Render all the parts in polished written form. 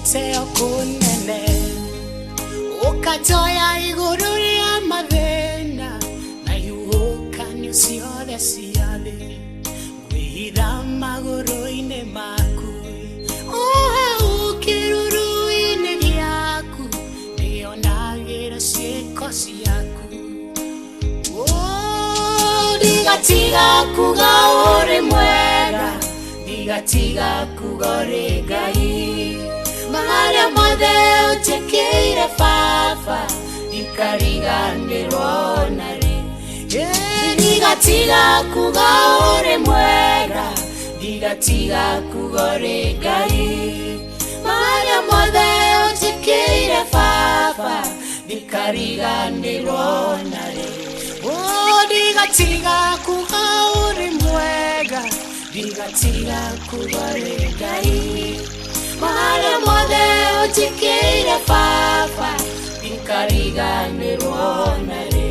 Gĩtĩo kũnene, ũkanjoya igũrũ rĩa mathĩna na ihuhũkanio ciothe cia thĩ, ngwĩhitha magũrũ-inĩ maku, o hau kĩruru-inĩ gĩaku ndĩonagĩra ciĩko ciaku. Oh, ndigatiga kuga ũrĩ mwega, ndigatiga kuga ũrĩ Ngai. Marĩa mothe ũnjĩkĩire Baba, ndikariganĩrwo narĩ. Ndigatiga kuga ũrĩ mwega, ndigatiga kuga ũrĩ Ngai. Marĩa mothe ũnjĩkĩire Baba, ndikariganĩrwo narĩ. Oh, ndigatiga kuga ũrĩ mwega, ndigatiga kuga ũrĩ Ngai. Marĩa mothe ũnjĩkĩire Baba, ndikariganĩrwo narĩ.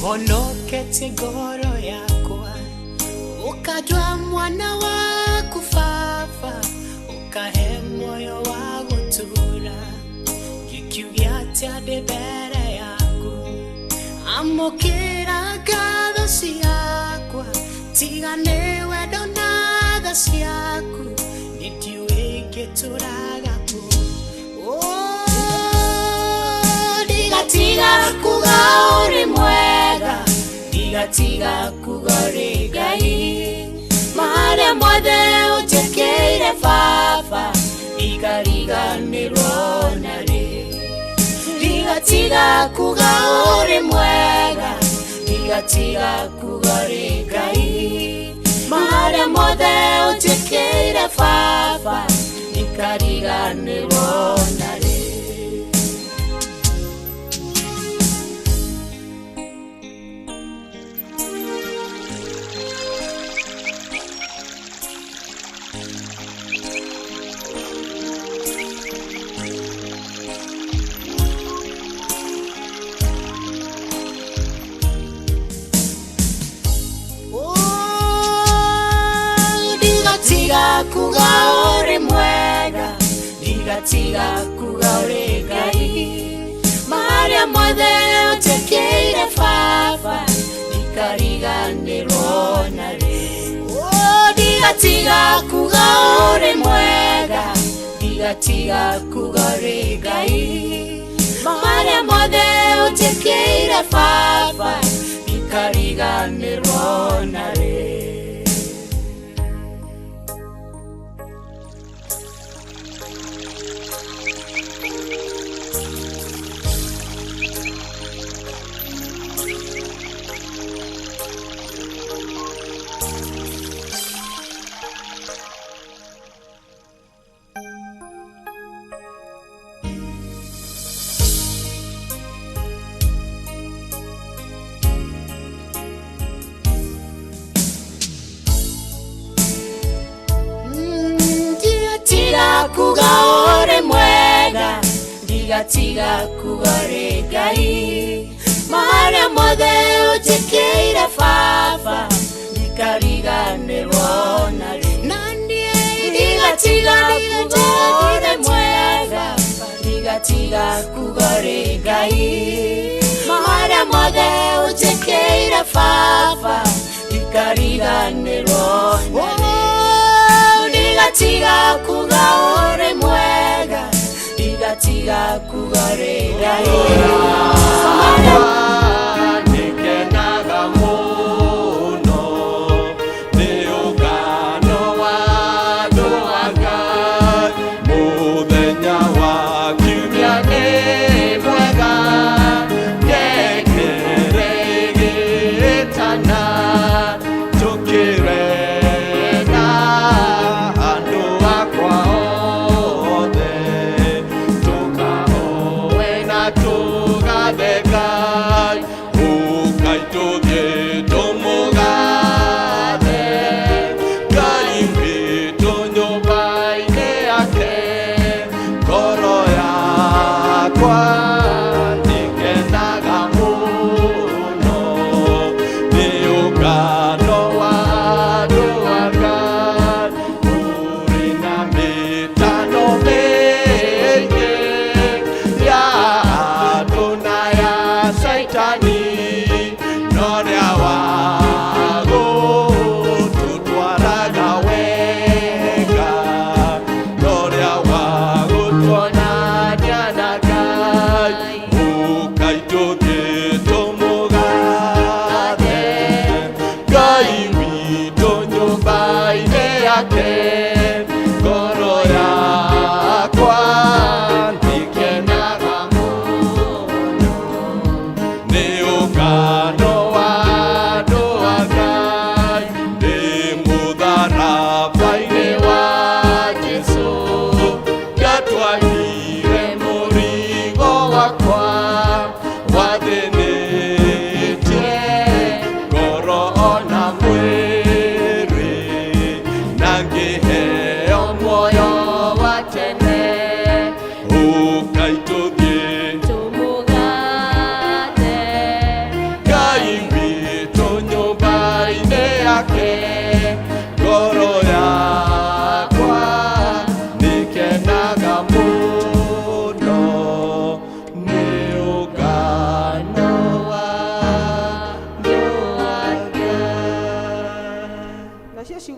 Honoketie ngoro yakwa, ũkandua mwana waku Baba, ũkahe muoyo wa gũtũũra, ngĩkiuge atĩa ndĩ mbere yaku. Amũkĩra ngatho ciakwa, tiga nĩ wendo na tha ciaku, nĩ ndiũĩ ingĩtũraga kũ. Oh, ndigatiga kuga ũrĩ mwega, ndigatiga kuga ũrĩ Ngai. Marĩa mothe ũnjĩkĩire Baba, ndikariganĩrwo narĩ. Ndigatiga kuga ũrĩ mwega, ndigatiga kuga ũrĩ Ngai. Marĩa mothe ũnjĩkĩire Baba, ndikariganĩrwo narĩ. Oh, ndigatiga kuga ũrĩ mwega, ndigatiga kuga ũrĩ Ngai. Marĩa mothe ũnjĩkĩire Baba, ndikariganĩrwo narĩ. Oh, ndigatiga kuga ũrĩ mwega, ndigatiga kuga ũrĩ Ngai. Marĩa mothe ũnjĩkĩire Baba, ndikariganĩrwo narĩ. Ndigatiga kuga ũrĩ mwega, ndigatiga kuga ũrĩ Ngai. Marĩa mothe ũnjĩkĩire Baba, ndikariganĩrwo narĩ. Ndigatiga kuga ũrĩ mwega, ndigatiga kuga ũrĩ Ngai. Marĩa mothe ũnjĩkĩire Baba, ndikariganĩrwo narĩ. Ndigatiga kuga ũrĩ mwega, ndigatiga kuga ũrĩ Ngai. Nĩngenaga mũno nĩ ũngano wa andũ a Ngai. Mũthenya wa kiumia nĩ mwega, ngengere ĩgĩtana, tũkĩre na andũ akwa othe.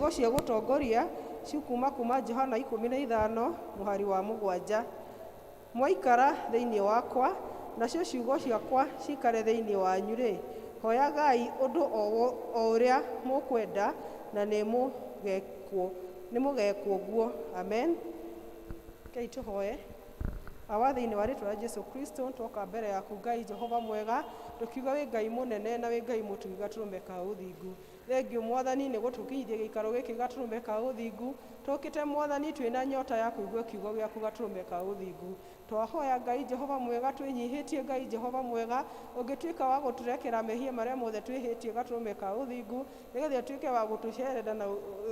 Ciugo cia gũtongoria cikuma kuma Johana 15 mũhari wa 7. Mwaikara thĩinĩ wakwa, nacio ciugo ciakwa cikare thĩinĩ wanyu-rĩ, hoyagai ũndũ o ũrĩa mũkwenda na nĩmũgekwo guo. Amen. Rekei tũhoe. Awa thĩinĩ wa rĩtwa rĩa Jesu Kristo, twoka mbere yaku Ngai Jehova mwega, tũkiuga wĩ Ngai mũnene na wĩ Ngai mũtugi gatũrũme ka ũthingu. Thengiũ Mwathani nĩ gũtũkinyithia gĩikaro gĩkĩ gatũrũme ka ũthingu. Tũkĩte Mwathani twĩna nyota ya kũigua kiugo gĩaku gatũrũme ka ũthingu. Twahoya Ngai Jehova mwega, twĩnyihĩtie Ngai Jehova mwega, ũngĩtuĩka wa gũtũrekera mehia marĩa mothe twĩhĩtie gatũrũme ka ũthingu, nĩgetha ũtuĩke wa gũtũcerera na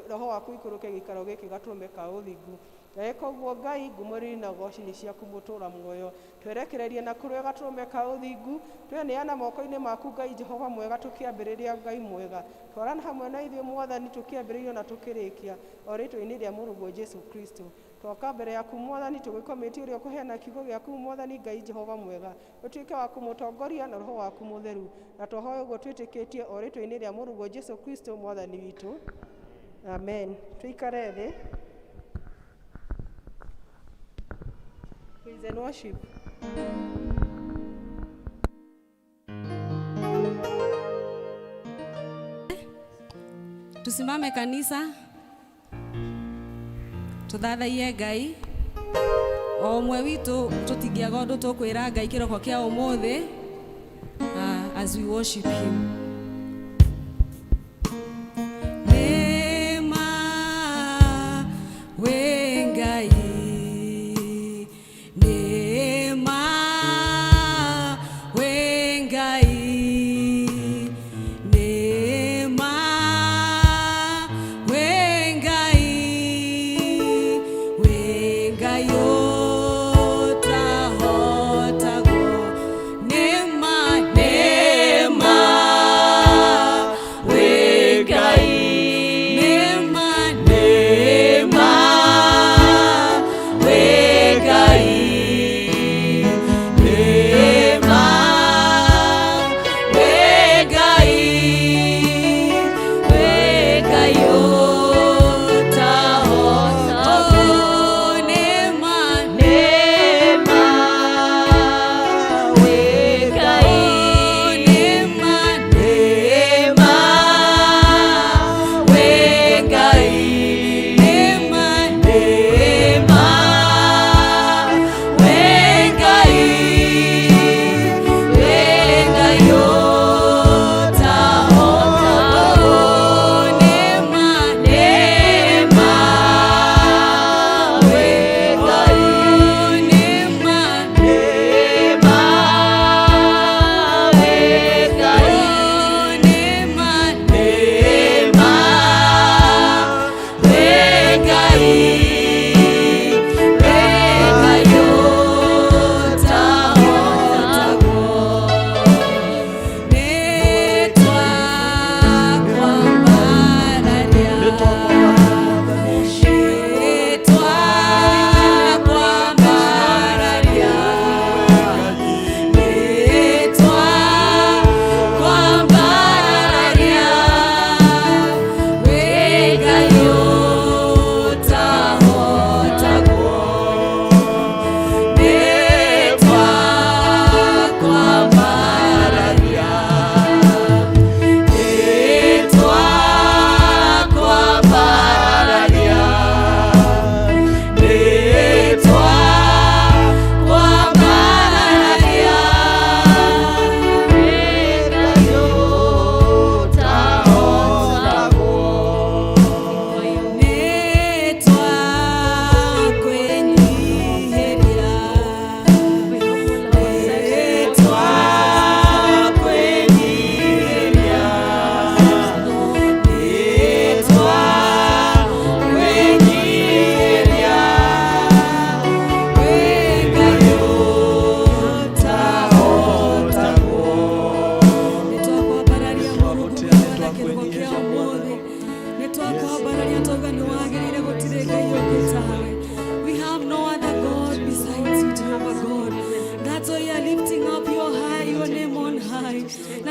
roho waku ũikũrũke gĩikaro gĩkĩ gatũrũme ka ũthingu. Eka ũguo Ngai, ngumo riri na ũgoci nĩ ciaku mũtũra muoyo. Twerekererie na kũrĩ we gatũrũme ka ũthingu, tweneana moko-inĩ maku Ngai Jehova mwega, tũkĩambĩrĩria Ngai mwega. Twarana hamwe na ithuĩ Mwathani, tũkĩambĩrĩria na tũkĩrĩkia, o rĩtwa-inĩ rĩa Mũrũguo Jesu Kristo. Twoka mbere yaku Mwathani, tũgĩkomĩtie ũrĩa ũkũheana kiugo gĩaku Mwathani Ngai Jehova mwega, ũtuĩke wa kũmũtongoria na roho waku mũtheru. Na twahoya ũguo twĩtĩkĩtie o rĩtwa-inĩ rĩa Mũrũguo Jesu Kristo Mwathani witũ. Amen. Tũikare thĩ. Praise and worship. Tusimame kanisa, tuthathaiye Ngai. O ũmwe witũ tũtingĩaga ũndũ tũkwĩra Ngai kĩroko kĩa ũmũthĩ, as we worship him. Nĩma wĩ Ngai, nĩma wĩ Ngai, nĩma wĩ Ngai, wĩ Ngai ũtahotagwo. Nĩma, nĩma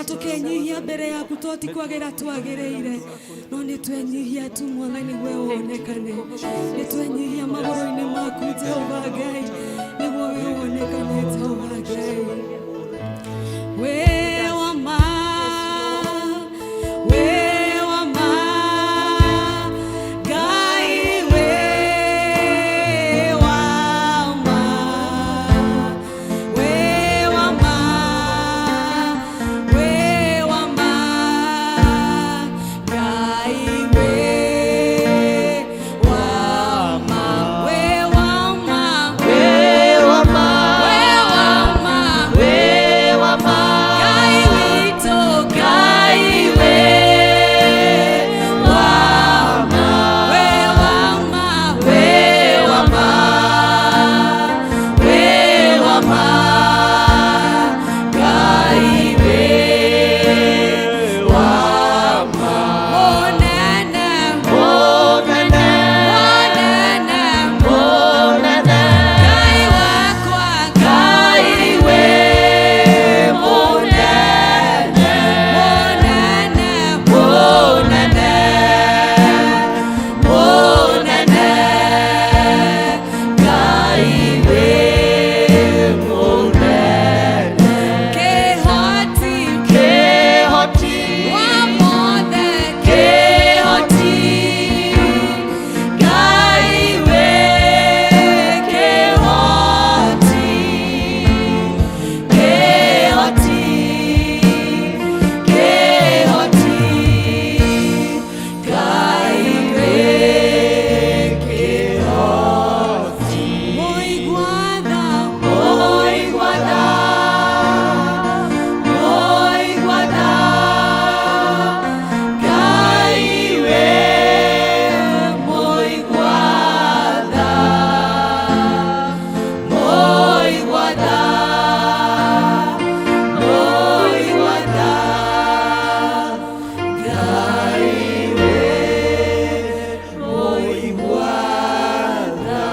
Na tũkenyihia mbere yaku to ti kwagĩra twagĩrĩire, no nĩ twenyihia tu Mwathani we wonekane. Nĩ twenyihia magũrũ-inĩ maku Jehova Ngai, nĩguo we wonekane Jehova Ngai. We wa ma, we wa ma, Ngai we wa ma, we wa ma, we wa ma, Ngai we wa ma, we wa ma, We wa ma, we wa ma, we wa ma, Ngai witũ, Ngai we wa ma, we wa ma, we wa ma, we wa ma, Ngai we wa ma. Mũnene, Mũnene, mũnene, mũnene, Ngai wakwa, Ngai we mũnene, mũnene, mũnene, mũnene, Ngai we mũnene. Kĩhoti, Kĩhoti, wa mothe, Kĩhoti, Ngai we Kĩhoti, Kĩhoti, Kĩhoti, Ngai we Kĩhoti. Mũigua tha, Mũigua tha, mũigua tha, Ngai we mũigua tha, mũigua tha, mũigua tha, Ngai we mũigua tha.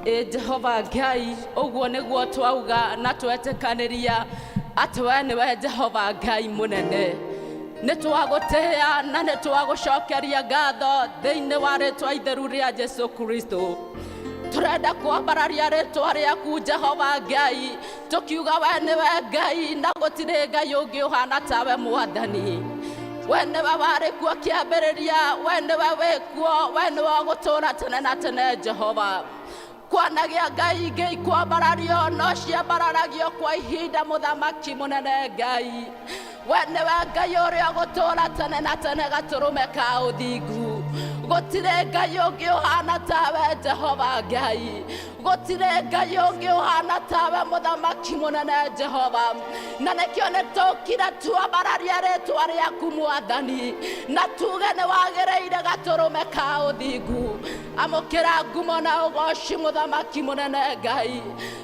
Ĩ Jehova Ngai, ũguo nĩguo twauga na twetĩkanĩria atĩ we nĩwe Jehova Ngai mũnene. Nĩ twagũtĩĩa na nĩ twagũcokeria ngatho thĩinĩ wa rĩtwa itheru rĩa Jesu Kristo. Tũrenda kwambararia rĩtwa rĩaku Jehova Ngai, tũkiuga we nĩwe Ngai na gũtirĩ Ngai ũngĩ ũhana tawe Mwathani. We nĩwe warĩ kuo kĩambĩrĩria, we nĩwe wĩ kuo, we nĩwe ũgũtũũra tene na tene Jehova. Kwanagĩa ngai ingĩ ikwambarario no ciambararagio kwa ihinda, mũthamaki mũnene Ngai. We nĩwe Ngai ũrĩa ũgũtũũra tene na tene, gatũrũme ka ũthingu. Gũtirĩ Ngai ũngĩ ũhana tawe Jehova Ngai, gũtirĩ Ngai ũngĩ ũhana tawe, mũthamaki mũnene Jehova. Na nĩkĩo nĩ tũkire tuambararie rĩtwa rĩaku Mwathani, na tuge nĩ wagĩrĩire, gatũrũme ka ũthingu. Amũkĩra ngumo na ũgoci, mũthamaki mũnene Ngai.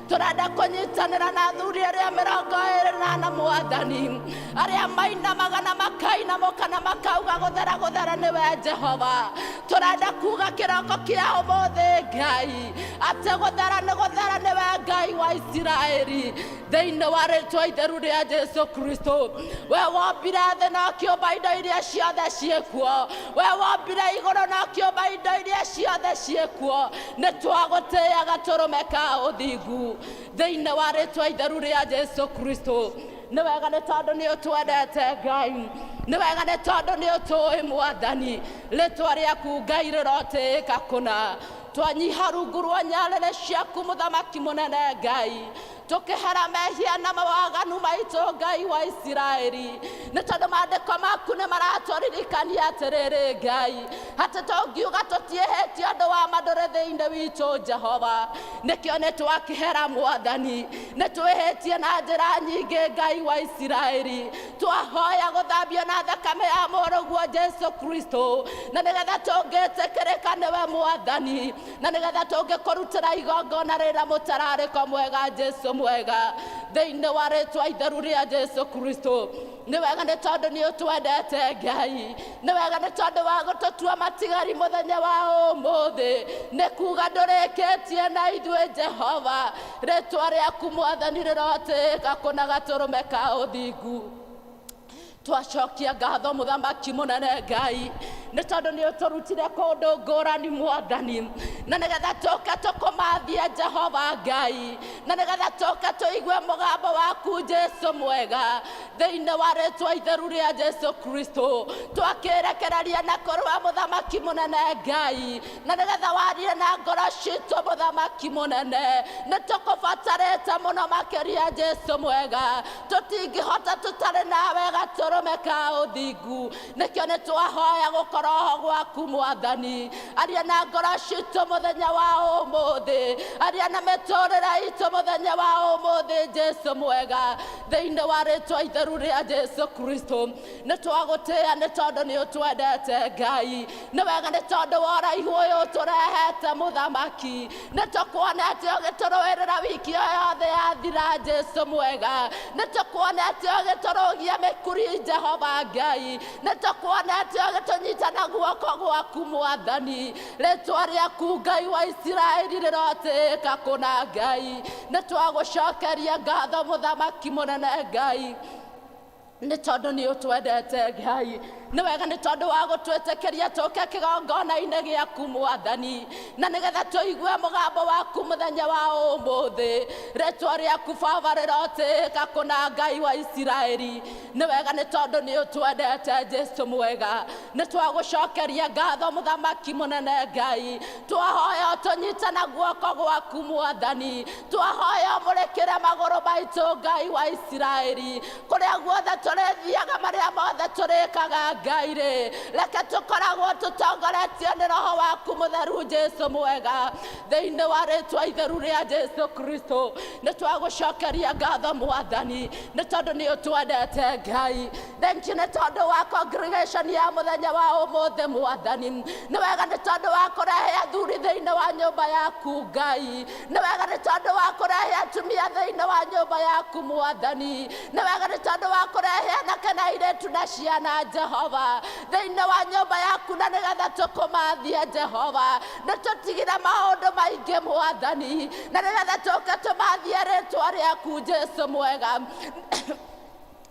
Tũrenda kũnyitanĩra na athuri arĩa 24, Mwathani, arĩa mainamaga na makainamũka na makauga, "Gũthera, gũthera nĩwe Jehova." Tũrenda kuga kĩroko kĩa ũmũthĩ, Ngai, atĩ gũthera nĩ gũthera nĩwe Ngai wa Isiraeli, thĩinĩ wa rĩtwa itheru rĩa Jesu Kristo. We wombire thĩ na ũkĩũmba indo iria ciothe ciĩkuo. We wombire igũrũ na ũkĩũmba indo iria ciothe ciĩkuo. Nĩ twagũtĩĩa, gatũrũme ka ũthingu, thĩinĩ wa rĩtwa itheru rĩa Jesu Kristo. Nĩ wega nĩ tondũ nĩ ũtwendete, Ngai. Nĩ wega nĩ tondũ nĩ ũtũĩ, Mwathani. Rĩtwa rĩaku, Ngai, rĩrotĩĩka kũna. Twanyiha rungu rwa nyarĩrĩ ciaku, mũthamaki mũnene Ngai, tũkĩhera mehia na mawaganu maitũ, Ngai wa Isiraeli, nĩ tondũ maandĩko maku nĩ maratũririkania atĩrĩrĩ, Ngai, atĩ tũngiuga tũtiĩhĩtie, ũndũ wa ma ndũrĩ thĩinĩ witũ, Jehova. Nĩkĩo nĩ twakĩhera, Mwathani. Nĩ twĩhĩtie na njĩra nyingĩ, Ngai wa Isiraeli. Twahoya gũthambio na thakame ya mũrũguo Jesu Kristo, na nĩgetha tũngĩtĩkĩrĩka nĩwe, Mwathani, na nĩgetha tũngĩkũrutĩra igongona rĩna mũtararĩko mwega, Jesu. Mwega, thĩinĩ wa rĩtwa itheru rĩa Jesu Kristo. Nĩ wega nĩ tondũ nĩ ũtwendete Ngai, nĩ wega nĩ tondũ wa gũtũtua matigari mũthenya wa ũmũthĩ, nĩ kuga ndũrĩkĩtie na ithuĩ Jehova. Rĩtwa rĩaku Mwathani rĩrotĩka kũna gatũrũme ka ũthingu. Twacokia ngatho mũthamaki mũnene Ngai, nĩ tondũ nĩ ũtũrutire kũndũ ngũrani Mwathani, na nĩgetha tũke tũkũmathie Jehova Ngai, na nĩgetha tũke tũigue mũgambo waku Jesu Mwega, thĩinĩ wa rĩtwa itheru rĩa Jesu Kristo. Twakĩrekereria na kũrũa mũthamaki mũnene Ngai, na nĩgetha warie na ngoro citũ mũthamaki mũnene. Nĩ tũkũbatarĩte mũno makĩria Jesu Mwega, tũtingĩhota tũtarĩ nawe gatũrũme ka ũthingu. Nĩkĩo nĩ twahoya gũkorwo ho gwaku Mwathani. Aria na ngoro citũ mũthenya wa ũmũthĩ, aria na mĩtũrĩre itũ mũthenya wa ũmũthĩ Jesu Mwega, thĩinĩ wa rĩtwa itheru rĩa Jesu Kristo. Nĩ twagũtĩĩa nĩ tondũ nĩ ũtwendete Ngai. Nĩ wega nĩ tondũ wa ũraihu ũyũ ũtũrehete mũthamaki. Nĩ tũkuonete ũgĩtũrũĩrĩra wiki ĩyo yothe yathira Jesu Mwega. Nĩ tũkuonete ũgĩtũrũgia mĩkuri Jehova Ngai. Nĩ tũkuonete ũgĩtũnyita na guoko gwaku Mwathani. Rĩtwa rĩaku Ngai wa Isiraeli rĩrotĩĩka kũna Ngai. Nĩ twagũcokeria ngatho mũthamaki mũnene Ngai, nĩ tondũ nĩ ũtwendete Ngai. Nĩ wega nĩ tondũ wa gũtwĩtĩkĩria tũke kĩgongona-inĩ gĩaku Mwathani, na nĩgetha tũigue mũgambo waku mũthenya wa ũmũthĩ. Rĩtwa rĩaku Baba rĩrotĩĩka kũna Ngai wa Isiraeli. Nĩ wega nĩ tondũ nĩ ũtwendete Jesu Mwega. Nĩ twagũcokeria ngatho mũthamaki mũnene Ngai. Twahoya ũtũnyite na guoko gwaku Mwathani, twahoya ũmũrĩkĩre magũrũ maitũ Ngai wa Isiraeli, kũrĩa guothe tũrĩthiaga, marĩa mothe tũrĩkaga Ngai rĩ, reke tũkoragwo tũtongoretio nĩ Roho waku mũtheru Jesu Mwega, thĩinĩ wa rĩtwa itheru rĩa Jesu Kristo. Nĩ twagũcokeria ngatho Mwathani, nĩ tondũ nĩ ũtwendete Ngai. Thank you nĩ tondũ wa congregation ya mũthenya wa ũmũthĩ Mwathani. Nĩ wega nĩ tondũ wa kũrehe athuri thĩinĩ wa nyũmba yaku Ngai. Nĩ wega nĩ tondũ wa kũrehe atumia thĩinĩ wa nyũmba yaku Mwathani. Nĩ wega nĩ tondũ wa kũrehe anake na airĩtu na ciana Jehova thĩinĩ wa nyũmba yaku, na nĩgetha tũkũmathie Jehova. Nĩ tũtigire maũndũ maingĩ Mwathani, na nĩgetha tũke tũmathie rĩtwa rĩaku Jesu Mwega,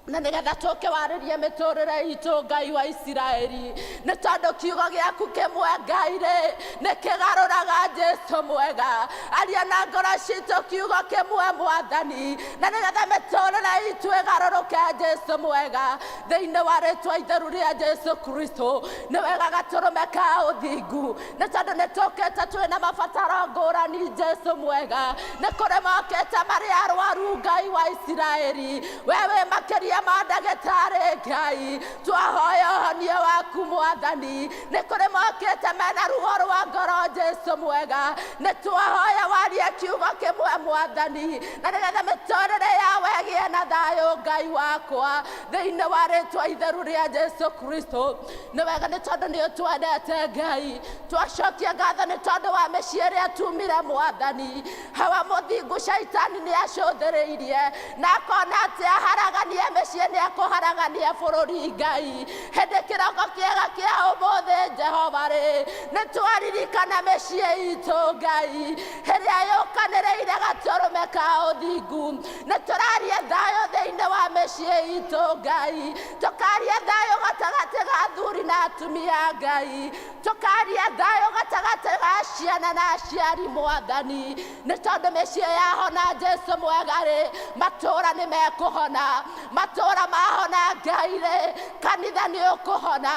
na nĩgetha tũke warĩrie mĩtũrĩre itũ Ngai wa Isiraeli, nĩ tondũ kiugo gĩaku kĩmwe Ngai rĩ nĩ kĩgarũraga Jesu Mwega. Aria na ngoro citũ kiugo kĩmwe Mwathani, na nĩgetha mĩtũrĩre itũ ĩgarũrũke Jesu Mwega, thĩinĩ wa rĩtwa itheru rĩa Jesu Kristo. Nĩ wega gatũrũme ka ũthingu, nĩ tondũ nĩ tũkĩte twĩna mabataro ngũrani Jesu Mwega. Nĩ kũrĩ mokĩte marĩ arwaru Ngai wa Isiraeli, we wĩ makĩria ma ndagĩtarĩ Ngai, twahoya ũhonia waku Mwathani. Nĩ kũrĩ mokĩte mena ruo rwa ngoro Jesu Mwega, nĩ twahoya warie kiugo kĩmwe Mwathani, na nĩgetha mĩtũrĩre yawe ĩgĩe na thayũ Ngai wakwa, thĩinĩ wa rĩtwa itheru rĩa Jesu Kristo. Nĩ wega nĩ tondũ nĩ ũtwendete Ngai. Twacokia ngatho nĩ tondũ wa mĩciĩ ĩrĩa tumire Mwathani. Hawa mũthingu caitani nĩ acũthĩrĩirie na akona atĩ aharaganie mĩciĩ nĩ akũharagania bũrũri Ngai. Hĩndĩ kĩroko kĩega kĩa ũmũthĩ Jehova rĩ, nĩ twaririkana mĩciĩ itũ Ngai, ĩrĩa yũkanĩrĩire gatũrũme ka ũthingu. Nĩ tũraria thayũ thĩinĩ wa mĩciĩ itũ Ngai, tũkaria thayũ gatagatĩ ga athuri na atumia Ngai, tũkaria thayũ gatagatĩ ga ciana na aciari Mwathani, nĩ tondũ mĩciĩ yahona Jesu Mwega rĩ, matũũra nĩ mekũhona. Matũũra mahona Ngai rĩ, kanitha nĩ ũkũhona.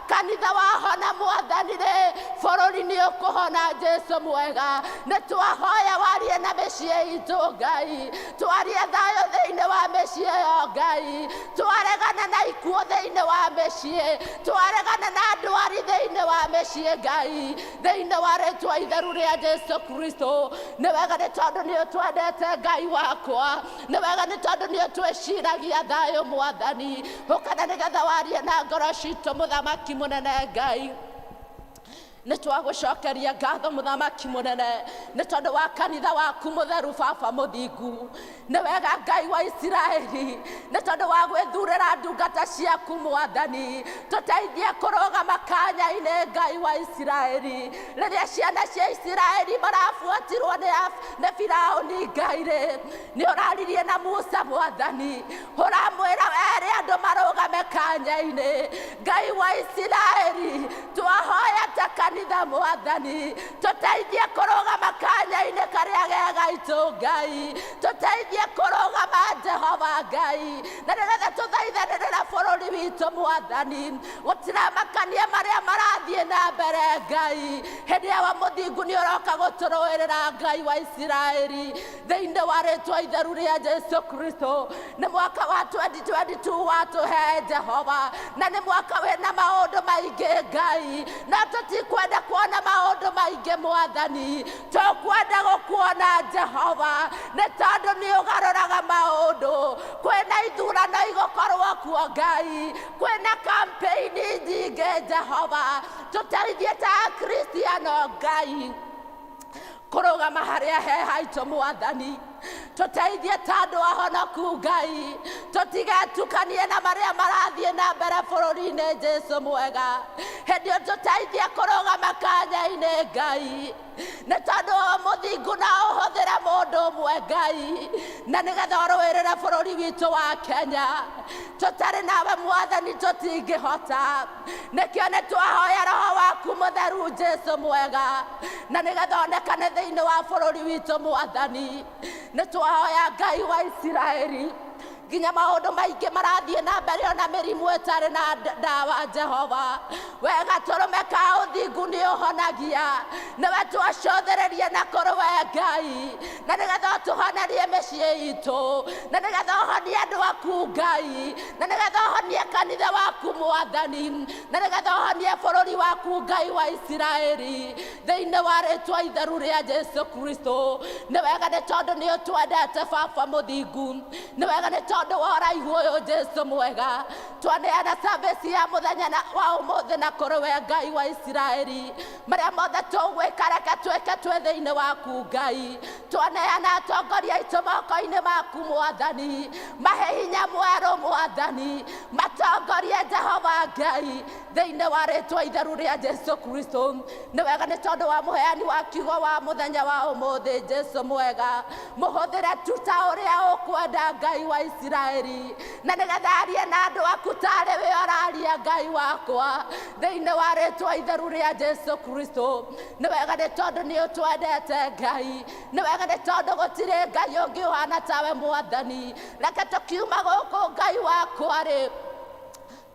Kanitha wahona Mwathani rĩ, bũrũri nĩ ũkũhona Jesu Mwega. Nĩ twahoya warie na mĩciĩ itũ Ngai, twarie thayũ thĩinĩ wa mĩciĩ ĩyo Ngai, twaregana na ikuũ thĩinĩ wa mĩciĩ, twaregana na ndwari thĩinĩ wa mĩciĩ Ngai, thĩinĩ wa rĩtwa itheru rĩa Jesu Kristo. Nĩ wega nĩ tondũ nĩ ũtwendete Ngai wakwa, nĩ wega nĩ tondũ nĩ ũtwĩciragia thayũ Mwathani. Ũkana nĩgetha warie na ngoro citũ mũthamaki mũnene Ngai. Nĩ twagũcokeria ngatho mũthamaki mũnene nĩ tondũ wa kanitha waku mũtheru baba mũthingu. Nĩ wega Ngai wa Isiraeli nĩ tondũ wa gwĩthurĩra ndungata ciaku mwathani. Tũteithie kũrũgama kanya-inĩ Ngai wa Isiraeli rĩrĩa ciana cia Isiraeli marabuatirwo nĩ Firaũni Ngai rĩ, nĩ ũraririe na Musa mwathani, ũramwĩra were andũ marũgame kanya-inĩ. Ngai wa Isiraeli twahoya ta kanitha mwathani, tũteithie kũrũgama kanya-inĩ karĩa ge gaitũ Ngai, tũteithie kũrũgama Jehova Ngai, na nĩgetha tũthaithanĩrĩra bũrũri witũ mwathani. Gũtiramakania marĩa marathiĩ na mbere Ngai, hĩndĩ ĩrĩa wa mũthingu nĩ ũroka gũtũrũĩrĩra Ngai wa Isiraeli thĩinĩ wa rĩtwa itheru rĩa Jesu Kristo. Nĩ mwaka wa 2022 watũhe Jehova, na nĩ mwaka wĩna maũndũ maingĩ Ngai, no tũtikwenda kuona maũndũ maingĩ mwathani, tũkwenda gũkuona Jehova nĩ tondũ nĩ ũgarũraga maũndũ. Kwĩna ithurano igũkorwo kuo Ngai, kwĩna kampeini nyingĩ Jehova, tũteithie ta Akristiano Ngai kũrũgama harĩa he haitũ mwathani. Tũteithie ta andũ ahonoku Ngai, tũtigetukanie na marĩa marathiĩ na mbere bũrũri-inĩ Jesu mwega. Hĩndĩ ĩyo tũteithie kũrũgama kanya-inĩ Ngai, nĩ tondũ mũthingu no ũhũthĩre mũndũ ũmwe Ngai, na nĩgetha ũrũĩrĩre bũrũri witũ wa Kenya. Tũtarĩ nawe mwathani tũtingĩhota, nĩkĩo nĩ twahoya roho waku mũtheru Jesu mwega, na nĩgetha onekane thĩinĩ wa bũrũri witũ mwathani. Nĩ twahoya Ngai wa Isiraeli nginya maũndũ maingĩ marathiĩ na mbere ona mĩrimũ ĩtarĩ na ndawa Jehova, wega tũrũme ka ũthingu nĩ ũhonagia, nĩwe twacũthĩrĩrie na kũrĩ we Ngai, na nĩgetha ũtũhonerie mĩciĩ itũ, na nĩgetha ũhonie andũ aku Ngai, na nĩgetha ũhonie kanitha waku mwathani, na nĩgetha ũhonie bũrũri waku Ngai wa Isiraeli thĩinĩ wa rĩtwa itheru rĩa Jesu Kristo. Nĩ wega nĩ tondũ nĩ ũtwendete baba mũthingu, nĩ wega nĩ tondũ wa ũraihu ũyũ Jesu mwega. Twaneana service ya mũthenya wa ũmũthĩ na kũrĩ we Ngai wa Isiraeli, marĩa mothe tũgwĩka reke twĩke twĩ thĩinĩ waku Ngai. Twaneana atongoria aitũ moko-inĩ maku mwathani, mahe hinya mwerũ mwathani, matongorie Jehova Ngai thĩinĩ wa rĩtwa itheru rĩa Jesu Kristo. Nĩ wega nĩ tondũ wa mũheani wa kiugo wa mũthenya wa ũmũthĩ Jesu mwega, mũhũthĩre tu ta ũrĩa ũkwenda Ngai wa Isiraeli, na nĩgetha arie na andũ aku tarĩ we ũraria Ngai wakwa thĩinĩ wa rĩtwa itheru rĩa Jesu Kristo. Nĩ wega nĩ tondũ nĩ ũtwendete Ngai, nĩ wega nĩ tondũ gũtirĩ Ngai ũngĩ ũhana tawe mwathani. Reke tũkiuma gũkũ Ngai wakwa rĩ,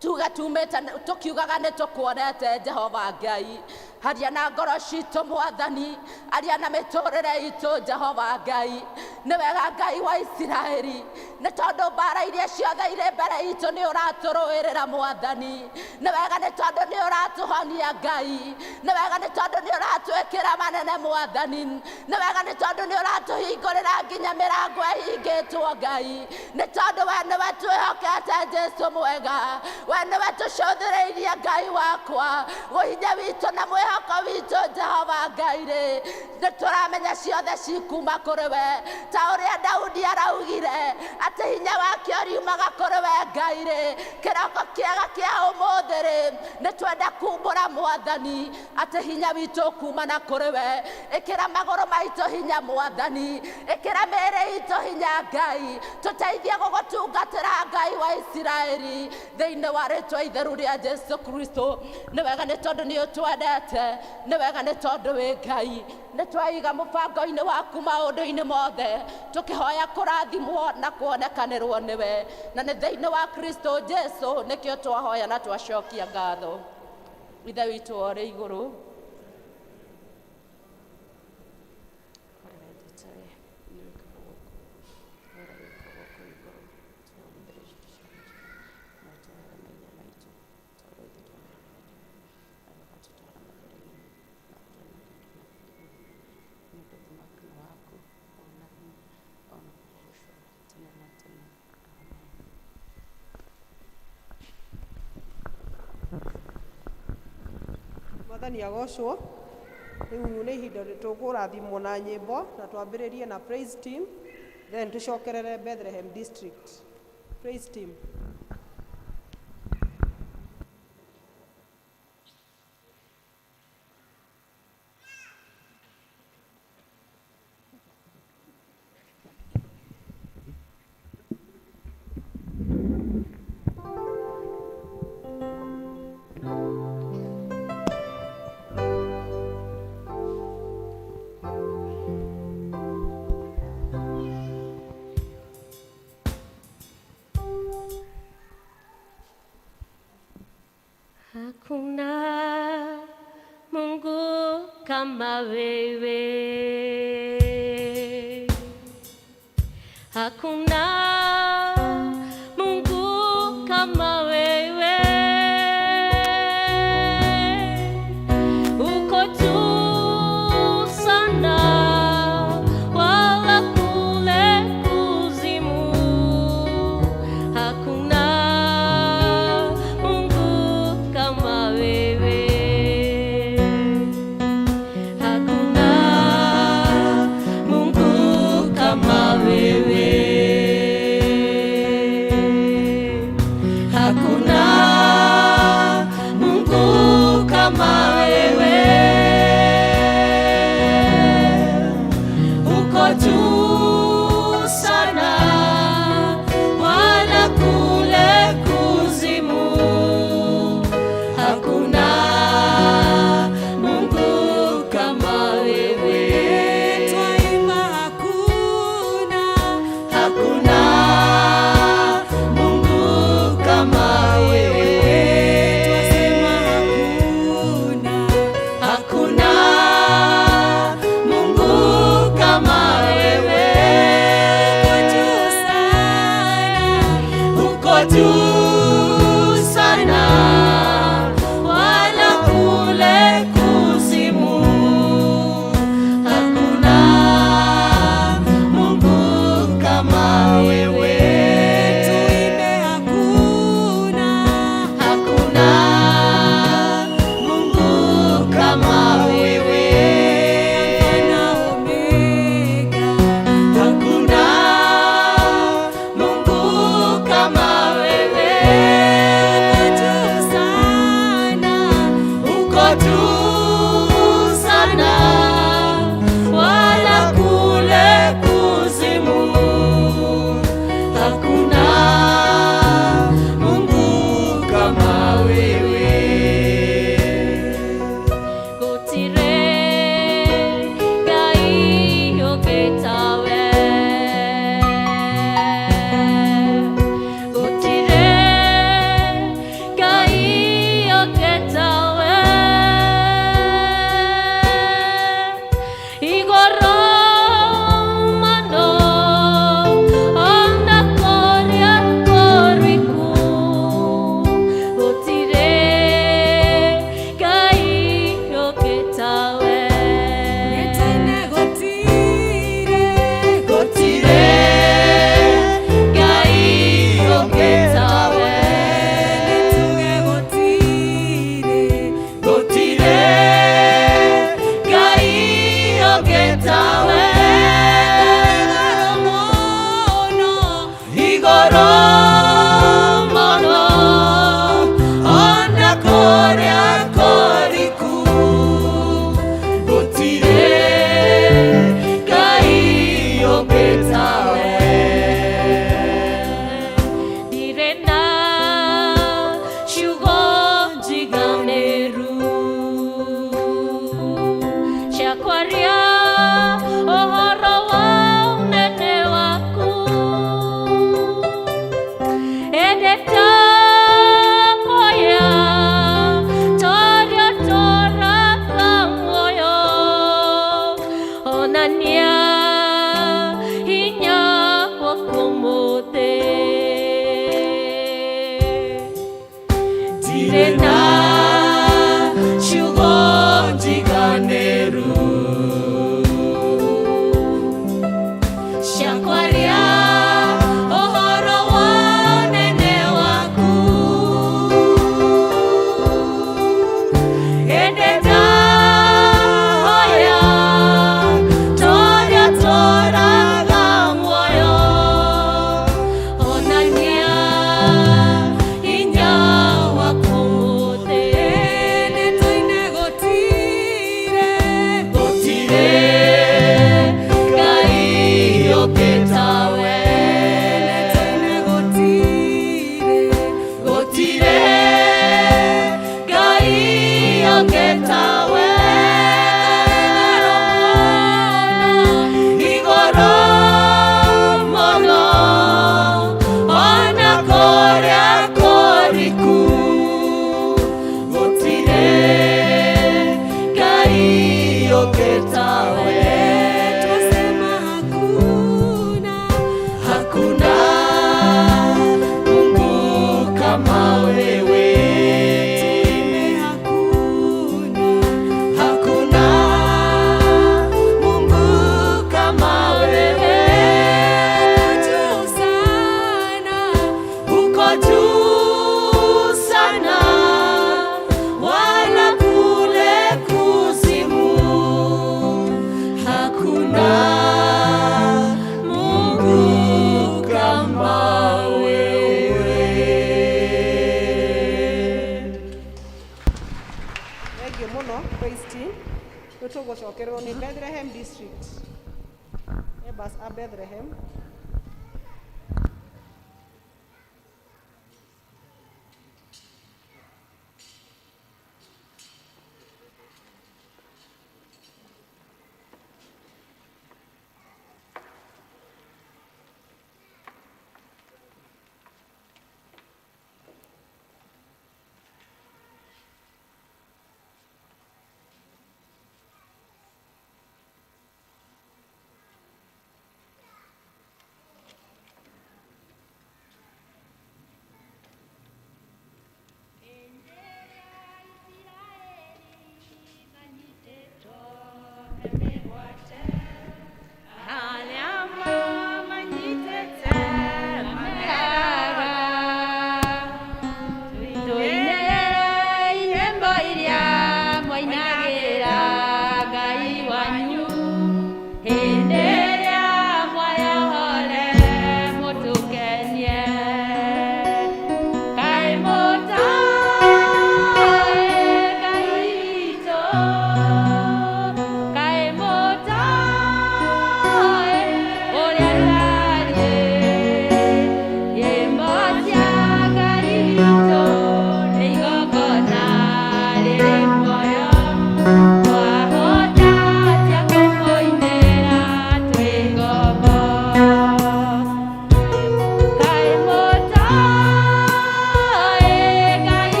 tuge tumĩte tũkiugaga nĩ tũkuonete Jehova Ngai. Aria na ngoro citũ mwathani, aria na mĩtũrĩre itũ Jehova Ngai. Nĩ wega Ngai wa Isiraeli nĩ tondũ mbara iria ciothe irĩ mbere itũ nĩ ũratũrũĩrĩra mwathani. Nĩ wega nĩ tondũ nĩ ũratũhonia Ngai, nĩ wega nĩ tondũ nĩ ũratwĩkĩra manene mwathani, nĩ wega nĩ tondũ nĩ ũratũhingũrĩra nginya mĩrango ĩhingĩtwo Ngai, nĩ tondũ we nĩwe twĩhokete Jesu mwega, we nĩwe tũcũthĩrĩirie Ngai wakwa, ũhinya witũ na mwĩhoko witũ Jehova Ngai rĩ, nĩ tũramenya ciothe cikuma kũrĩ we, ta ũrĩa Daudi araugire atĩ hinya wake ũriumaga kũrĩ we Ngai rĩ. Kĩroko kĩega kĩa ũmũthĩ rĩ, nĩ twenda kumbũra mwathani atĩ hinya witũ kumana kũrĩ we. Ĩkĩra magũrũ maitũ hinya mwathani, ĩkĩra mĩĩrĩ itũ hinya Ngai, tũteithie gũgũtungatĩra Ngai wa Isiraeli thĩinĩ wa rĩtwa itheru rĩa Jesu Kristo. Nĩ wega nĩ tondũ nĩ ũtwendete, nĩ wega nĩ tondũ wĩ Ngai. Nĩ twaiga mũbango-inĩ waku maũndũ-inĩ mothe, tũkĩhoya kũrathimwo na kuonekanĩrwo nĩwe, na nĩ thĩinĩ wa Kristo Jesu nĩkĩo twahoya na twacokia ngatho. Ithe witũ ũrĩ igũrũ, ũrĩa wendete we nĩ wĩkagwo gũkũ, ũrĩa wĩkagwo kũu igũrũ. Tũhũthĩre indo ciaku na ũtũohere mehia maitũ ta ũrĩa ithuĩ tuoheraga arĩa na ũgatũtwara magerio-inĩ, no ũtũhonokie na kũrĩ ũũru. Nĩ ũndũ ũthamaki nĩ waku, ona hinya, ona kũgoocwo tene na tene. Amen. Mwathani agocwo. Rĩu nĩ ihinda tũkũrathimwo na nyĩmbo na twambĩrĩrie na praise team, then tũcokerere Bethlehem district. Praise team. Hakuna Mungu kama wewe, hakuna Mungu kama wewe, uko juu sana, wala kule kuzimu. Hakuna Mungu kama wewe, hakuna Mungu kama wewe, hakuna Mungu kama wewe, uko juu sana, wala kule kuzimu. Hakuna Mungu kama wewe. Twaimba hakuna, Hakuna Mungu kama wewe. Twasema hakuna, Hakuna Mungu kama wewe. Uko juu sana, Uko juu sana, wala kule kuzimu. Hakuna Mungu kama wewe. Tuimbe hakuna, Hakuna Mungu kama wewe. Alfa na Omega, Hakuna Mungu kama wewe. Uko juu sana, Uko juu sana, wala kule kuzimu. Hakuna Mungu kama wewe. Gutire Ngai ũngĩtawe, gũtirĩ Ngai ũngĩtawe, igũrũ mũno ona kũrĩa kũriku, gũtirĩ Ngai ũngĩtawe. Nĩtũine gũtirĩ, Gũtirĩ Ngai ũngĩtawe. Nĩtuge gũtirĩ, Gũtirĩ Ngai ũngĩtawe. Igũrũ mũno, Igũrũ mũno, ona kũrĩa kũriku, gũtirĩ Ngai ũngĩtawe. Ndirĩ na ciugo njiganĩru cia kwaria ũhoro wa ũnene waku.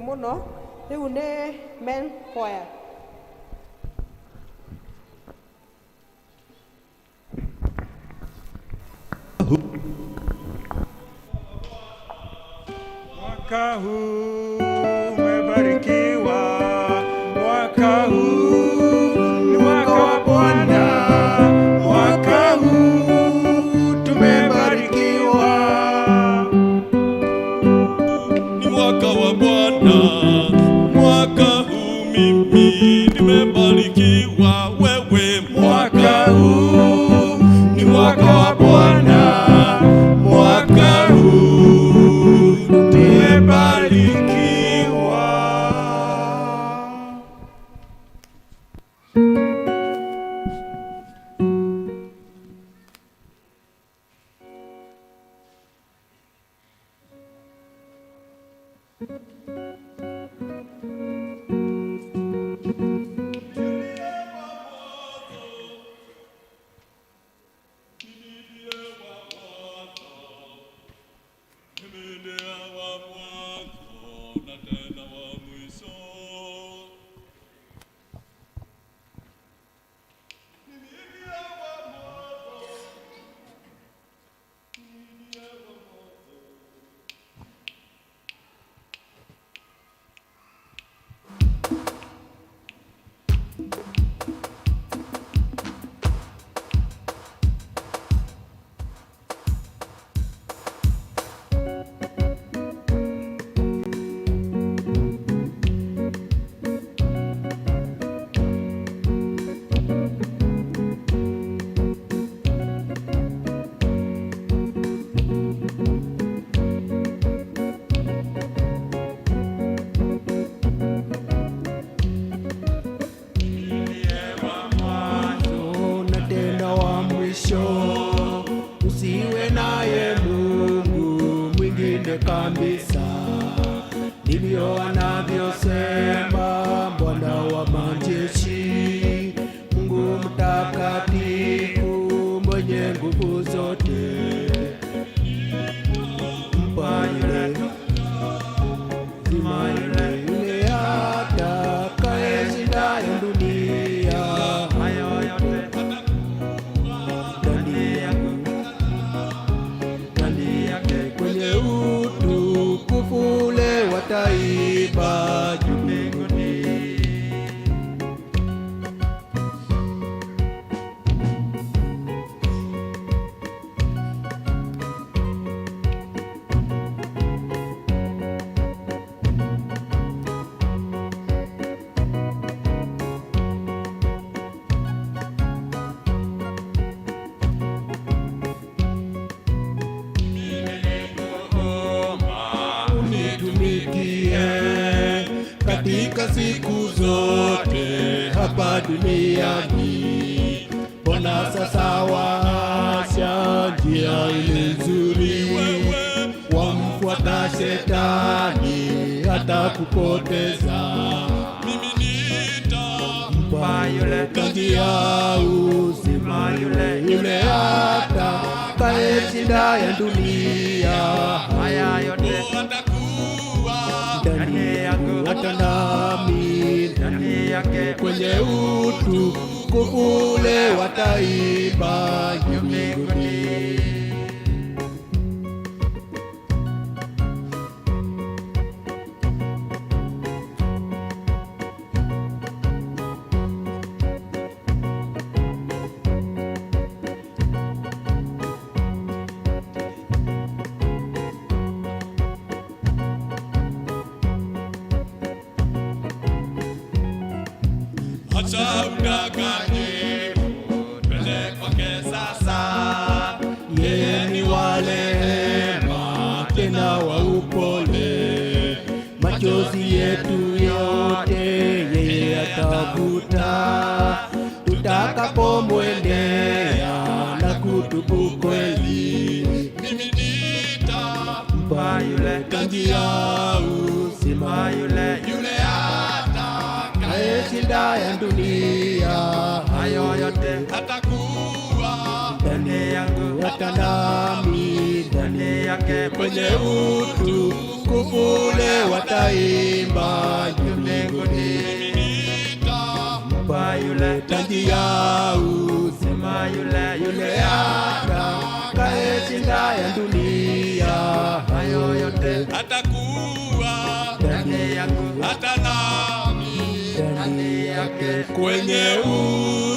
Mũno. Rĩu nĩ men choir. Mwaka huu umebarikiwa, mwaka huu ni mwaka wa Bwana, mwaka huu tumebarikiwa. Ni mwaka wa Bwana, mwaka huu mimi nimebarikiwa, wewe. Mwaka huu ni mwaka wa Bwana, mwaka huu tumebarikiwa. Mimi ndiye wa mwanzo na tena wa mwisho. Mimi ndiye wa mwanzo. Mimi ndiye wa mwanzo. Mwanzo na tena wa mwisho, usiwe naye Mungu mwingine kabisa. Ndivyo anavyosema Bwana wa majeshi, Mungu mtakatifu, mwenye nguvu zote. Mpa yule zima yule yule atakayeshinda dunia Hayo yote ndani yangu, ndani yake kwenye utukufu ule wataimba juu mbinguni. Unitumikie katika siku zote hapa duniani. Mbona sasa waacha njia ile nzuri, wamfuata shetani hata kupoteza. Mimi nitampa yule Kazi ya uzima yule yule atakayeshinda ya dunia haya yote atakuwa ndani yangu hata nami ndani yake kwenye utukufu ule wataimba juu mbinguni. Acha udanganyifu, twende kwake sasa. Yeye ni wa rehema tena wa upole, machozi yetu yote yeye atafuta, tutakapomwendea na kutubu kweli. Mimi nitampa yule Taji ya uzima yule yule atakayeshinda ya dunia hayo yote atakuwa ndani yangu hata nami ndani ndani yake kwenye utukufu. Utukufu ule wataimba juu mbinguni. Mpa yule Taji ya uzima yule yule atakayeshinda ya dunia hayo yote atakuwa ndani yangu hata nami ndani yake kwenye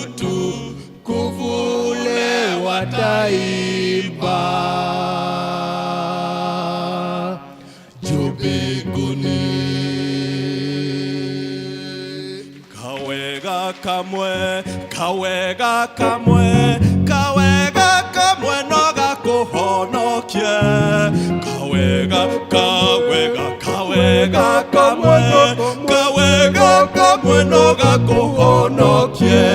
utukufu ule wataimba juu mbinguni. Kawega kamwe, kawega kamwe, kawega kamwe no gakuhonokie. Kawega, kawega, kawega kamwe, kawega kamwe no gakuhonokie.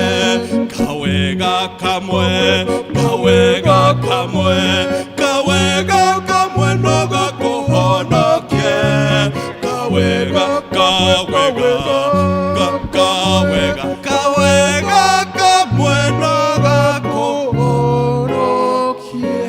Kawega kamwe, kawega kamwe, kawega kamwe no gakuhonokie. Kawega, kawega, kawega, kawega kamwe no gakuhonokie.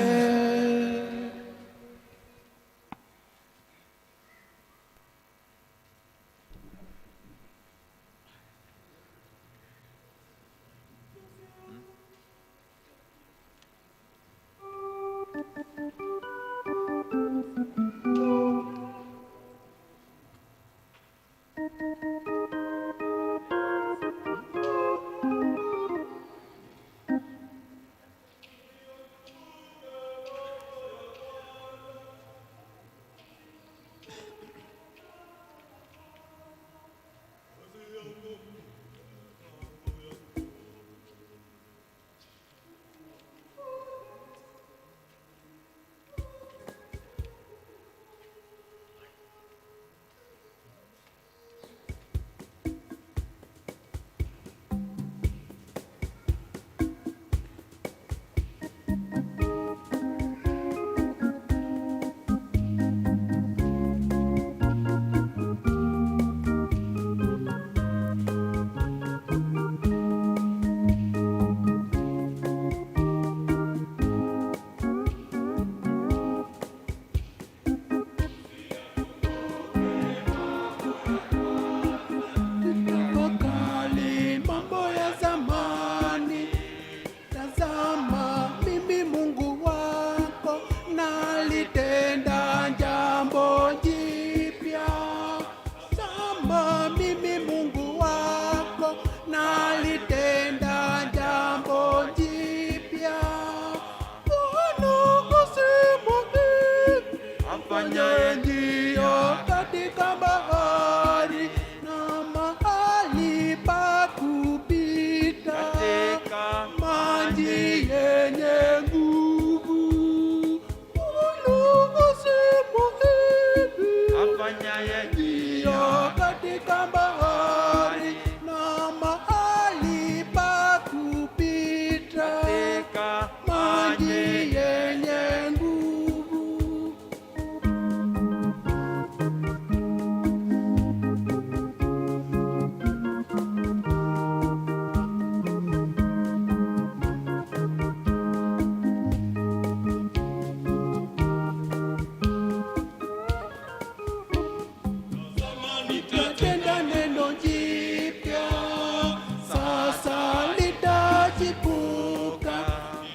Tafakari mambo ya zamani, tazama mimi Mungu wako nalitenda jambo jipya. Tazama mimi Mungu wako nalitenda jambo jipya. Bwana asema hivi, afanyaye njia katika bahari na mahali pa kupita katika maji yenye nguvu. Bwana asema hivi, afanyaye njia katika bahari na mahali pa kupita katika maji yenye nguvu. Nitatenda neno jipya, sasa litachipuka.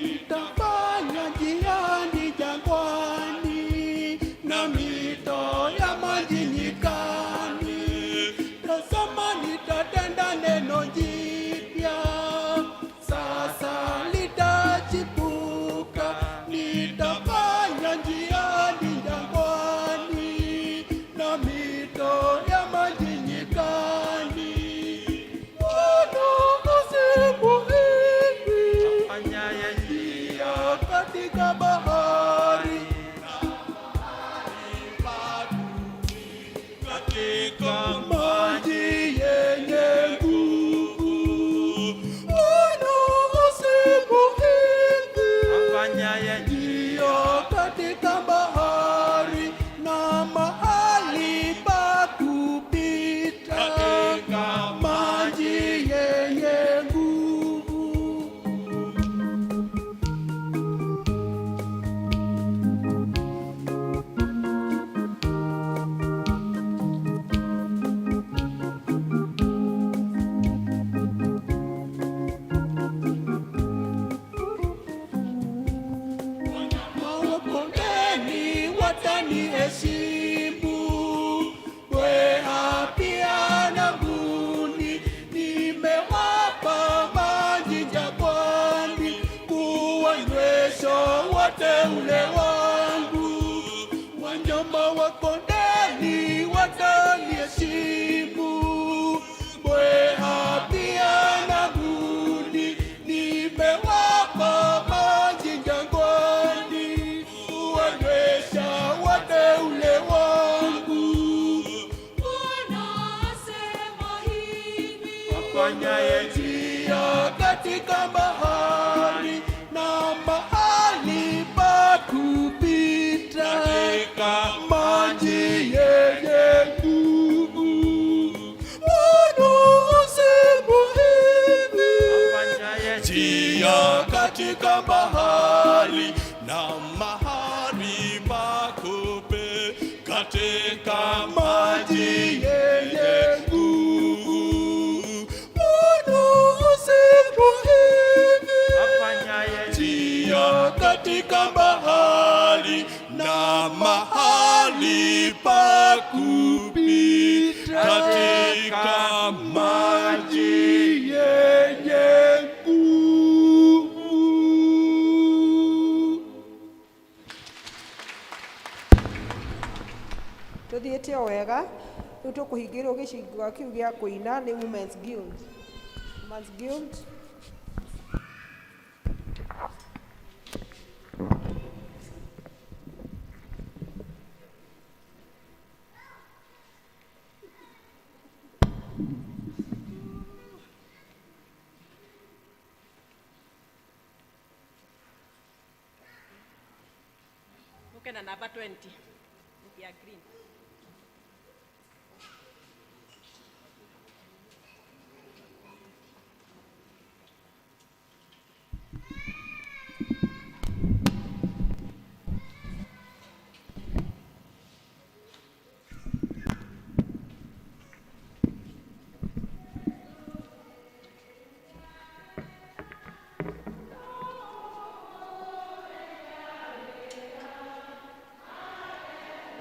Nitafanya njiani jangwani na mito ya maji nyikani. Tazama, nitatenda neno jipya, sasa litachipuka. Nitafanya njiani jangwani na mito ya maji nyikani. Bwana asema hivi, afanyaye njia katika bahari Katika maji yenye nguvu. Bwana asema hivi, afanyaye njia katika bahari na mahali pa kupita Katika maji yenye nguvu. wateule wangu, wanyama wa kondeni wataniheshimu. Mbweha pia na mbuni nimewapa maji jangwani, kuwanywesha wateule wangu. Bwana asema hivi, Afanyaye njia katika bahari na mahali pa kupita maji yenye nguvu. Bwana asema hivi, njia katika bahari na mahali pa kupita katika maji yenye nguvu. Bwana asema hivi, njia katika bahari na mahali pa kupita katika maji yenye nguvu. Tuthiĩte o wega rĩu tũkũhingĩrwo gĩcingo kĩu gĩa kũina nĩ Women's Guild. Women's Guild. Uke na namba 20 ya green.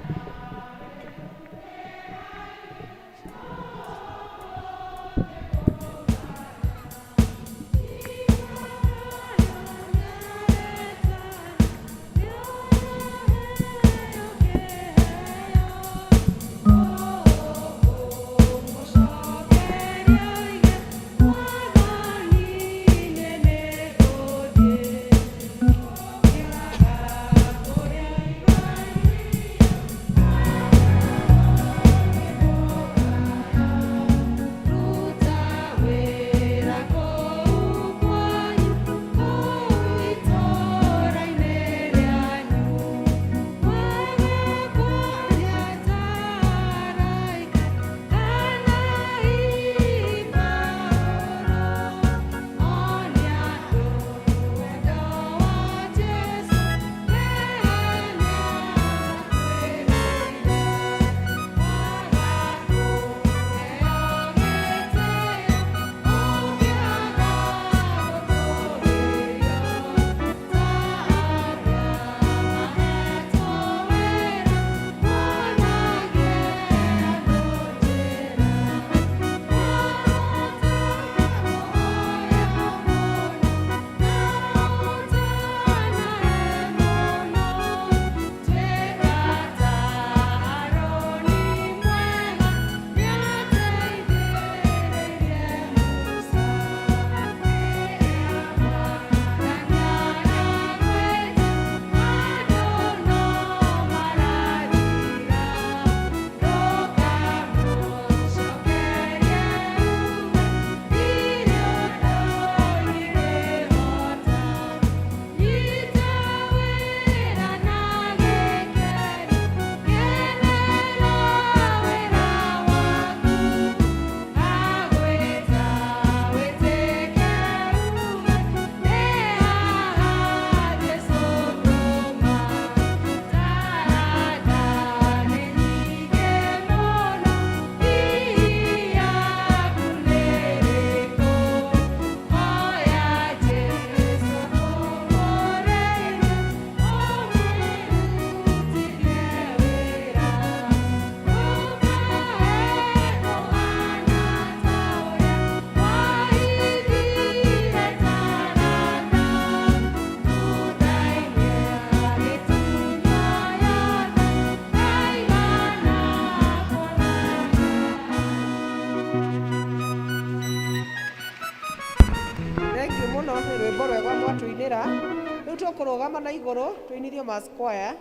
Thank Kũrũgama na igũrũ tũinithio mass choir.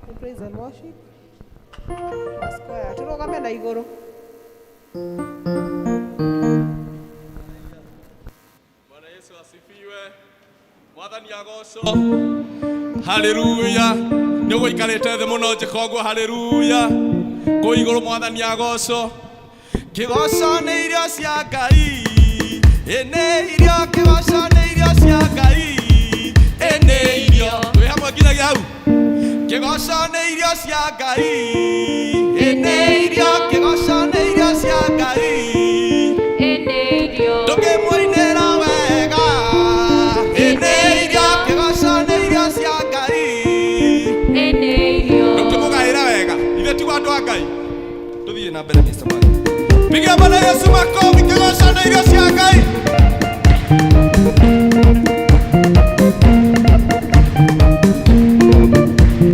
Nĩ praise and worship. Mass choir. Tũrũgame na igũrũ. Bwana Yesu asifiwe. Mwathani agocwo. Haleluya. Nĩ ũgũikarĩte thĩ mũno njĩka ũguo haleluya. Kũu igũrũ Mwathani agocwo. Kĩgoco nĩ irio cia Ngai. Ĩ nĩ irio, kĩgoco nĩ irio cia Ngai. Ĩ nĩ irio. Twĩ hamwe nginyagia hau. Kĩgoco nĩ irio cia Ngai. Ĩ nĩ irio, kĩgoco nĩ irio cia Ngai. Tũkĩmũinĩra wega. Ĩ nĩ irio, kĩgoco nĩ irio cia Ngai. Tũkĩmũgaĩra wega. Ithuĩ tiguo andũ a Ngai. Tũthiĩ na mbere Mr. Mwangi. Pigia Bwana Yesu makofi, kĩgoco nĩ irio cia Ngai.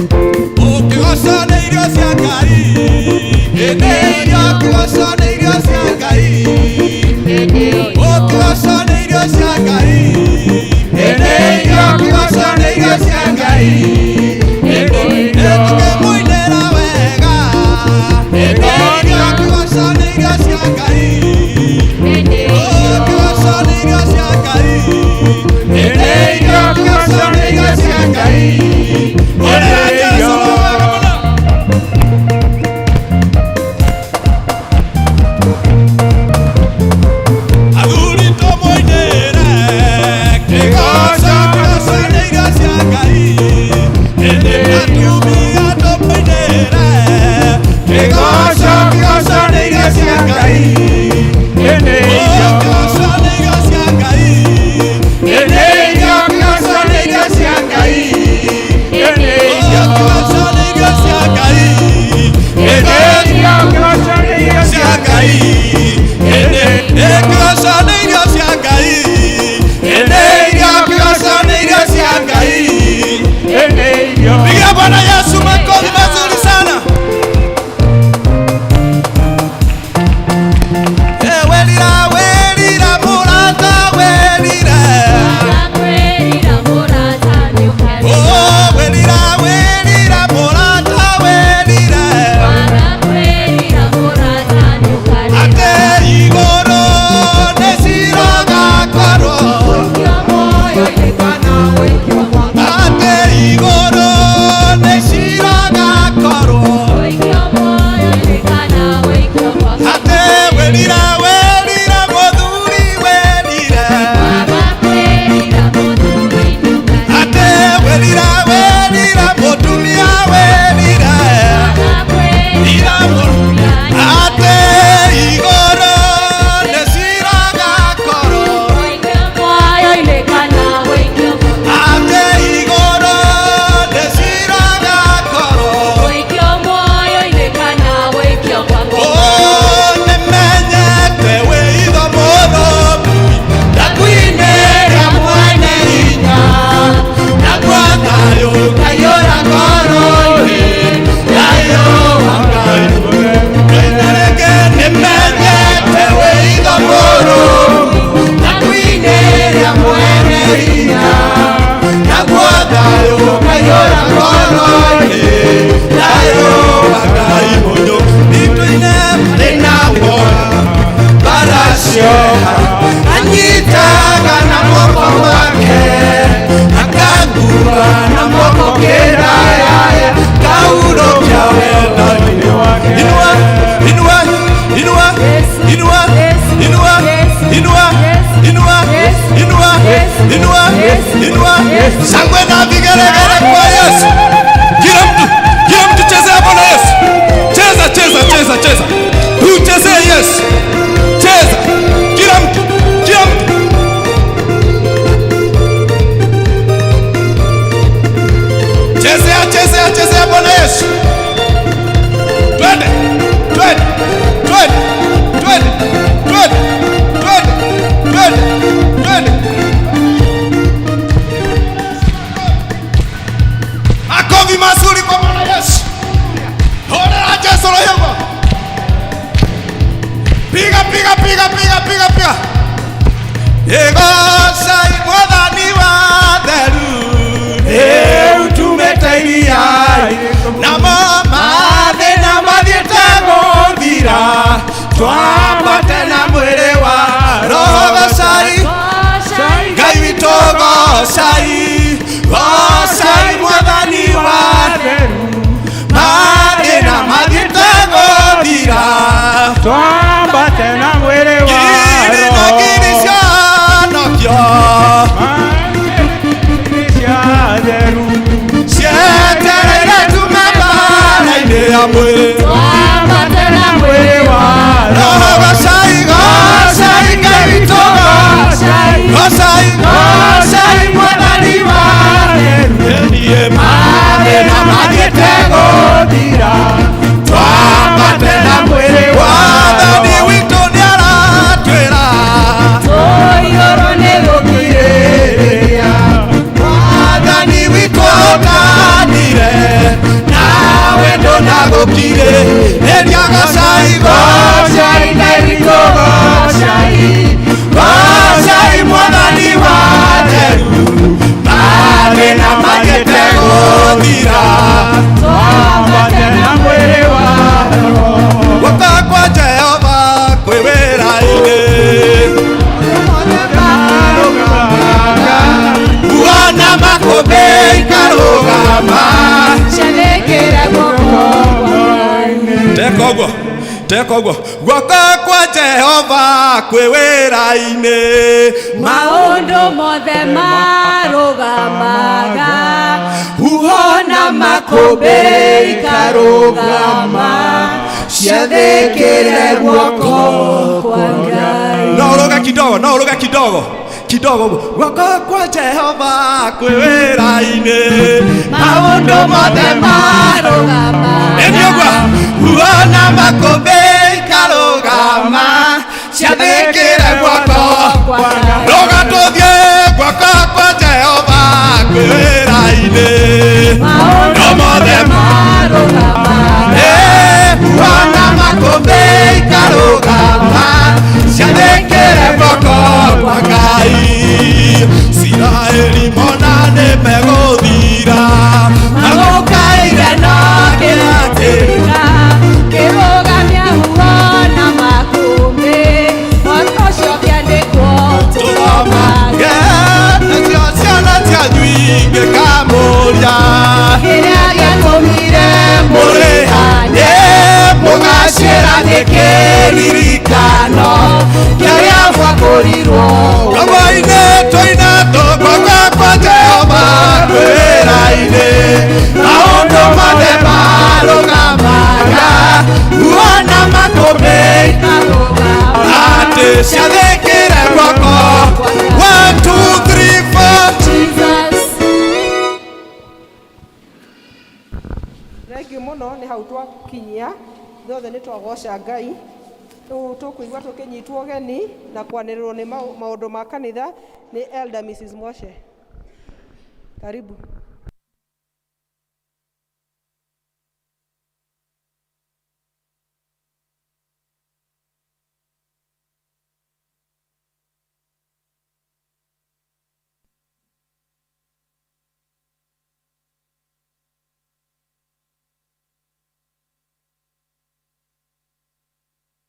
Kĩgoco nĩ irio cia Ngai. Ĩ nĩ irio, kĩgoco nĩ irio cia Ngai. Kĩgoco nĩ irio cia Ngai. Ĩ nĩ irio, kĩgoco nĩ irio cia Ngai. Ĩ nĩ irio, tũkĩmũinĩra wega. Ĩ nĩ irio, kĩgoco nĩ irio cia Ngai. Kĩgoco nĩ irio cia Ngai. Ĩ nĩ irio, kĩgoco nĩ irio cia Ngai. Ũrĩa Jesũ nĩ mwega mũno. Athuri tũmũinĩre, kĩgoco, kĩgoco nĩ irio cia Ngai. Ĩndĩ atumia tũmũinĩre, kĩgoco, kĩgoco nĩ irio cia Ngai. Kĩgoco nĩ irio cia Ngai. Ĩndĩ irio, kĩgoco nĩ irio cia Ngai. Kĩgoco nĩ irio cia Ngai. Ĩndĩ irio, kĩgoco nĩ irio cia Ngai. Ĩndĩ kĩgoco nĩ irio cia Ngai. Ĩndĩ irio, kĩgoco nĩ irio cia Ngai. Pigia Bwana Yesu makofi mazuri sana. Welira, welira, murata, welira. Oh, welira, welira, murata, welira. Ate igoro nesirogakorwo. Ate igoro nesirogakorwo. Ate welira, welira, muthuri welira. Ate welira, welira, mutumia welira. Ate igoro nesirogakorwo. Ate igoro nesirogakorwo. Oh, nĩmenyete wĩitho mũthũku, ndakwinĩra mwene hinya, naguo thayũ ũkaiyũra ngoro-inĩ, thayũ wa Ngai. Rĩngĩ nĩmenyete wĩitho mũthũku, ndakwinĩra mwene hinya, naguo thayũ ũkaiyũra ngoro-inĩ, thayũ wa Ngai mũndũ. Itũ-inĩ marĩ na wona baracioha, anyitaga na moko make, akangua na moko kĩraya, kaurũkia wendo-inĩ wake. Inua, inua, inua, inua, inua, inua, inua, inua, inua, inua. Shangwe na vigelegele kwa Yesu. Kila mtu, kila mtu chezea Bwana Yesu. Cheza, cheza, cheza, cheza. Tuchezee Yesu. Cheza. Kila mtu, kila mtu. Chezea, chezea, chezea Bwana Yesu. Twende, twende, twende, twende, twende, twende, twende, twende. Makofi mazuri kwa Bwana Yesu. Hongera Yesu roho. Piga, piga, piga, piga, piga, piga. Ego sai mwathani wa theru. Rĩu tumĩte iria-inĩ namo mathĩna mathiĩte gũthira twambate na mwĩrĩ wa roho gocai Ngai witũ gocai gocai mwathani wa mathĩna mathiĩte gũthira twambate na mwĩrĩ wa ngiri na ngiri cianokio theru cietereire tume mbara-inĩ ya mwĩrĩ Twambate na mwĩrĩ wa roho gocai gocai Ngai witũ gocai gocai gocai mwathani wa niĩ mathĩna mathiĩte gũthira twambate na mwĩrĩ wathani witũ nĩaratwĩra Tũiyũrwo nĩ gũkirĩrĩria wathani witũ ũtanire nawe ndũnagũkirĩrĩria gocai gocai Ngai witũ gocai gocai mwathani wa theru mathĩna mathiĩte gũthira twambate na mwĩrĩ wa roho guoko kwa Jehova kwĩ wĩra-inĩ kuona makũmbĩ ikarũgama Ciathĩkĩre guoko teka ũguo teka ũguo guoko kwa Jehova kwĩ wĩra-inĩ Maũndũ mothe marũgamaga huho na makũmbĩ ikarũgama ciathĩkĩre guoko kwa Ngai. no ũrũge kidogo no ũrũge kidogo kidogo ũguo guoko kwa Jehova kwĩ wĩra-inĩ maũndũ mothe marũgamaga ĩni ũguo huho na makũmbĩ ikarũgama ciathĩkĩre guoko rũga tũthiĩ guoko kwa Jehova kwĩ wĩra-inĩ maũndũ mothe huho na makũmbĩ ikarũgama ciathĩkĩre guoko kwa Ngai Isiraeli mona nĩ megũthira magũkaire no kĩratĩka Kĩrũgamia huho na makũmbĩ ũhoro ũcio ũkĩandĩkwo tũthomage nacio ciana cianyu ingĩkamũria kĩrĩa gĩatũmire mũrĩhane mũgacĩra nĩ kĩririkano kĩrĩa mwakũrirwo robo-inĩ tũina tũguoko kwa Jehova kwĩra-inĩ maũndũ mothe marũgamaga huho na makũmbĩ atĩ ciathĩkĩre guoko 1 2 3 4 Jesus. Thengiũ mũno nĩ hau twakinyia ithuothe nĩ twagoca Ngai rĩu tũkũigua tũkĩnyitwo ũgeni na kwanĩrĩrwo nĩ maũndũ ma kanitha nĩ Elder Mrs. Moshe. Karibu.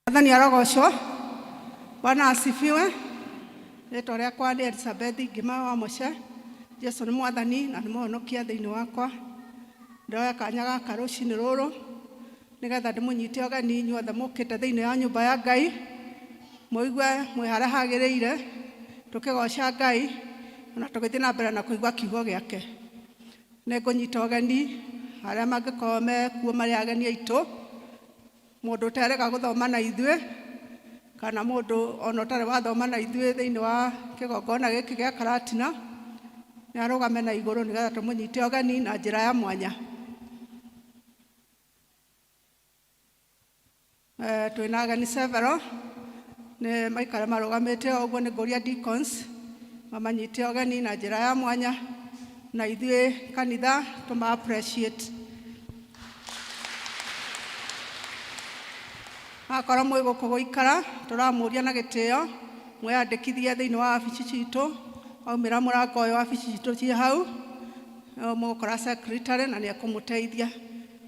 Mwathani arogocwo. Bwana asifiwe. Rĩtwa rĩakwa nĩ Elizabeth Ngima wa Mũce. Jesu nĩ mwathani na nĩ mũhonokia thĩinĩ wakwa. Ndoya kanya gaka rũcinĩ rũrũ nĩgetha ndĩmũnyite ũgeni inyuothe mũkĩte thĩinĩ wa nyũmba ya Ngai mũigue mwĩ harĩa hagĩrĩire tũkĩgoca Ngai ona tũgĩthiĩ na mbere na kũigua kiugo gĩake. Nĩngũnyita ũgeni arĩa mangĩkorwo mekuo marĩ ageni aitũ mũndũ ũterĩga gũthoma na ithuĩ kana mũndũ ona ũtarĩ wathoma na ithuĩ thĩinĩ wa kĩgongona gĩkĩ gĩa Karatina nĩ arũgame na igũrũ nĩgetha tũmũnyite ũgeni na njĩra ya mwanya. Twĩna ageni several nĩ maikara marũgamĩte o ũguo nĩ ngũria deacons mamanyite ũgeni na njĩra ya mwanya na ithuĩ kanitha tũma appreciate. Akorwo mwĩ gũkũ gũikara tũramũria na gĩtĩo mwĩyandĩkithie thĩinĩ wa wabici citũ aumĩra mũrango ũyũ wabici citũ ciĩ hau. Mũgũkora secretary na nĩ ekũmũteithia.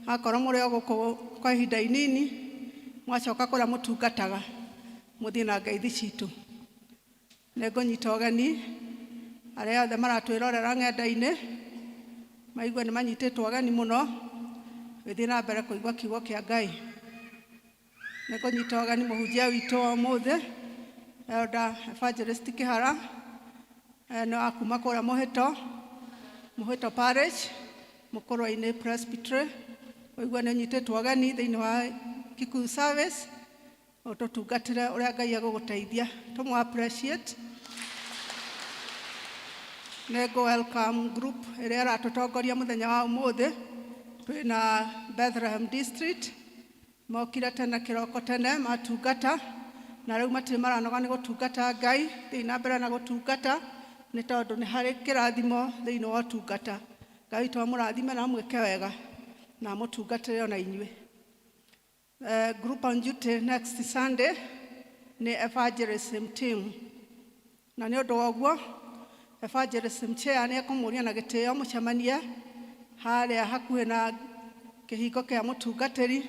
Akorwo mũrĩ o gũkũ kwa ihinda inini, mwacoka kũrĩa mũtungataga, mũthiĩ na ngeithi citũ. Nĩ ngũnyita ũgeni arĩa othe maratwĩrorera ng'enda-inĩ, maigue nĩ manyitĩtwo ũgeni mũno gĩthiĩ na mbere kũigua kiugo kĩa Ngai. Nĩ ngũnyita ũgeni mũhunjia witũ wa ũmũthĩ, Elder Evangelist Kĩhara, nĩ wa kuma kũrĩa Mũhĩto, Mũhĩto Parish, Mũkũrwe-inĩ Presbytery. Ũigue nĩ ũnyitĩtwo ũgeni thĩinĩ wa Kikuyu service, ũtũtungatĩre ũrĩa Ngai egũgũteithia. Tũmũ appreciate. Nĩ ngũ welcome group ĩrĩa ĩratũtongoria mũthenya wa ũmũthĩ. Twĩna Bethlehem District, mokire tene kĩroko tene matungata, na rĩu matirĩ maranoga nĩ gũtungata Ngai. Thiĩ na mbere na gũtungata, nĩ tondũ nĩ harĩ kĩrathimo thĩinĩ wa ũtungata. Ngai witũ amũrathime na amwĩke wega na amũtungatĩre ona inyuĩ. Group on duty next Sunday nĩ evangelism team, na nĩ ũndũ wa ũguo evangelism chair nĩ ekũmũria na gĩtĩo mũcemanie harĩa hakuhĩ na kĩhingo kĩa mũtungatĩri,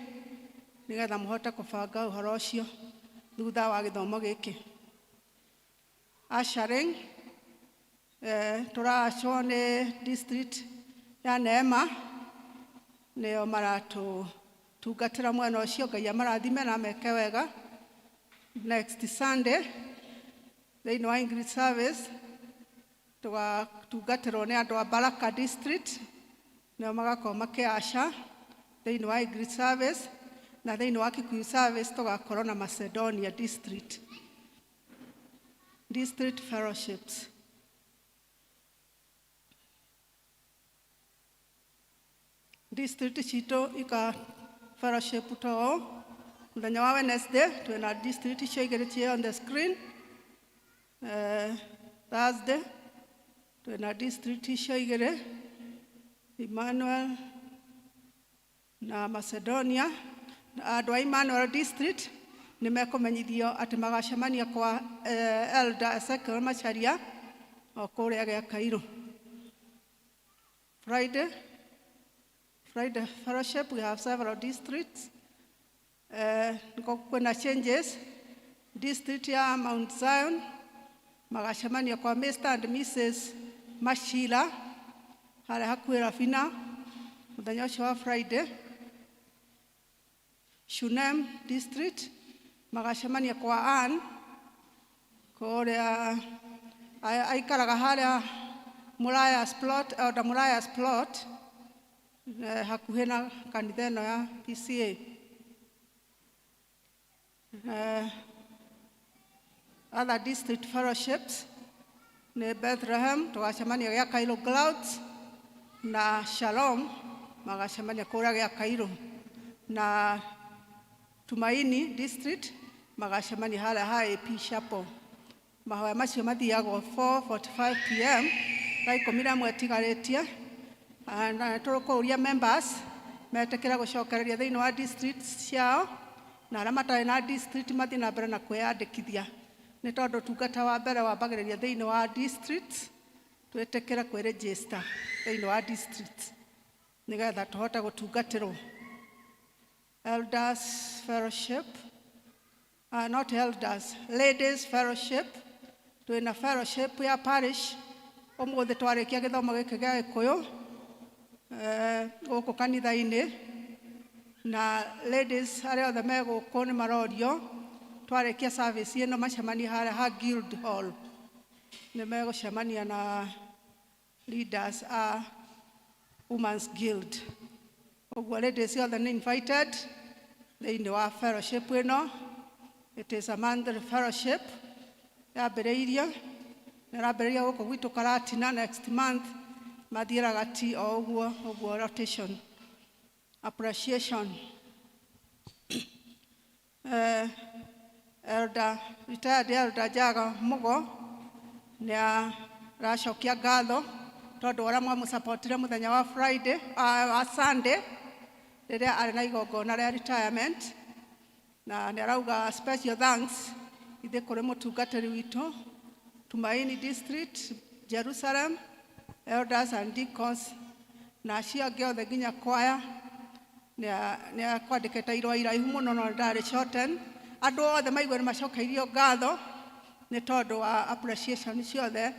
nĩgetha mũhote kũbanga ũhoro ũcio thutha wa gĩthomo gĩkĩ. Ushering, tũracwo nĩ district ya Neema, nĩo maratũtungatĩra mwena ũcio. Ngai amarathime na ameke wega. Next Sunday thĩinĩ wa English service tũgatungatĩrwo nĩ andũ a Baraka District, nĩo magakorwo makĩaca thĩinĩ wa English service, na thĩinĩ wa Kikuyu service tũgakorwo na Macedonia District. District fellowships. District citũ ika fellowship to ũũ. Mũthenya wa Wednesday twĩna district icio igĩrĩ ciĩ on the screen. Thursday twĩna district icio igĩrĩ, Emmanuel na Macedonia. Andũ a Emmanuel District nĩ mekũmenyithio atĩ magacemania kwa Elder Ezekiel Macharia o kũrĩa gĩa Kairũ. Friday fellowship, we have several districts. Niko kwĩna changes. District ya Mount Zion magacemania kwa Mr. and Mrs. Mashila harĩa hakuhĩ Rafina mũthenya ũcio wa Friday. Shunem District magacemania kwa Ann kũrĩa aikaraga harĩa Muraya's plot, Elder Muraya's plot, hakuhĩ na kanitha ĩno ya PCA. Other district fellowships nĩ Bethlehem tũgacemania gĩa Cairo Clouds, na Shalom magacemania kũrĩa gĩa Cairo, na Tumaini District magacemania harĩa ha AP Chapel. Mahoya macio mathiagwo 4:45 p.m., thaa 11 ĩtigarĩtie. Na tũkũria members metĩkĩre gũcokereria thĩinĩ wa district ciao, na arĩa matarĩ na district mathiĩ na mbere na kwĩyandĩkithia, nĩ tondũ ũtungata wa mbere wambagĩrĩria thĩinĩ wa district. Twĩtĩkĩre kwĩregister thĩinĩ wa district nĩgetha tũhote gũtungatĩrwo. Elders fellowship, not elders, ladies fellowship, twĩna fellowship ya parish ũmũthĩ twarĩkia gĩthomo gĩkĩ gĩa Gĩkũyũ gũkũ kanitha-inĩ, na ladies arĩa othe me gũkũ nĩ marorio twarĩkia service ĩno macemanie harĩa ha Guild Hall, nĩ megũcemania na leaders a Women's Guild. Ũguo ladies othe nĩ invited thĩinĩ wa fellowship ĩno. It is a monthly fellowship yambĩrĩirio, ĩrambĩrĩria gũkũ gwitũ Karatina. Next month mathiĩraga ti o ũguo ũguo rotation. Appreciation, Elder, retired Elder Jaga Mugo nĩ aracokia ngatho tondũ ũrĩa mwamũsupportire mũthenya wa Friday, wa Sunday rĩrĩa arĩ na igongona rĩa retirement, na nĩ arauga special thanks ithe kũrĩ mũtungatĩri witũ Tumaini District, Jerusalem, elders and deacons. Na acio angĩ othe nginya kwaya nĩ akwandĩkĩte irũa iraihu mũno no ndarĩ shorten. Andũ othe maigue nĩ macokeirio ngatho nĩ tondũ wa appreciation ciothe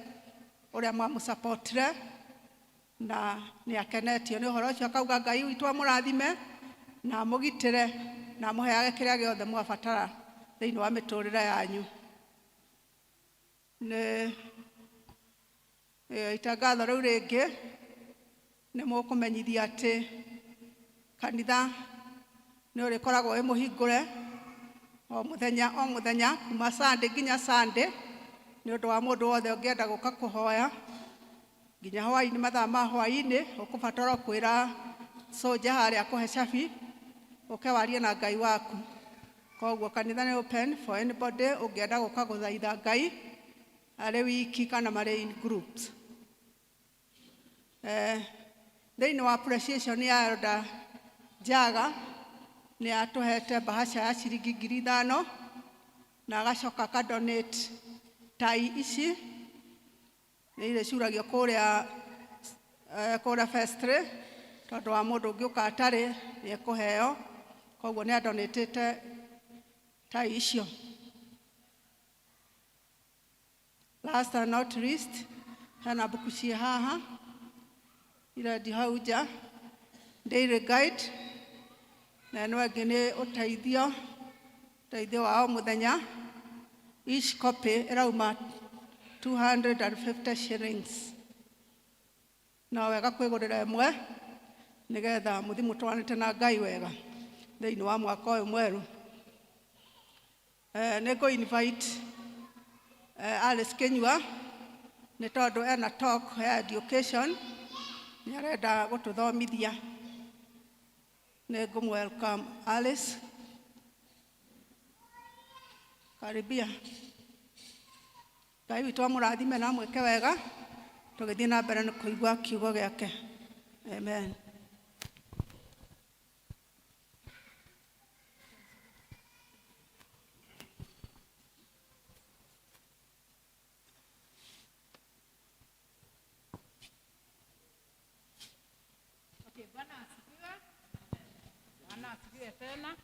ũrĩa mwamũsupportire, na nĩ akenetio nĩ ũhoro ũcio, akauga Ngai witũ amũrathime na amũgitĩre na amũheage kĩrĩa gĩothe mwabatara thĩinĩ wa mĩtũrĩre yanyu. Nĩ itangatho rĩu rĩngĩ nĩ mũkũmenyithia atĩ kanitha nĩ ũrĩkoragwo wĩ mũhingũre o mũthenya o mũthenya kuma Sunday nginya Sunday, nĩ ũndũ wa mũndũ wothe ũngĩenda gũka kũhoya nginya hwaĩ-inĩ, mathaa ma hwaĩ-inĩ. Ũkũbatara kwĩra soldier harĩa akũhe cabi ũke warie na Ngai waku. Koguo kanitha nĩ open for anybody ũngĩenda gũka gũthaitha Ngai arĩ wiki kana marĩ in groups. Thĩinĩ wa appreciation ya Elder Njaga, nĩ atũhete bahasha ya ciringi 5,000 na agacoka akadonate tai ici nĩ irĩcuragio kũrĩa vestry, tondũ wa mũndũ ũngĩũka atarĩ nĩ ekũheo. Koguo nĩ adonatĩte tai icio. Last and not least, hena mbuku ciĩ haha irendio hau nja, daily guide, na ĩno ĩngĩ nĩ ũteithio wa o mũthenya. Each copy ĩrauma 250 shillings. No wega kwĩgũrĩra ĩmwe nĩgetha mũthi mũtwaranĩte na Ngai wega thĩinĩ wa mwaka ũyũ mwerũ. Nĩ ngũ invite Alice Kinyua nĩ tondũ ena talk ya education nĩ arenda gũtũthomithia. Nĩ ngũmũ welcome Alice. Karibia. Ngai witũ amũrathime na amwĩke wega tũgĩthiĩ na mbere nĩ kũigua kiugo gĩake. Amen. Okay, Bwana asifiwe. Bwana asifiwe tena.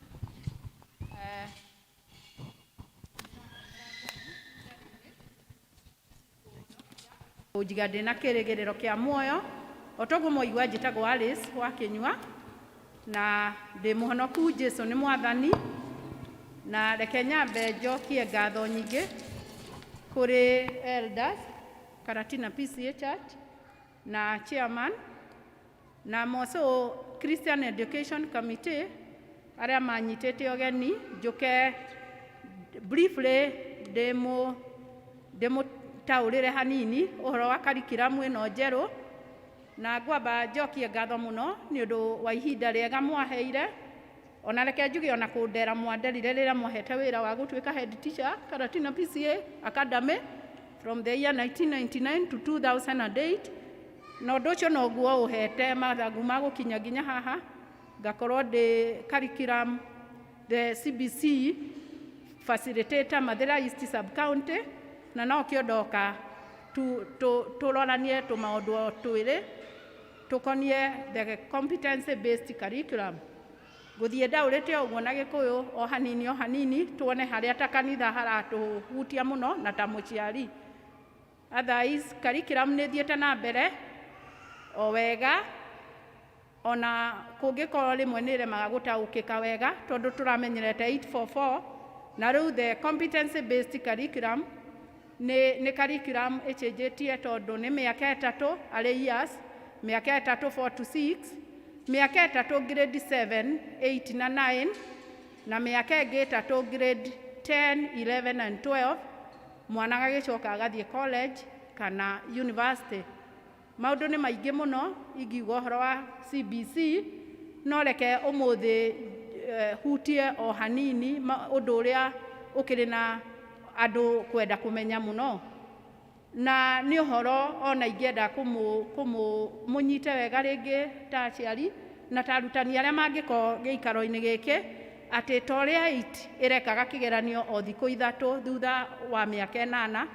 Njiga ndĩna kĩrĩgĩrĩro kĩa muoyo o toguo mwaigua, njĩtagwo Alice wa Kĩnyua na ndĩ mũhonoku. Jesu nĩ mwathani. Na reke nyambe njokie ngatho nyingĩ kũrĩ elders Karatina PCA Church na chairman na Moso Christian Education Committee arĩa manyitĩte ũgeni njũke briefly ndĩmũtaũrĩre hanini ũhoro wa curriculum ĩno njerũ. Na ngwamba njokie ngatho mũno nĩ ũndũ wa ihinda rĩega mwaheire, ona reke njuge ona kũndera mwanderire rĩrĩa mwahete wĩra wa gũtuĩka head teacher Karatina PCA Academy from the year 1999 to 2008. Na ũndũ ũcio noguo ũhete mathagu ma gũkinya nginya haha ngakorwo ndĩ curriculum, the CBC facilitator Mathira East Sub County. Na no kĩo ndoka tũroranie tũmaũndũ o twĩrĩ tũkonie the competency based curriculum. Ngũthiĩ ndaũrĩte ũguo na Gĩkũyũ o hanini o hanini, tuone harĩa ta kanitha haratũhutia mũno na ta mũciari. Otherwise, curriculum nĩ ĩthiĩte na mbere o wega, ona kũngĩkorwo rĩmwe nĩ ĩremaga gũtaũkĩka wega tondũ tũramenyerete 844, na rĩu the competency based curriculum nĩ curriculum ĩcenjetie tondũ nĩ mĩaka 3 arĩ years, mĩaka 3 4 to 6, mĩaka 3 grade 7, 8 na 9, na mĩaka ĩngĩ 3 grade 10, 11 and 12. Mwana agagĩcoka agathiĩ college kana university. Maũndũ nĩ maingĩ mũno ingiuga ũhoro wa CBC, no reke ũmũthĩ hutie o hanini ũndũ ũrĩa ũkĩrĩ na andũ kwenda kũmenya mũno, na nĩ ũhoro ona ingĩenda mũnyite wega rĩngĩ ta aciari na ta arutani arĩa mangĩkorwo gĩikaro-inĩ gĩkĩ, atĩ ta ũrĩa 8 ĩrekaga kĩgeranio o thikũ 3 thutha wa mĩaka 8,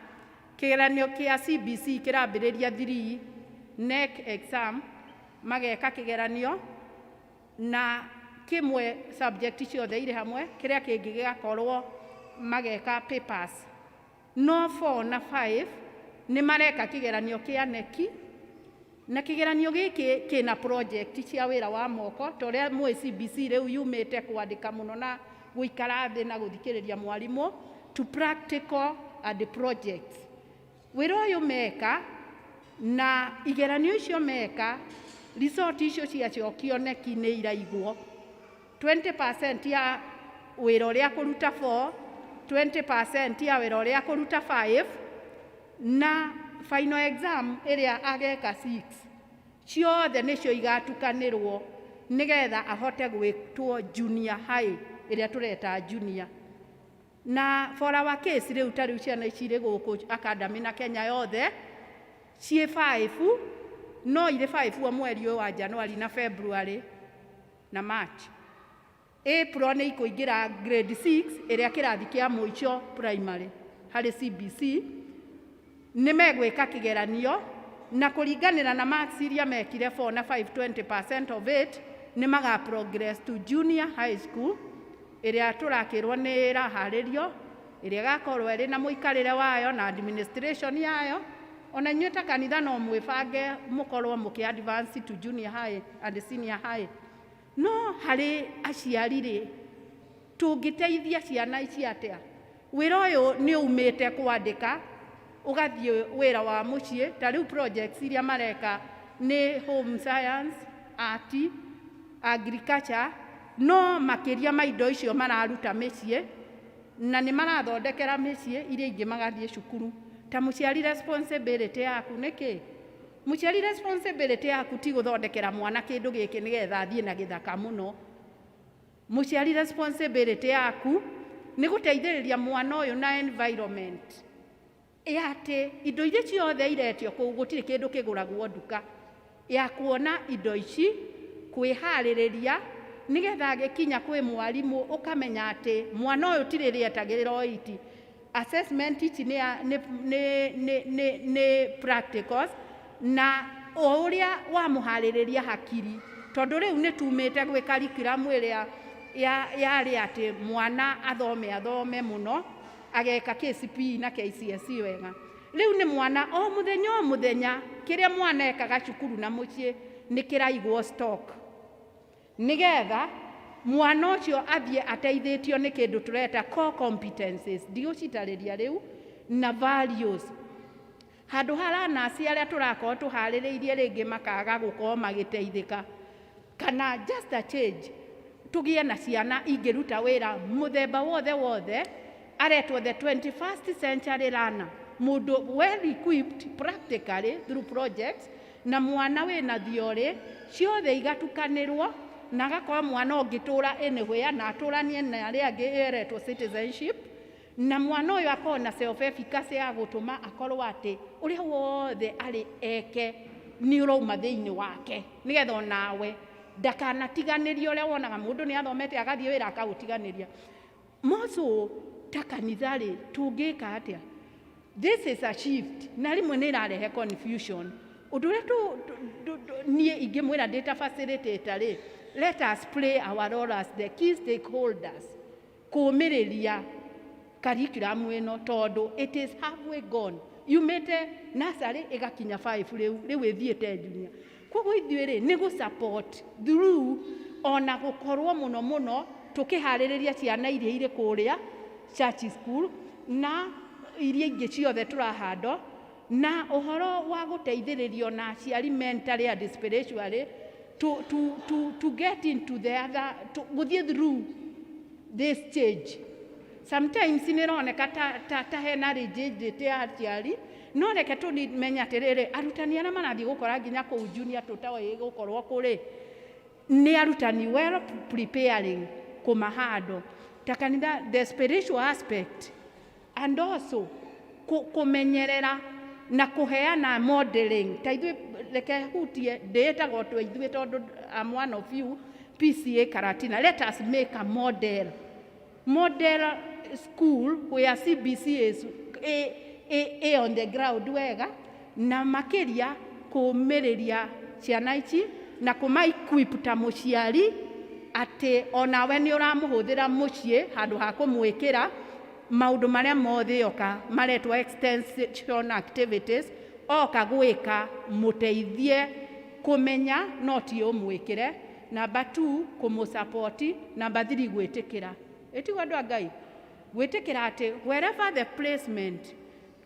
kĩgeranio kĩa CBC kĩrambĩrĩria 3 NEC exam. Mageka kĩgeranio na kĩmwe subject ciothe irĩ hamwe, kĩrĩa kĩngĩ gĩgakorwo mageka papers. No 4 na 5 nĩ mareka kĩgeranio kĩa KNEC, na kĩgeranio gĩkĩ kĩna project cia wĩra wa moko, ta ũrĩa mũĩ CBC rĩu yumĩte kwandĩka mũno na gũikara thĩ na gũthikĩrĩria mwarimũ to practical and projects. Wĩra ũyũ meka na igeranio icio meka, result icio ciacokio KNEC nĩ iraigwo 20% ya wĩra ũrĩa kũruta 4, 20% ya wĩra ũrĩa kũruta 5, na final exam ĩrĩa ageka 6, ciothe nĩcio igatukanĩrwo nĩgetha ahote gwĩtwo junior high, ĩrĩa tũreta junior. Na for our case rĩu, ta rĩu ciana ici irĩ gũkũ academy na Kenya yothe ciĩ 5, no irĩ 5 o mweri ũyũ wa January na February na March. April nĩ ikũingĩra grade 6, ĩrĩa kĩrathi kĩa mũico primary harĩ CBC. Nĩ megwĩka kĩgeranio na kũringanĩra na marks iria mekire 4 na 5, 20% of it nĩ maga progress to junior high school, ĩrĩa tũrakĩrwo nĩ ĩraharĩrio, ĩrĩa ĩgakorwo ĩrĩ na mũikarĩre wayo na administration yayo. Ona inyuĩ ta kanitha no mwĩbange mũkorwo mũkĩ advance to junior high and senior high. No harĩ aciari rĩ, tũngĩteithia ciana ici atĩa? Wĩra ũyũ nĩ umĩte kwandĩka ũgathiĩ wĩra wa mũciĩ. Ta rĩu projects iria mareka nĩ home science, art, agriculture, no makĩria ma indo icio mararuta mĩciĩ na nĩ marathondekera mĩciĩ, iria ingĩ magathiĩ cukuru. Ta mũciari, responsibility yaku nĩ kĩ? Mũciari, responsibility yaku ti gũthondekera mwana kĩndũ gĩkĩ nĩgetha athiĩ na gĩthaka mũno. Mũciari, responsibility yaku nĩ gũteithĩrĩria mwana ũyũ na environment ya atĩ indo iria ciothe iretio kũu, gũtirĩ kĩndũ kĩgũragwo nduka, ya kuona indo ici, kwĩharĩrĩria nĩgetha agĩkinya kwĩ mwarimũ ũkamenya atĩ mwana ũyũ ti rĩrĩa etagĩrĩra o iti assessment ici nĩ practicals, na o ũrĩa wamũharĩrĩria hakiri, tondũ rĩu nĩ tumĩte gwĩ curriculum ĩrĩa yarĩ atĩ mwana athome athome mũno ageka KCPE na KCSE wega. Rĩu nĩ mwana o mũthenya o mũthenya, kĩrĩa mwana ekaga cukuru na mũciĩ nĩ kĩraigwo stock, nĩgetha mwana ũcio athiĩ ateithĩtio nĩ kĩndũ tũreta core competencies, ndigũcitarĩria rĩu, na values, handũ ha nasi arĩa tũrakorwo tũharĩrĩirie rĩngĩ makaga gũkorwo magĩteithĩka, kana just a change, tũgĩe na ciana ingĩruta wĩra mũthemba wothe wothe, aretwo the 21st century learner, mũndũ well equipped practically through projects, na mwana wĩna theory ciothe igatukanĩrwo, na agakorwo mwana ũngĩtũra anywhere na atũranie na arĩa angĩ, eretwo citizenship, na mwana ũyũ akorwo na self efficacy ya gũtũma akorwo atĩ ũrĩa wothe arĩ eke nĩ ũrauma thĩinĩ wake, nĩgetha onawe ndakanatiganĩrie ũrĩa wonaga mũndũ nĩ athomete agathiĩ wĩra akagũtiganĩria moco. Ta kanitha rĩ, tũngĩka atĩa? This is a shift, na rĩmwe nĩ ĩrarehe confusion. Ũndũ ũrĩa niĩ ingĩmwĩra ndĩ ta facilitator rĩ, let us play our role as the key stakeholders kũũmĩrĩria curriculum ĩno, tondũ it is halfway gone, yumĩte nursery ĩgakinya 5, rĩu ĩthiĩte junior. Koguo ithuĩ rĩ, nĩ gũ support through ona gũkorwo mũno mũno tũkĩharĩrĩria ciana iria irĩ kũrĩa church school na iria ingĩ ciothe tũrahando, na ũhoro wa gũteithĩrĩrio na aciari mentally and spiritually to get into the other to, gũthiĩ through this change. Sometimes nĩ ĩroneka ta hena rigidity ya aciari, no reke tũmenye atĩrĩrĩ, arutani arĩa marathiĩ gũkora nginya kũu junior tũtoĩ gũkorwo kũrĩ nĩ arutani well preparing kũmahando. Ta kanitha, the spiritual aspect and also kũmenyerera na kũheana modeling, ta ithuĩ, reke hutie ndĩĩtagwo tũ ithuĩ tondũ I'm one of you, PCEA Karatina, let us make a model school where CBC is a on the ground wega, na makĩria kũũmĩrĩria ciana ici. Na kũma equip ta mũciari atĩ onawe nĩ ũramũhũthĩra mũciĩ handũ ha kũmwĩkĩra maũndũ marĩa mothe oka maretwo extension activities oka gwĩka, mũteithie kũmenya no ti ũmwĩkĩre. Number 2, kũmũsupport. Number 3, gwĩtĩkĩra ĩtiguo andũ a Ngai gwĩtĩkĩra atĩ wherever the placement,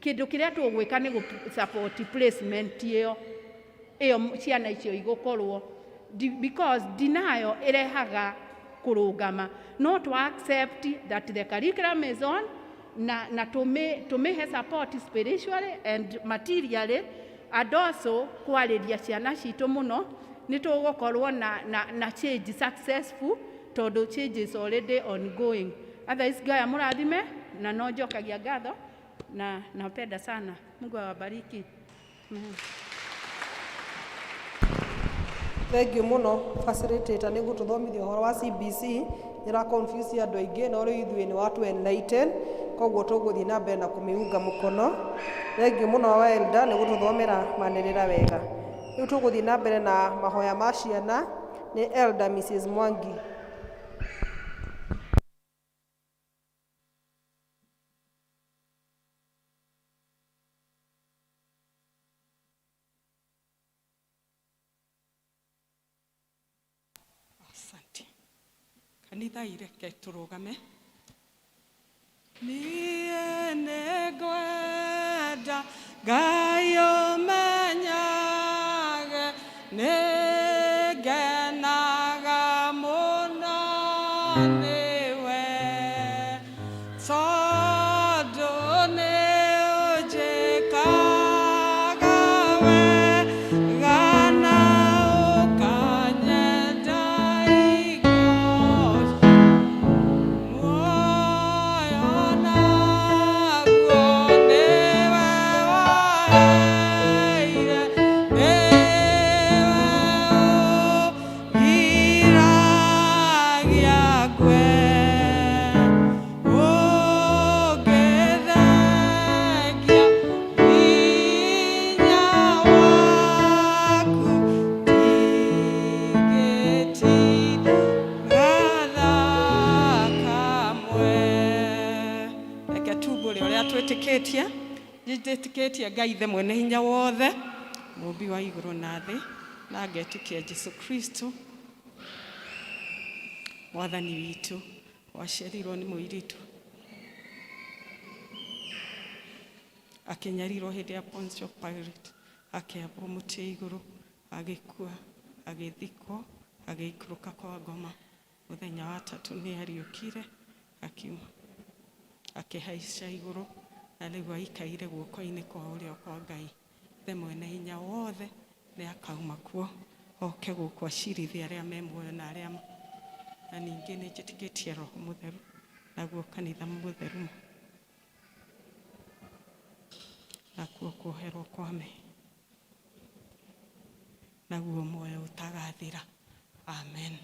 kĩndũ kĩrĩa tũgwĩka nĩ gũ support placement ĩyo ĩyo ciana icio igũkorwo. Because denial ĩrehaga kũrũgama, no to accept that the curriculum is on na tũmĩhe support spiritually and materially, and also kwarĩria ciana citũ mũno, nĩ tũgũkorwo na change successful, tondũ change is already ongoing. Otherwise, Ngai amũrathime, na no njokagia ngatho na napenda sana. Mungu awabariki. Amen. Thank you mũno, facilitator, nĩ gũtũthomithia ũhoro wa CBC. Nĩ ra confuse andũ aingĩ, no rĩu ithuĩ nĩ watu enlighten, koguo tũgũthiĩ na mbere na kũmĩunga mũkono. Thank you mũno wa elder nĩ gũtũthomera manĩrĩra wega. Rĩu tũgũthiĩ na mbere na mahoya ma ciana nĩ Elder Mrs Mwangi. Asante. Kanitha, ireke tũrũgame. Niĩ nĩngwenda Ngai ũmenyage, nĩngenaga mũno nĩwe, tondũ nĩũnjĩkaga wega na ũkanyenda igũrũ. Muoyo naguo nĩwe waheire, nĩwe ũgiragia ngue. Ũngĩthengia hinya waku, ndingĩtiga kamwe. Reke tumbũre ũrĩa twĩtĩkĩtie. Njĩtĩkĩtie Ngai Ithe mwene hinya wothe, mũmbi wa igũrũ na thĩ, na ngetĩkia Jesu Kristo Mwathani witũ, waciarirwo nĩ mũirĩtu, akĩnyarirwo hĩndĩ ya Pontius Pilate, akĩambwo mũtĩ igũrũ, agĩkua, agĩthikwo, agĩikũrũka kwa ngoma. Mũthenya wa tatũ nĩ ariũkire, akiuma, akĩhaica igũrũ, na rĩu aikaire guoko-inĩ kwa ũrĩo kwa Ngai Ithe mwene hinya wothe. Nĩ akauma kuo oke gũkũ acirithie arĩa me muoyo na arĩa na ningĩ nĩ njĩtĩkĩtie Roho Mũtheru, naguo kanitha mũtheru, nakuo kuoherwo kwa mehia, naguo muoyo ũtagathira. Amen.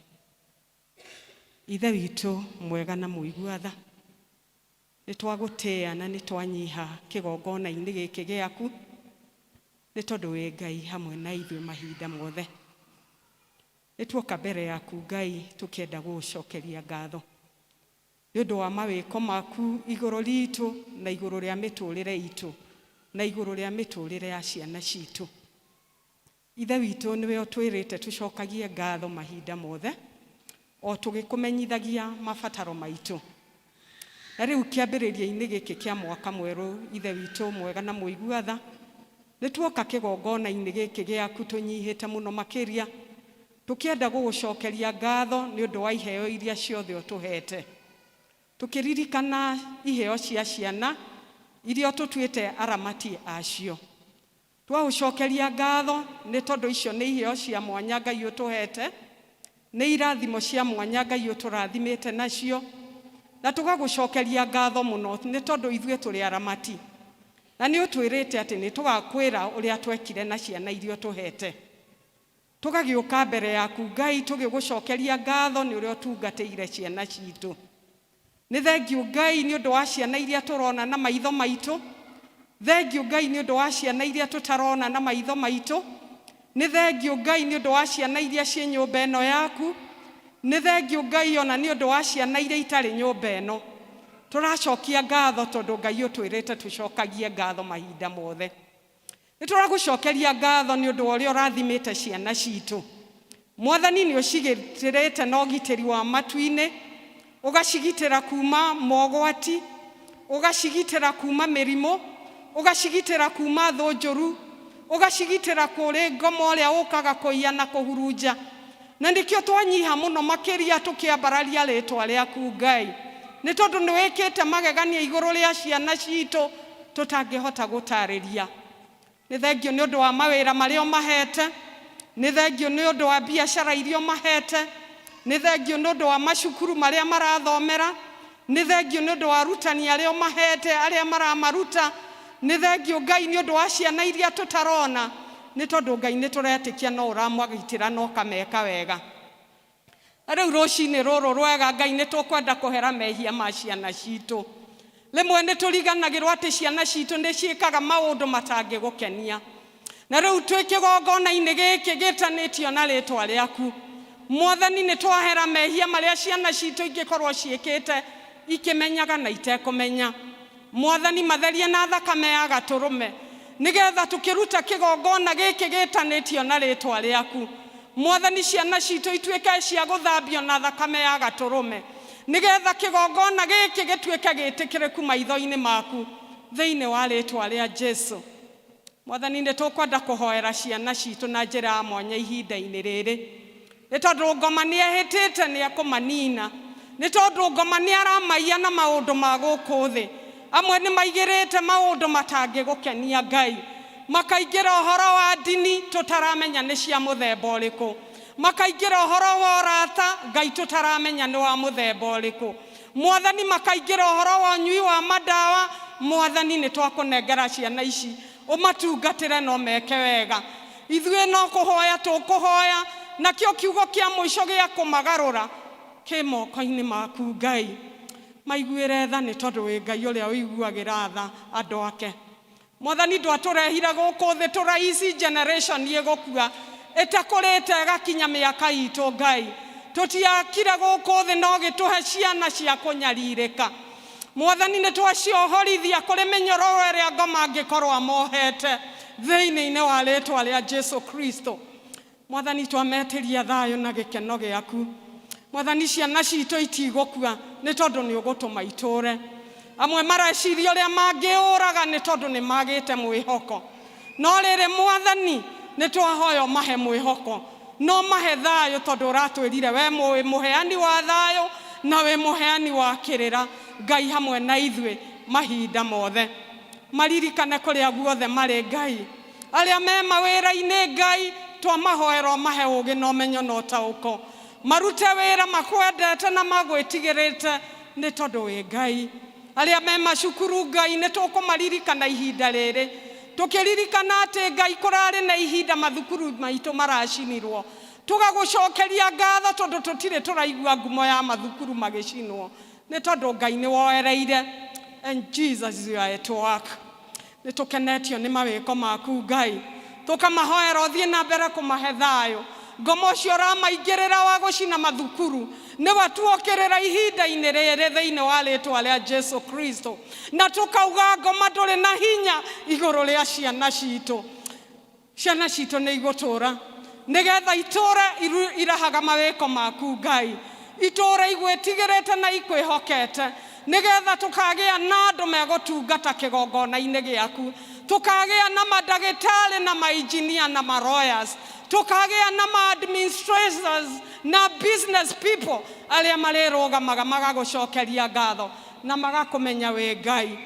Ithe witũ mwega na mũigua tha, nĩ twagũtĩĩa na nĩ twanyiha kĩgongona-inĩ gĩkĩ gĩaku, nĩ tondũ wĩ Ngai hamwe na ithuĩ mahinda mothe. Nĩ tuoka mbere yaku, Ngai, tũkĩenda gũgũcokeria ngatho nĩ ũndũ wa mawĩko maku igũrũ ritũ na igũrũ rĩa mĩtũrĩre itũ na igũrũ rĩa mĩtũrĩre ya ciana citũ. Ithe witũ, nĩwe ũtwĩrĩte tũcokagie ngatho mahinda mothe, o tũgĩkũmenyithagia mabataro maitũ. Na rĩu kĩambĩrĩria-inĩ gĩkĩ kĩa mwaka mwerũ, Ithe witũ mwega na mũigua tha, nĩ tuoka kĩgongona-inĩ gĩkĩ gĩaku tũnyihĩte mũno makĩria, tũkĩenda gũgũcokeria ngatho nĩ ũndũ wa iheo iria ciothe ũtũhete, tũkĩririkana iheo cia ciana iria ũtũtuĩte aramati acio. Twagũcokeria ngatho nĩ tondũ icio nĩ iheo cia mwanya Ngai ũtũhete, nĩ irathimo cia mwanya Ngai ũtũrathimĩte nacio, na tũgagũcokeria ngatho mũno nĩ tondũ ithuĩ tũrĩ aramati, na nĩ ũtwĩrĩte atĩ nĩ tũgakwĩra ũrĩa twekire na ciana iria ũtũhete. Tũgagĩũka mbere yaku, Ngai, tũgĩgũcokeria ngatho nĩ ũrĩa ũtungatĩire ciana citũ. Nĩ thengiũ, Ngai, nĩ ũndũ wa ciana iria tũrona na maitho maitũ. Thengiũ, Ngai, nĩ ũndũ wa ciana iria tũtarona na maitho maitũ. Nĩ thengiũ Ngai nĩ ũndũ wa ciana iria ciĩ nyũmba ĩno yaku. Nĩ thengiũ Ngai ona nĩ ũndũ wa ciana iria itarĩ nyũmba ĩno. Tũracokia ngatho tondũ Ngai ũtwĩrĩte tũcokagie ngatho mahinda mothe. Nĩ tũragũcokeria ngatho nĩ ũndũ wa ũrĩa ũrathimĩte ciana citũ. Mwathani nĩ ũcigitĩrĩte na ũgitĩri wa matu-inĩ, ũgacigitĩra kuma mogwati, ũgacigitĩra kuma mĩrimũ, ũgacigitĩra kuma thũ njũru, ũgacigitĩra kũrĩ ngoma ũrĩa ũkaga kũiya na kũhurunja. Na nĩkĩo twanyiha mũno makĩria tũkĩambararia rĩtwa rĩaku Ngai, nĩ tondũ nĩ wĩkĩte magegania igũrũ rĩa ciana citũ tũtangĩhota gũtarĩria. Nĩ thengiũ nĩ ũndũ wa mawĩra marĩa ũmahete, nĩ thengiũ nĩ ũndũ wa biacara iria ũmahete, nĩ thengiũ nĩ ũndũ wa macukuru marĩa marathomera, nĩ thengiũ nĩ ũndũ wa arutani arĩa ũmahete arĩa maramaruta, nĩ thengiũ Ngai nĩ ũndũ wa ciana iria tũtarona, nĩ tondũ Ngai nĩ tũretĩkia no ũramagitĩra na ũkameka wega. Na rĩu rũcinĩ rũrũ rwega Ngai nĩ tũkwenda kũhera mehia ma ciana citũ. Rĩmwe nĩ tũriganagĩrwo atĩ ciana citũ nĩ ciĩkaga maũndũ matangĩgũkenia. Na rĩu twĩ kĩgongona-inĩ gĩkĩ gĩtanĩtio na rĩtwa rĩaku, Mwathani, nĩ twahera mehia marĩa ciana citũ ingĩkorwo ciĩkĩte ikĩmenyaga na itekũmenya. Mwathani, matherie na thakame ya gatũrũme, nĩgetha tũkĩruta kĩgongona gĩkĩ gĩtanĩtio na rĩtwa rĩaku, Mwathani, ciana citũ ituĩke cia gũthambio na thakame ya gatũrũme, nĩgetha kĩgongona gĩkĩ gĩtuĩke gĩtĩkĩrĩku maitho-inĩ maku, thĩinĩ wa rĩtwa rĩa Jesu. Mwathani, nĩ tũkwenda kũhoera ciana citũ na njĩra ya mwanya ihinda-inĩ rĩrĩ, nĩ tondũ ngoma nĩ ehĩtĩte nĩ ekũmanina, nĩ tondũ ngoma nĩ aramaiya na maũndũ ma gũkũ thĩ. Amwe nĩ maigĩrĩte maũndũ matangĩgũkenia Ngai, makaingĩra ũhoro wa ndini tũtaramenya nĩ cia mũthemba ũrĩkũ, makaingĩra ũhoro wa ũrata Ngai tũtaramenya nĩ wa mũthemba ũrĩkũ, Mwathani, makaingĩra ũhoro wa ũnyui wa madawa. Mwathani, nĩ twakũnengera ciana ici ũmatungatĩre no meke wega. Ithuĩ no kũhoya tũkũhoya, nakĩo kiugo kĩa mũico gĩa kũmagarũra kĩ moko-inĩ maku Ngai. Maiguĩre tha nĩ tondũ wĩ Ngai ũrĩa ũiguagĩra tha andũ ake. Mwathani, ndwatũrehire gũkũ thĩ tũraici generation ĩgũkua ĩtakũrĩte ĩgakinya mĩaka itũ Ngai. Tũtiakire gũkũ thĩ no gĩtũhe ciana cia kũnyarirĩka. Mwathani, nĩ twaciohorithia kũrĩ mĩnyororo ĩrĩa ngoma angĩkorwo amohete thĩinĩ-inĩ wa rĩtwa rĩa Jesu Kristo. Mwathani, twametĩria thayũ na gĩkeno gĩaku. Mwathani, ciana citũ itigũkua nĩ tondũ nĩ ũgũtũma itũre. Amwe mareciria ũrĩa mangĩũraga nĩ tondũ nĩ magĩte mwĩhoko. No rĩrĩ Mwathani, nĩ twahoya ũmahe mwĩhoko, no mahe thayũ, tondũ ũratwĩrire we wĩ mũheani wa thayũ na wĩ mũheani wa kĩrĩra. Ngai hamwe na ithuĩ mahinda mothe. Maririkane kũrĩa guothe marĩ Ngai, arĩa me mawĩra-inĩ Ngai, twamahoera ũmahe ũũgĩ na ũmenyo na ũtaũko, marute wĩra makwendete na magwĩtigĩrĩte nĩ tondũ wĩ Ngai. Arĩa me macukuru Ngai, nĩ tũkũmaririkana ihinda rĩrĩ, tũkĩririkana atĩ Ngai kũrarĩ na ihinda mathukuru maitũ maracinirwo. Tũgagũcokeria ngatho tondũ tũtirĩ tũraigua ngumo ya mathukuru magĩcinwo, nĩ tondũ Ngai nĩ woereire. And Jesus, you are at work. Nĩ tũkenetio nĩ mawĩko maku Ngai, tũkamahoera ũthiĩ na mbere kũmahe thayũ. Ngoma ũcio ũramaingĩrĩra wa gũcina mathukuru nĩ watuokĩrĩra ihinda-inĩ rĩrĩ thĩinĩ wa rĩtwa rĩa Jesu Kristo, na tũkauga ngoma ndũrĩ na hinya igũrũ rĩa ciana citũ. Ciana citũ nĩ igũtũra nĩgetha itũre irahaga mawĩko maku Ngai, itũre igwĩtigĩrĩte na ikwĩhokete, nĩgetha tũkagĩa na andũ megũtungata kĩgongona-inĩ gĩaku, tũkagĩa na mandagĩtarĩ na mainjinia na ma lawyers, tũkagĩa na ma administrators na business people arĩa marĩrũgamaga magagũcokeria ngatho na magakũmenya wĩ Ngai.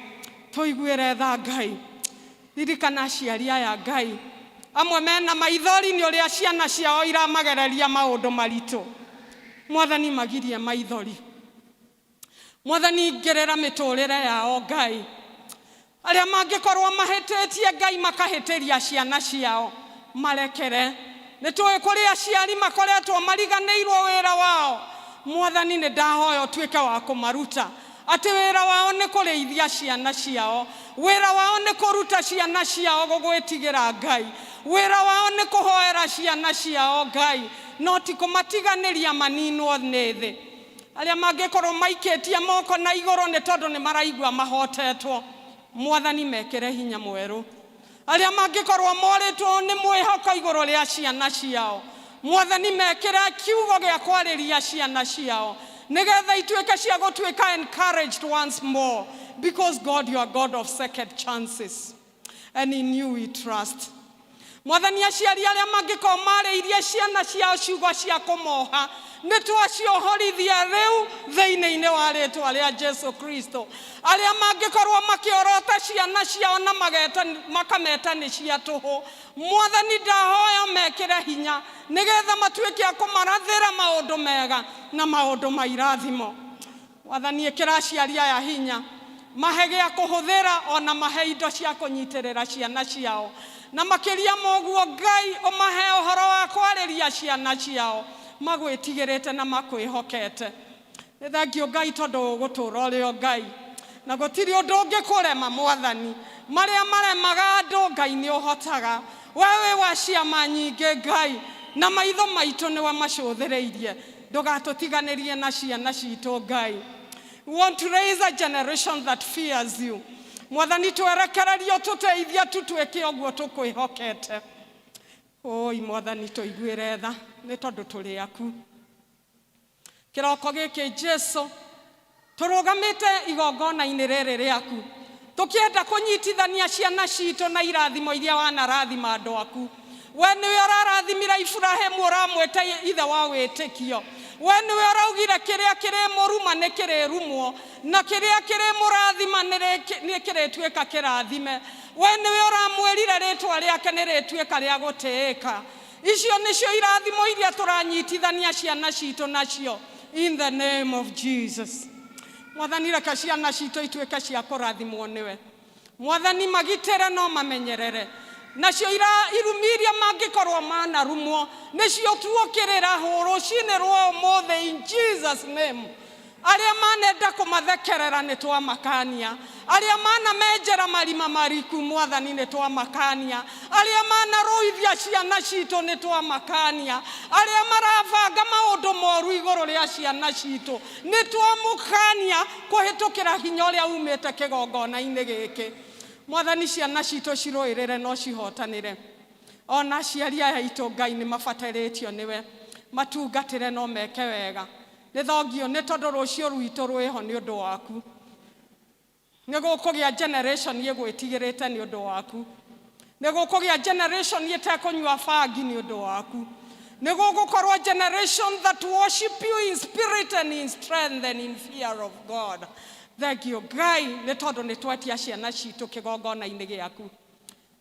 Tũiguĩre tha Ngai. Ririkana aciari aya Ngai, amwe mena maithori nĩ ũrĩa ciana ciao iramagereria maũndũ maritũ. Mwathani, magirie maithori. Mwathani, ingĩrĩra mĩtũrĩre yao Ngai. Arĩa mangĩkorwo mahĩtĩtie Ngai makahĩtĩria ciana ciao, marekere. Nĩ tũĩ kũrĩ aciari makoretwo mariganĩirwo wĩra wao. Mwathani, nĩ ndahoya ũtuĩke wa kũmaruta atĩ wĩra wao nĩ kũrĩithia ciana ciao, wĩra wao nĩ kũruta ciana ciao gũgwĩtigĩra Ngai, Wĩra wao nĩ kũhoera ciana ciao Ngai, no ti kũmatiganĩria maninwo nĩ thĩ. Arĩa mangĩkorwo maikĩtie moko na igũrũ nĩ tondũ nĩ maraigua mahotetwo, Mwathani mekĩre hinya mwerũ. Arĩa mangĩkorwo morĩtwo nĩ mwĩhoko igũrũ rĩa ciana ciao, Mwathani mekĩre kiugo gĩa kwarĩria ciana ciao nĩgetha ituĩke cia gũtuĩka encouraged once more, because God, you are God of second chances and in you we trust. Mwathani, aciari arĩa mangĩkorwo marĩirie ciana ciao ciugo cia kũmoha, nĩ twaciohorithia rĩu thĩinĩ-inĩ wa rĩtwa rĩa Jesu Kristo. Arĩa mangĩkorwo makĩorota ciana ciao na mageta, makameta nĩ cia tũhũ, Mwathani ndahoya mekĩre hinya nĩgetha matuĩke a kũmarathĩra maũndũ mega na maũndũ ma irathimo. Mwathani, ĩkĩra aciari aya hinya, mahe gĩa kũhũthĩra ona mahe indo cia kũnyitĩrĩra ciana ciao, na makĩria ma ũguo Ngai ũmahe ũhoro wa kwarĩria ciana ciao magwĩtigĩrĩte na makwĩhokete. Nĩ thengio Ngai tondũ ũgũtũũra ũrĩ o Ngai na gũtirĩ ũndũ ũngĩkũrema. Mwathani, marĩa maremaga andũ Ngai nĩ ũhotaga. We wĩ wa ciama nyingĩ Ngai, na maitho maitũ nĩwe macũthĩrĩirie. Ndũgatũtiganĩrie na ciana citũ Ngai. We want to raise a generation that fears you. Mwathani, twerekererio tũteithie tũtuĩke ũguo tũkwĩhokete. Oi Mwathani, tũiguĩre tha nĩ tondũ tũrĩ aku. Kĩroko gĩkĩ Jesu, tũrũgamĩte igongona-inĩ rĩrĩ rĩaku tũkĩenda kũnyitithania ciana citũ na irathimo iria wanarathima andũ aku. We nĩwe ũrarathimire Iburahĩmu, ũramwĩta ithe wa wĩtĩkio. We nĩwe ũraugire kĩrĩa kĩrĩmũruma nĩ kĩrĩrumwo na kĩrĩa kĩrĩmũrathima nĩ kĩrĩtuĩka kĩrathime. We nĩwe ũramwĩrire rĩtwa rĩake nĩ rĩtuĩka rĩa gũtĩĩka. Icio nĩcio irathimo iria tũranyitithania ciana citũ nacio in the name of Jesus. Mwathani, reke ciana citũ ituĩke cia kũrathimwo nĩwe. Mwathani, magitĩre no mamenyerere, nacio irumi iria mangĩkorwo manarumwo nĩcio tuokĩrĩra rũcinĩ rwa ũmũthĩ in Jesus name. Arĩa manenda kũmathekerera nĩ twamakania, arĩa manamenjera marima mariku Mwathani nĩ twamakania, arĩa manarũithia ciana citũ nĩ twamakania, arĩa marabanga maũndũ moru igũrũ rĩa ciana citũ nĩ twamũkania kũhĩtũkĩra hinya ũrĩa umĩte kĩgongona-inĩ gĩkĩ. Mwathani, ciana citũ cirũĩrĩre no cihotanĩre. Ona aciari aya aitũ Ngai nĩ mabatarĩtio nĩwe, matungatĩre no meke wega. Nĩ thongio nĩ tondũ rũciũ rwitũ rwĩho nĩ ũndũ waku. Nĩ gũkũgĩa generation ĩgwĩtigĩrĩte nĩ ũndũ waku. Nĩ gũkũgĩa generation ĩtekũnyua bangi nĩ ũndũ waku. Nĩ gũgũkorwo generation that worship you in spirit and in strength and in fear of God. Thank you Ngai nĩ tondũ nĩ twetia ciana citũ kĩgongona-inĩ gĩaku.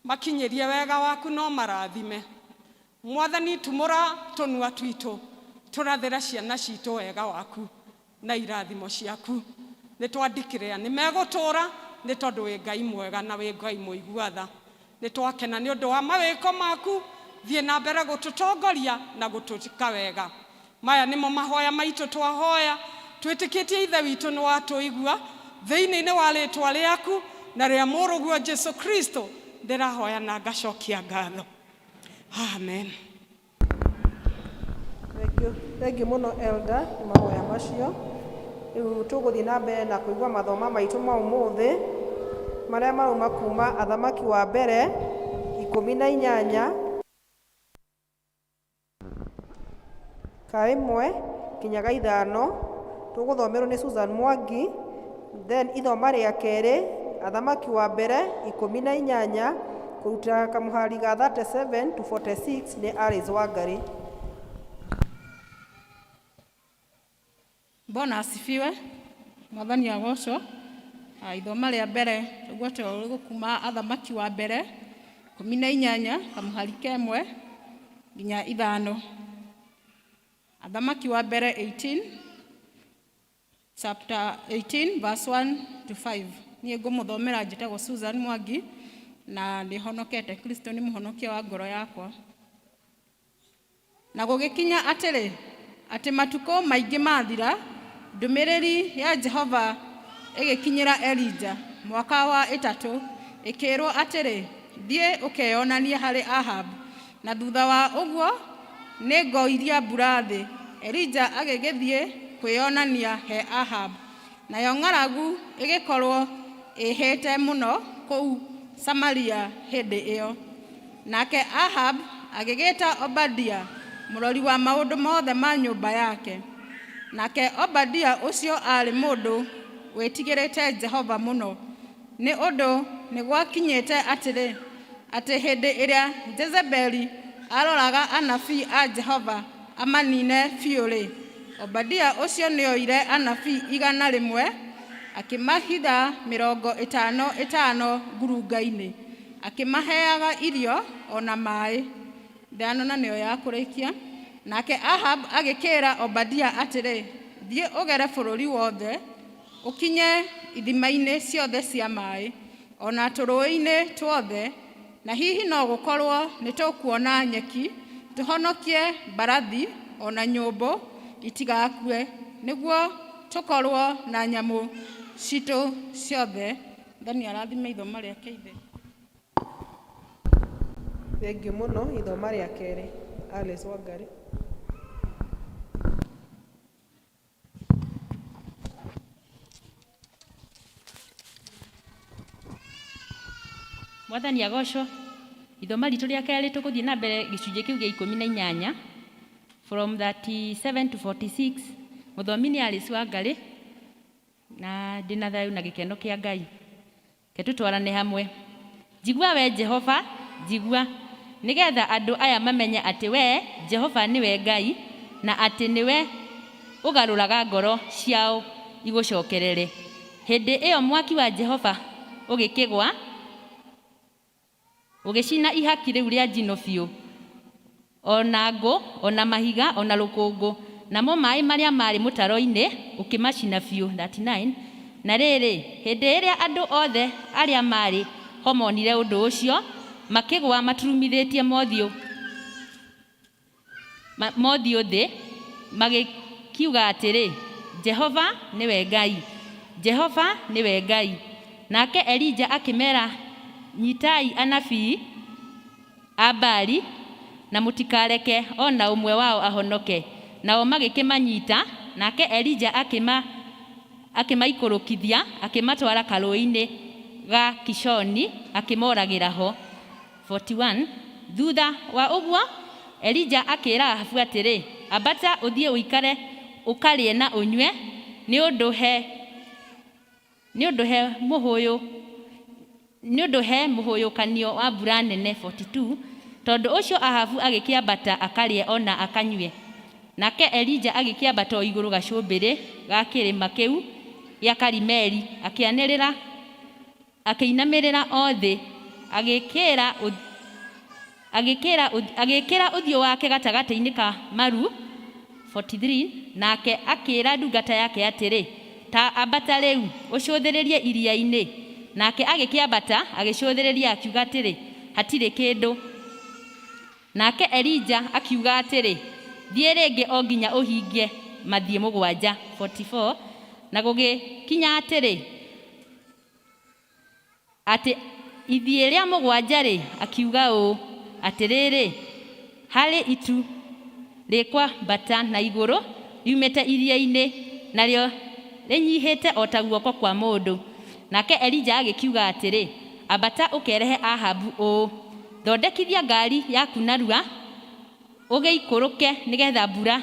Makinyĩrie wega waku no marathime. Mwathani, tumũra tũnua twitũ tũrathĩre ciana citũ wega waku na irathimo ciaku. Nĩ twandikĩrĩa nĩ megũtũũra nĩ tondũ wĩ Ngai mwega na wĩ Ngai mũigua tha. Nĩ twakena nĩ ũndũ wa mawĩko maku. Thiĩ na mbere gũtũtongoria na gũtũka wega. Maya nĩmo mahoya maitũ twahoya twĩtĩkĩtie Ithe witũ nĩ watũigua thĩinĩ-inĩ wa rĩtwa rĩaku na rĩa mũrũguo Jesu Kristo ndĩrahoya na ngacokia ngatho. Amen. Thank you mũno Elder nĩ mahoya macio. Rĩu tũgũthiĩ na mbere na kũigua mathoma maitũ ma ũmũthĩ marĩa marauma kuma Athamaki wa mbere 18 ka 1 kinya ga 5. Tũgũthomerwo nĩ Susan Mwangi. Then ithoma rĩa kerĩ, Athamaki wa mbere 18 kũruta kamũhari ga 37 to 46 nĩ Alice Wangari. Bwana asifiwe. Mwathani agocwo. Ithoma rĩa mbere tũgwetwo rĩgũkuma Athamaki wa mbere 18 kamũhari ka 1 nginya 5. Athamaki wa mbere 18, chapter 18 verse 1 to 5. Niĩ ngũmũthomera njĩtagwo Susan Mwangi na nĩhonokete. Kristo nĩ mũhonokia wa ngoro yakwa. Na gũgĩkinya atĩrĩ, atĩ matukũ maingĩ mathira, ndũmĩrĩri ya Jehova ĩgĩkinyĩra Elija mwaka wa 3, ĩkĩĩrwo atĩrĩ, Thiĩ ũkeyonanie harĩ Ahabu, na thutha wa ũguo nĩngoiria mbura thĩ. Elija agĩgĩthiĩ kwĩonania he Ahabu. Nayo ng'aragu ĩgĩkorwo ĩĩhĩte mũno kũu Samaria hĩndĩ ĩyo. Nake Ahabu agĩgĩta Obadia, mũrori wa maũndũ mothe ma nyũmba yake. Nake Obadia ũcio aarĩ mũndũ wĩtigĩrĩte Jehova mũno, nĩ ũndũ nĩgwakinyĩte atĩrĩ, atĩ hĩndĩ ĩrĩa Jezebeli aaroraga anabii a Jehova amanine biũ-rĩ, Obadia ũcio nĩoire anabii 100, akĩmahitha 50 ĩtano ngurunga-inĩ, akĩmaheaga irio o na maĩ. Ithano na nĩyo ya kũrĩkia. Nake Ahabu agĩkĩĩra Obadia atĩrĩ, Thiĩ ũgere bũrũri wothe, ũkinye ithima-inĩ ciothe cia maĩ, o na tũrũũĩ-inĩ tuothe, na hihi no gũkorũo nĩtũkuona nyeki, tũhonokie mbarathi o na nyũmbũ itigakue, nĩguo tũkorũo na nyamũ ciitũ ciothe. Mwathani arathime ithoma rĩake itheru. Thengiũ mũno ithoma rĩa kerĩ Alice Wangari. Mwathani agocwo. Ithoma ritũ rĩa kerĩ tũgũthiĩ na mbere gĩcunjĩ kĩu gĩa 18 from 37 to 46. Mũthomi nĩ Alice Wangari na ndĩna thayũ na gĩkeno kĩa Ngai. Reke tũtwarane hamwe. Njigua, Wee Jehova, njigua, nĩgeetha andũ aya mamenye atĩ Wee, Jehova, nĩwe Ngai, na atĩ nĩwe ũgarũraga ngoro ciao igũcookerere. Hĩndĩ ĩyo mwaki wa Jehova ũgĩkĩgũa, Ũgĩcina ihaki rĩu rĩa njino biũ, o na ngũ, o na mahiga, o na rũkũngũ, namo maĩ marĩa maarĩ mũtaro-inĩ ũkĩmacina biũ. 39 Na rĩrĩ, hĩndĩ ĩrĩa andũ othe arĩa maarĩ ho moonire ũndũ ũcio, makĩgũa maturumithĩtie mothiũ thĩ, magĩkiuga atĩrĩ, Jehova nĩwe Ngai! Jehova nĩwe Ngai! Nake Elija akĩmeera, Nyitai anabii a Baali, na mũtikareke o na ũmwe wao ahonoke. Nao magĩkĩmanyita, nake Elija akĩmaikũrũkithia akĩmatwara karũũĩ-inĩ ga Kishoni, akĩmoragĩra ho. 41 Thuutha wa ũguo Elija akĩĩra Ahabu atĩrĩ, Ambata ũthiĩ ũikare ũkarĩe na ũnyue, nĩ ũndũ he nĩ ũndũ he mũhũyũ nĩ ũndũ he mũhũyũkanio wa mbura nene. 42 Tondũ ũcio Ahabu agĩkĩambata akarĩe o na akanyue. Nake Elija agĩkĩambata o igũrũ gacũmbĩrĩ ga kĩrĩma kĩu gĩa Karimeli, akĩanĩrĩra Akĩinamĩrĩra o thĩ, agĩĩkĩra agĩĩkĩra agĩĩkĩra ũthiũ wake gatagatĩ-inĩ ka maru 43 Nake akĩĩra ndungata yake atĩrĩ, Ta ambata rĩu, ũcũthĩrĩrie iria-inĩ. Nake agĩkĩambata, agĩcũthĩrĩria, akiuga atĩrĩ, Hatirĩ kĩndũ. Nake Elija akiuga atĩrĩ, Thiĩ rĩngĩ o nginya ũhingie mathiĩ mũgwanja. 44 Na gũgĩkinya atĩrĩ, Atĩ ithiĩ rĩa mũgwanja-rĩ, akiuga ũũ, Atĩrĩrĩ, harĩ itu rĩkwambata na igũrũ riumĩte iria-inĩ, narĩo rĩnyihĩte o ta guoko kwa mũndũ. Nake Elija agĩkiuga atĩrĩ, Ambata ũkerehe Ahabu ũũ, Thondekithia ngari yaku narua, Ũgĩikũrũke nĩ getha mbura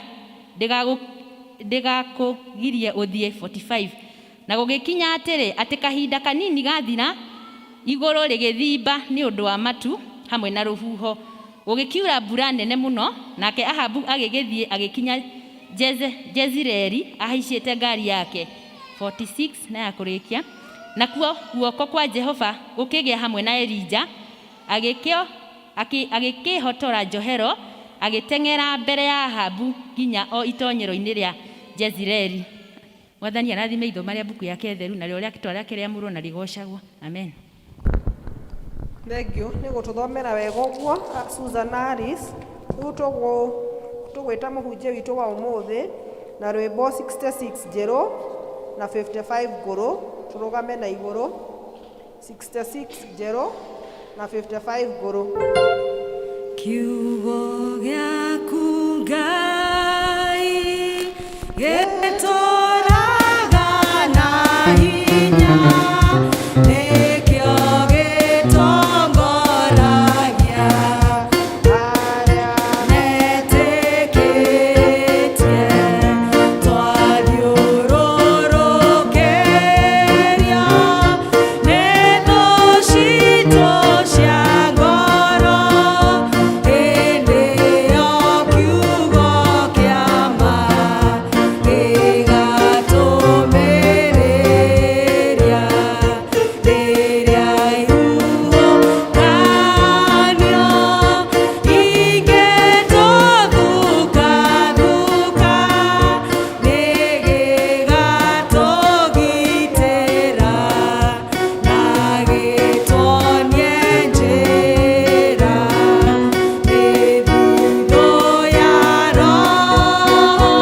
ndĩgakũgirie ũthiĩ. 45 Na gũgĩkinya atĩrĩ, atĩ kahinda kanini gaathira, igũrũ rĩgĩthimba nĩ ũndũ wa matu hamwe na rũhuho, gũgĩkiura mbura nene mũno, nake Ahabu agĩgĩthiĩ agĩkinya Jezireeli ahaicĩte ngari yake. 46 Na ya kũrĩkia, nakuo guoko kwa Jehova gũkĩgĩa hamwe na Elija, Agĩkĩo, akĩ, agĩkĩĩhotora njohero, agĩteng'era mbere ya Ahabu nginya o itoonyero-inĩ rĩa Jezireeli. Mwathani arathime ithoma rĩa mbuku yake theru, narĩo rĩatwa rĩake rĩamũrwo na rĩgoocagwo. Amen. Thengiũ nĩ gũtũthomera wega ũguo Susan Harris. Rĩu tũgwĩta mũhunjia witũ wa ũmũthĩ na rwĩmbo 66 njerũ na 55 ngũrũ, tũrũgame na igũrũ. 66 njerũ na 55 ngũrũ. Kiugo gĩaku Ngai gĩtũraga na hinya, nĩkĩo gĩtongoragia arĩa metĩkĩtie. Twathiũrũrũkĩrio nĩ thũ citũ cia ngoro, hĩndĩ ĩyo kiugo kĩa ma gĩgatũmĩrĩria. Rĩrĩa ihuhũkanio ingĩtũthuka-thuka, nĩgĩgatũgitĩra na gĩtuonie njĩra. Mĩthithũ ya Roho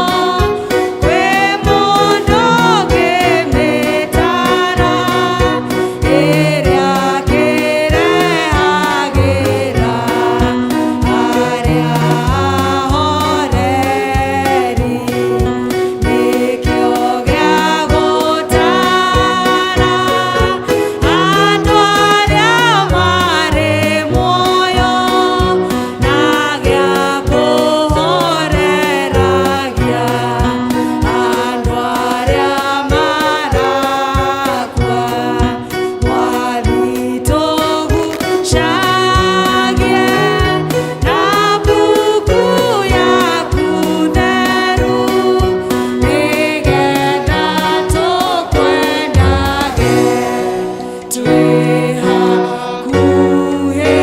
kwĩ mũndũ ũngĩmĩtara, ĩrĩa kĩrehagĩra arĩa ahoreri. Nĩkĩo gĩa gũtara andũ arĩa marĩ muoyo, na gĩa kũhoreragia andũ arĩa marakua. Mwathi tũgucagie na mbuku yaku theru, nĩgetha tũkwendage twĩ hakuhĩ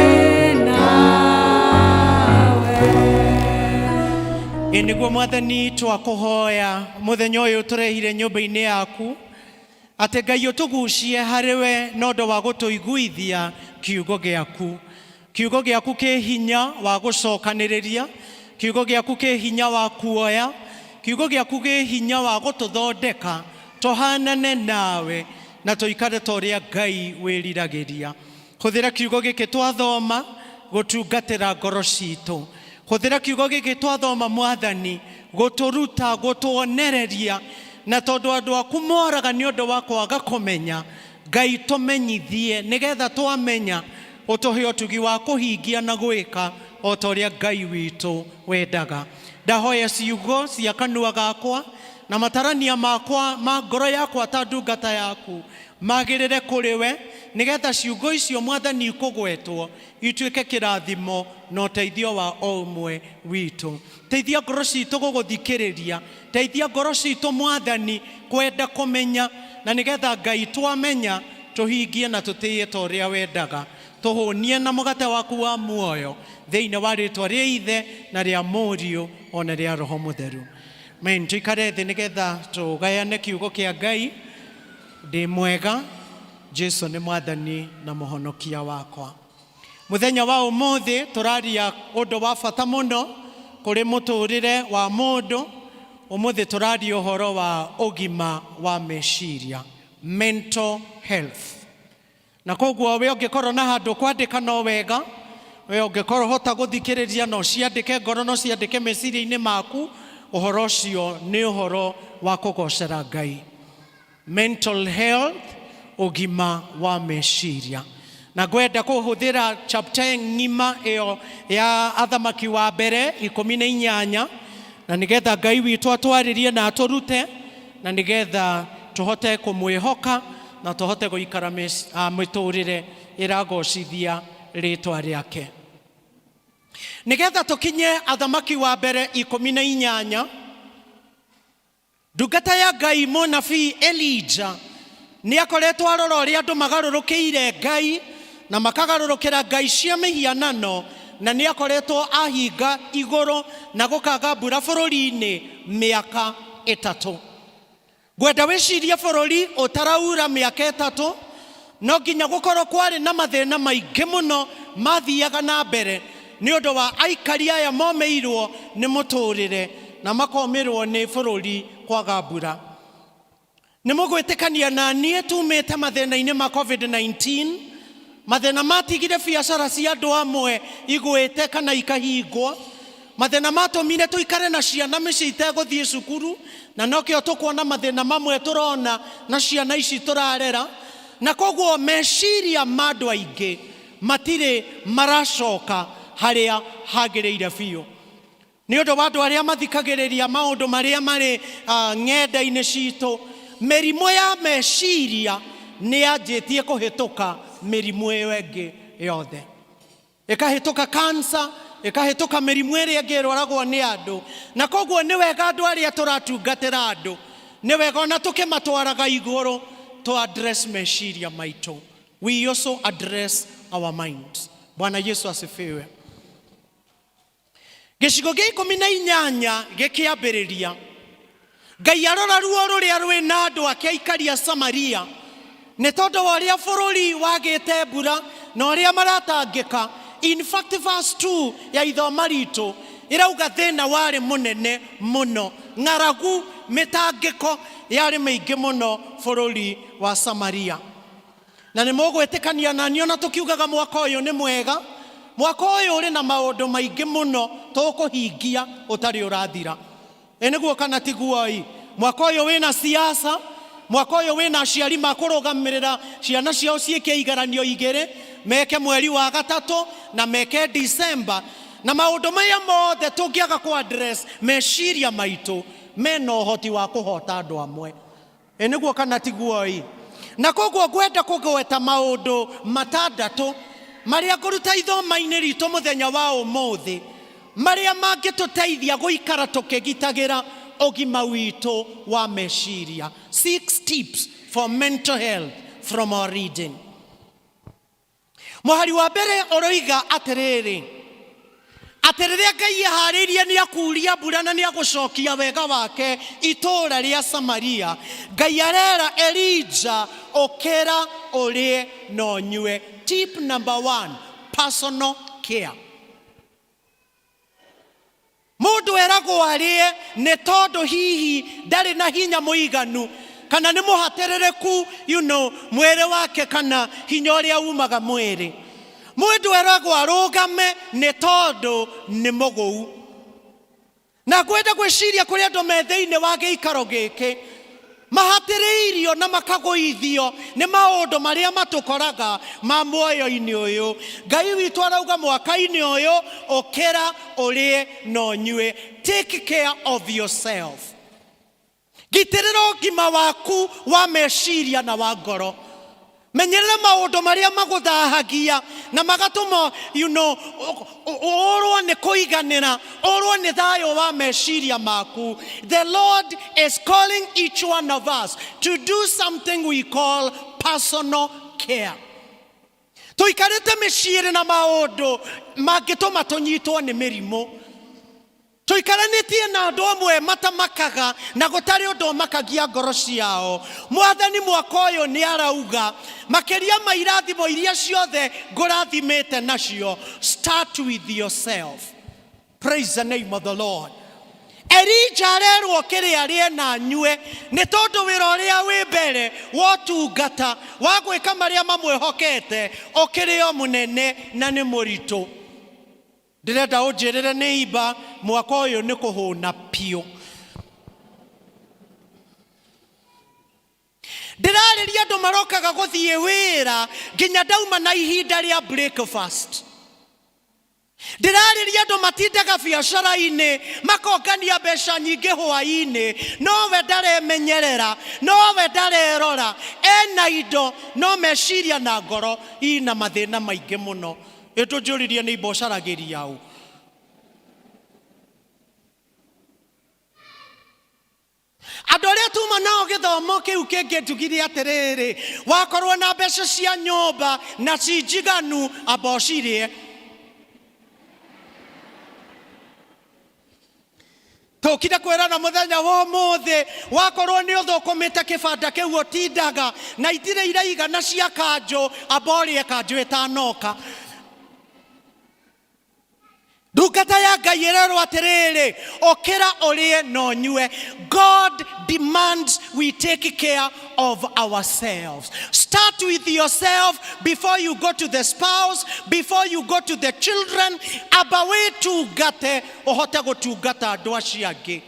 nawe. Ĩ nĩguo Mwathani, twakũhoya mũthenya ũyũ tũrehire nyũmba-inĩ yaku, atĩ Ngai ũtũgucie harĩ we na ũndũ wa gũtũiguithia kiugo gĩaku. Kiugo gĩaku kĩ hinya wa gũcokanĩrĩria, kiugo gĩaku kĩ hinya wa kuoya, kiugo gĩaku kĩ hinya wa gũtũthondeka tũhanane nawe na tũikare ta ũrĩa Ngai wĩriragĩria. Hũthĩra kiugo gĩkĩ twathoma gũtungatĩra ngoro citũ. Hũthĩra kiugo gĩkĩ twathoma, Mwathani, gũtũruta, gũtuonereria, na tondũ andũ aku moraga nĩ ũndũ wa kwaga kũmenya, Ngai tũmenyithie, nĩgetha twamenya ũtũhe ũtugi wa kũhingia na gwĩka o ta ũrĩa Ngai witũ wendaga. Ndahoya ciugo cia kanua gakwa na matarania makwa ma ngoro yakwa ta ndungata yaku magĩrĩre kũrĩ we, nĩgetha ciugo icio, Mwathani, ikũgwetwo ituĩke kĩrathimo na ũteithio wa o ũmwe witũ. Teithia ngoro citũ gũgũthikĩrĩria, teithia ngoro citũ, Mwathani, kwenda kũmenya, na nĩgetha Ngai twamenya tũhingie na tũtĩe ta ũrĩa wendaga. Tũhũnie na mũgate waku wa muoyo, thĩinĩ wa rĩtwa rĩa Ithe na rĩa Mũriũ ona rĩa Roho Mũtheru. Men tũikare thĩ nĩgetha tũgayane kiugo kĩa Ngai. Ndĩ mwega, Jesu nĩ Mwathani na Mũhonokia wakwa. Mũthenya wa ũmũthĩ tũraria ũndũ wa bata mũno kũrĩ mũtũrĩre wa mũndũ. Ũmũthĩ tũraria ũhoro wa ũgima wa meciria, mental health. Na koguo we ũngĩkorwo na handũ kwandĩka no wega, we ũngĩkorwo hota gũthikĩrĩria no ciandĩke ngoro, no ciandĩke meciria-inĩ maku. Ũhoro ũcio nĩ ũhoro wa kũgocera Ngai. Mental health, ũgima wa meciria. Na ngwenda kũhũthĩra chapter ng'ima ĩyo ya Athamaki wa Mbere 18, na nĩgetha Ngai witũ atwarĩrie na atũrute, na nĩgetha tũhote kũmwĩhoka na tũhote gũikara mĩtũrĩre ĩragocithia rĩtwa rĩake. Nĩgetha tũkinye Athamaki wa Mbere 18, ndungata ya Ngai mũnabii Elija nĩ akoretwo arora ũrĩa andũ magarũrũkĩire Ngai na makagarũrũkĩra ngai cia mĩhianano, na nĩ akoretwo ahinga igũrũ na gũkaga mbura bũrũri-inĩ mĩaka 3. Ngwenda wĩcirie bũrũri ũtaraura mĩaka 3, no nginya gũkorwo kwarĩ na mathĩna maingĩ mũno mathiaga na mbere nĩ ũndũ wa aikari aya momĩirwo nĩ mũtũrĩre na makomĩrwo nĩ bũrũri kwaga mbura. Nĩ mũgwĩtĩkania na niĩ tumĩte mathĩna-inĩ ma COVID-19. Mathĩna matigire biacara cia andũ amwe igwĩte kana ikahingwo. Mathĩna matũmire tũikare na ciana mĩciĩ itegũthiĩ cukuru, na nokĩo tũkuona mathĩna mamwe tũrona na ciana ici tũrarera. Na koguo meciria ma andũ aingĩ matirĩ maracoka harĩa hagĩrĩire biũ. Nĩ ũndũ wa andũ arĩa mathikagĩrĩria maũndũ marĩa marĩ ng'enda-inĩ citũ, mĩrimũ ya meciria nĩ yanjĩtie kũhĩtũka mĩrimũ ĩyo ĩngĩ yothe. Ĩkahĩtũka cancer, ĩkahĩtũka mĩrimũ ĩrĩa ĩngĩ ĩrwaragwo nĩ andũ. Na koguo nĩ wega andũ arĩa tũratungatĩra andũ, nĩ wega ona tũkĩmatwaraga igũrũ tũ address meciria maitũ. We also address our minds. Bwana Yesu asifiwe. Gĩcigo gĩa 18 gĩkĩambĩrĩria, Ngai arora ruo rũrĩa rwĩ na andũ ake aikari a Samaria nĩ tondũ wa ũrĩa bũrũri wagĩte mbura na ũrĩa maratangĩka. In fact, verse 2 ya ithoma ritũ ĩrauga thĩna warĩ mũnene mũno, ng'aragu, mĩtangĩko yarĩ mĩingĩ mũno bũrũri wa Samaria. Na nĩ mũgwĩtĩkania na niĩ ona tũkiugaga mwaka ũyũ nĩ mwega, mwaka ũyũ ũrĩ na maũndũ maingĩ mũno tũkũhingia ũtarĩ ũrathira. Ĩ nĩguo kana tiguo-ĩ? Mwaka ũyũ wĩna siasa, mwaka ũyũ wĩna aciari makũrũgamĩrĩra ciana ciao ciĩke igeranio igĩrĩ, meke mweri wa gatatũ na meke December. Na maũndũ maya mothe tũngĩaga kũ address meciria maitũ mena ũhoti wa kũhota andũ amwe. Ĩ nĩguo kana tiguo-ĩ? Na koguo ngwenda kũgweta maũndũ matandatũ marĩa ngũruta ithoma-inĩ ritũ mũthenya wa ũmũthĩ, marĩa mangĩtũteithia gũikara tũkĩgitagĩra ũgima witũ wa meciria. Six tips for mental health from our reading. Mũhari wa mbere ũroiga atĩrĩrĩ, atĩ rĩrĩa Ngai eharĩirie nĩ akuuria mbura na nĩ agũcokia wega wake itũũra rĩa Samaria, Ngai arera Elija, ũkĩra ũrĩe na ũnyue. Tip number one, personal care. Mũndũ eragwo arĩe nĩ tondũ hihi ndarĩ na hinya mũiganu kana nĩ mũhatĩrĩrĩku you know, mwĩrĩ wake kana hinya ũrĩa umaga mwĩrĩ. Mũndũ eragwo arũgame nĩ tondũ nĩ mũgũu. Na ngwenda gwĩciria kũrĩ andũ me thĩinĩ wa gĩikaro gĩkĩ Mahatĩrĩirio na makagũithio nĩ maũndũ marĩa matũkoraga ma muoyo-inĩ ũyũ. Ngai witũ arauga mwaka-inĩ ũyũ, ũkĩra ũrĩe na ũnyue. Take care of yourself. Gitĩrĩra ũgima waku wa meciria na wa ngoro. Menyerera maũndũ marĩa magũthahagia na magatũma you know, ũrwo nĩ kũiganĩra, ũrwo nĩ thayũ wa meciria maku. The Lord is calling each one of us to do something we call personal care. Tũikarĩte mĩciĩ ĩrĩ na maũndũ mangĩtũma tũnyitwo nĩ mĩrimũ. Tũikaranĩtie na andũ amwe matamakaga na gũtarĩ ũndũ ũmakagia ngoro ciao. Mwathani mwaka ũyũ nĩ arauga, makĩria ma irathimo iria ciothe ngũrathimĩte nacio, start with yourself. Praise the name of the Lord. Elija arerwo kĩrĩa arĩe na anyue nĩ tondũ wĩra ũrĩa wĩ mbere wa ũtungata wa gwĩka marĩa mamwĩhokete ũkĩrĩ o mũnene na nĩ mũritũ. Ndĩrenda ũnjĩrĩre nĩ imba mwaka ũyũ nĩ kũhũna piũ. Ndĩrarĩria andũ marokaga gũthiĩ wĩra nginya ndauma na ihinda rĩa breakfast. Ndĩrarĩria andũ matindaga biacara-inĩ makongania mbeca nyingĩ hwaĩ-inĩ, nowe ndaremenyerera, nowe ndarerora, ena indo no meciria na ngoro ina mathĩna maingĩ mũno. Ĩ tũnjũririe nĩ imba ũcaragĩria ũ? Andũ arĩa tuma nao gĩthomo kĩu kĩngĩ njugire atĩrĩrĩ, wakorwo na mbeca cia nyũmba na ci njiganu, amba ũcirĩe. Tũkire kwĩrana mũthenya wa ũmũthĩ, wakorwo nĩ ũthũkũmĩte kĩbanda kĩu ũtindaga na itirĩ iraigana cia kanjũ, amba ũrĩe kanjũ ĩtanoka. Ndungata ya Ngai ĩrerwo atĩrĩrĩ, ũkĩra ũrĩe na ũnyue. God demands we take care of ourselves. Start with yourself before you go to the spouse, before you go to the children. Amba wĩtungate ũhote gũtungata andũ acio angĩ.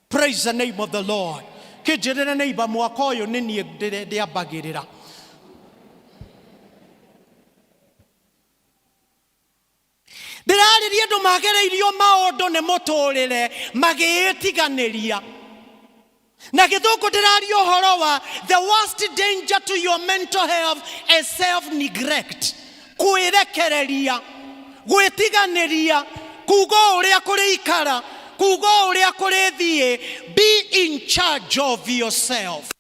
Praise the name of the Lord. Kĩnjĩrĩre neighbor mwaka ũyũ nĩ niĩ ndĩambagĩrĩra. Ndĩrarĩria andũ magereirio maũndũ nĩ mũtũrĩre magĩĩtiganĩria. Na gĩthũngũ ndĩraria ũhoro wa the worst danger to your mental health is self neglect, kwĩrekereria, gwĩtiganĩria, kuga o ũrĩa kũrĩikara, kuga o ũrĩa kũrĩthiĩ. Be in charge of yourself.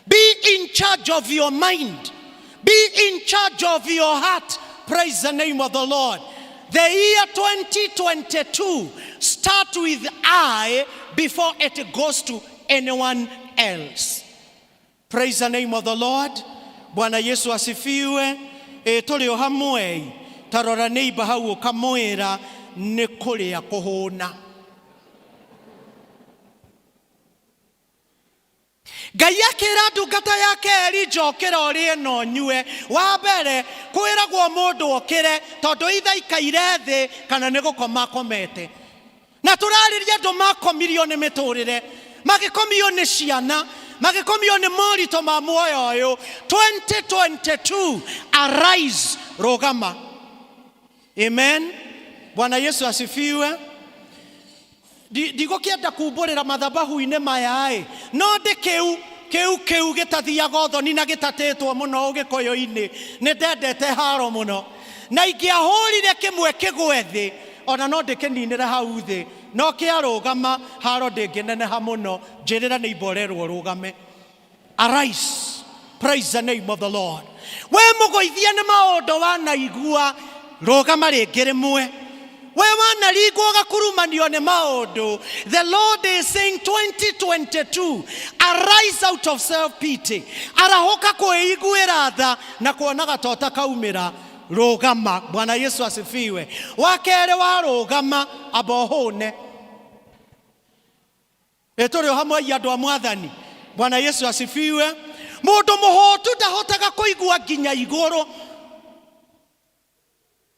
Be in charge of your mind. Be in charge of your heart. Praise the name of the Lord. The year 2022, start with I before it goes to anyone else. Praise the name of the Lord. Bwana Yesu asifiwe. E, tũrĩ o hamwe. Ta rora neighbor hau ũkamwĩra nĩ kũrĩa kũhũna. Ngai akĩra ndungata yake Elija ũkĩra ũrĩe na ũnyue. Wa mbere kwĩragwo mũndũ okĩre tondũ ithe aikaire thĩ kana nĩ gũkoma akomete. Na tũrarĩria andũ makomirio nĩ mĩtũrĩre, magĩkomio nĩ ciana, magĩkomio nĩ moritũ ma muoyo ũyũ. 2022 arise, rũgama. Amen. Bwana Yesu asifiwe. Ndigũkĩenda kumbũrĩra mathabahu-inĩ maya-ĩ, no ndĩ kĩu kĩu kĩu gĩtathiaga ũthoni na gĩtatĩtwo mũno ũgĩkũyũ-inĩ. Nĩ ndendete haro mũno, na ingĩahũrire kĩmwe kĩgwe thĩ, ona no ndĩkĩninĩre hau thĩ, no kĩarũgama haro ndĩngĩneneha mũno. Njĩrĩra nĩ imborerwo ũrũgame. Arise. Praise the name of the Lord. We mũgũithia nĩ maũndũ wanaigua, rũgama rĩngĩ rĩmwe. We wanaringwo ũgakurumanio nĩ maũndũ. The Lord is saying 2022, arise out of self-pity. Arahũka kwĩiguĩra tha na kuonaga ta ũtakaumĩra. Rũgama. Bwana Yesu asifiwe. Wa kerĩ warũgama, amba ũhũne. Ĩ tũrĩ o hamwe ai andũ a mwathani. Bwana Yesu asifiwe. Mũndũ mũhũtu ndahotaga kũigua nginya igũrũ.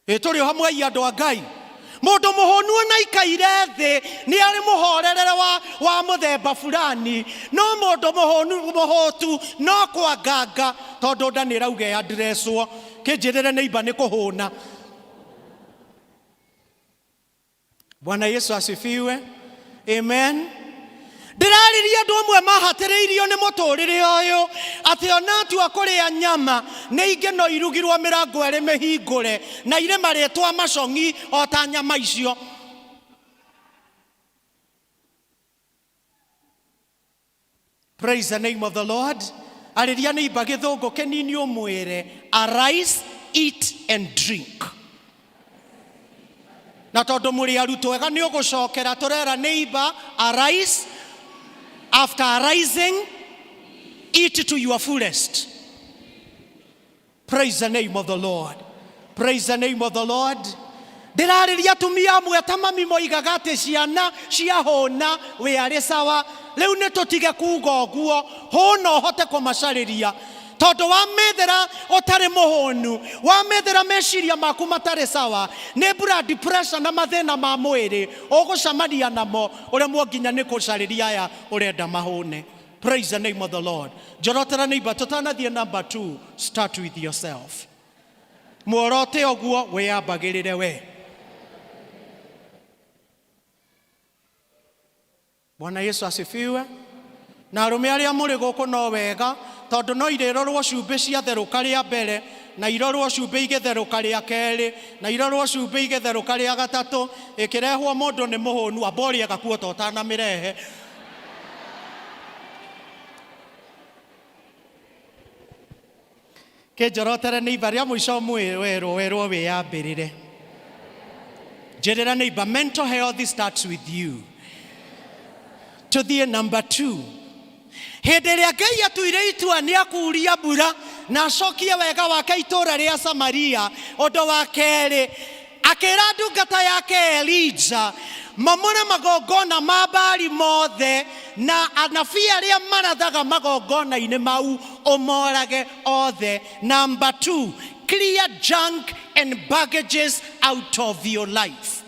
Ĩ tũrĩ o hamwe ai andũ a Ngai. Mũndũ mũhũnu ona aikaire thĩ nĩ arĩ mũhorerere wa, wa mũthemba fulani, no mũndũ mũhũnu mũhũtu no kwanganga tondũ nda nĩ ĩrauga ĩandreswo. Kĩnjĩrĩre neighbor nĩ kũhũna. Bwana Yesu asifiwe. Amen. Ndĩrarĩria andũ amwe mahatĩrĩirio nĩ mũtũrĩre ũyũ atĩ ona atua kũrĩa nyama nĩ ingĩ no irugirwo mĩrango ĩrĩ mĩhingũre na irĩ marĩtwa macong'i o ta nyama icio. Praise the name of the Lord. Arĩria neighbor gĩthũngũ kĩnini ũmwĩre arise, eat and drink. Na tondũ mũrĩ arutwo ega nĩ ũgũcokera tũrera neighbor arise, after arising eat to your fullest. Praise the name of the Lord. Praise the name of the Lord. Ndĩrarĩria atumia amwe ta mami moigaga atĩ ciana ciahũna wĩ arĩ sawa. Rĩu nĩ tũtige kuga ũguo, hũna ũhote kũmacarĩria tondũ wamethera ũtarĩ mũhũnu, wamethera meciria maku matarĩ sawa, nĩ blood pressure na mathĩna ma mwĩrĩ ũgũcemania namo ũremwo nginya nĩ kũcarĩria aya ũrenda mahũne. Praise the name of the Lord. Njorotera neighbor, tũtanathiĩ number 2, start with yourself. Muorote ũguo wĩyambagĩrĩre we. Bwana Yesu asifiwe. Na arũme arĩa mũrĩ gũkũ no wega tondũ no irĩrorwo cumbĩ ciatherũka rĩa mbere na irorwo cumbĩ igĩtherũka rĩa kerĩ na irorwo cumbĩ igĩtherũka rĩa gatatũ ĩkĩrehwo mũndũ nĩ mũhũnu amba ũrĩe gakuo ta ũtanamĩrehe. Kĩnjorotere neighbor rĩa mũico werwo werwo wĩyambĩrĩre. Njĩrĩra neighbor, mental health starts with you. Tũthiĩ number 2. Hĩndĩ ĩrĩa Ngai atuire itua nĩ akuria mbura na acokie wega wake itũũra rĩa Samaria, ũndũ wa kerĩ Akĩra ndungata yake Elija, momora magongona ma Baali mothe na anabii arĩa marathaga magongona-inĩ mau ũmorage othe. Number 2, clear junk and baggages out of your life.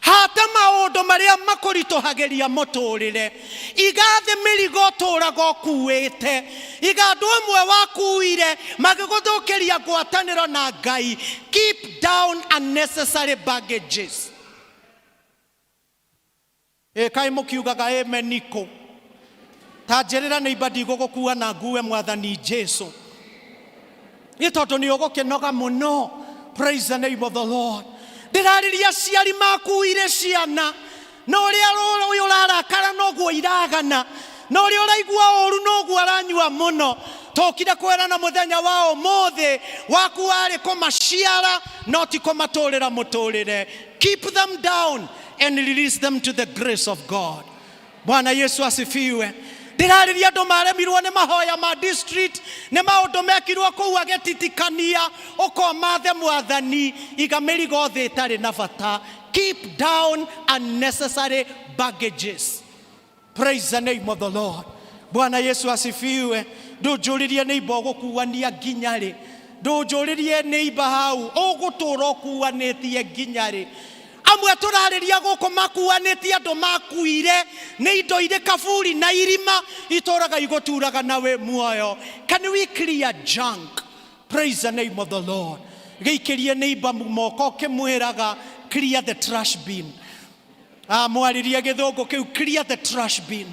Hata maũndũ marĩa makũritũhagĩria mũtũrĩre. Iga thĩ mĩrigo ũtũraga ũkuĩte. Iga andũ amwe wakuire magĩgũthũkĩria ngwatanĩro na Ngai. Keep down unnecessary baggages. Ĩ kaĩ mũkiugaga amen kũ? Ta njĩrĩra nĩimba ndigũgũkua na ngue Mwathani Jesu. Nĩ tondũ nĩ ũgũkĩnoga mũno. Praise the name of the Lord. Ndĩrarĩria aciari makuire ciana na ũrĩa ũyũ ũrarakara noguo iragana na ũrĩa ũraigua ũru noguo aranyua mũno. Tũkire kwĩrana mũthenya wa ũmũthĩ waku warĩ kũmaciara no ti kũmatũrĩra mũtũrĩre. Keep them down and release them to the grace of God. Bwana Yesu asifiwe. Ndĩrarĩria andũ maremirwo nĩ mahoya ma district nĩ maũndũ mekirwo kũu agĩtitikania ũkomathe mwathani iga mĩrigo thĩ ĩtarĩ na bata. Keep down unnecessary baggages. Praise the name of the Lord. Bwana Yesu asifiwe. Ndũnjũrĩrie nĩ imba ũgũkuania nginya rĩ. Ndũnjũrĩrie nĩ imba hau ũgũtũra ũkuanĩtie nginya rĩ. Amwe tũrarĩria gũkũ makuanĩtie andũ makuire nĩ indo irĩ kaburi na irima itũraga igũturaga na wĩ muoyo. Can we clear junk? Praise the name of the Lord. Gĩikĩrie nĩ imba moko ũkĩmwĩraga clear the trash bin. Ah, mwaririe gĩthũngũ kĩu clear the trash bin.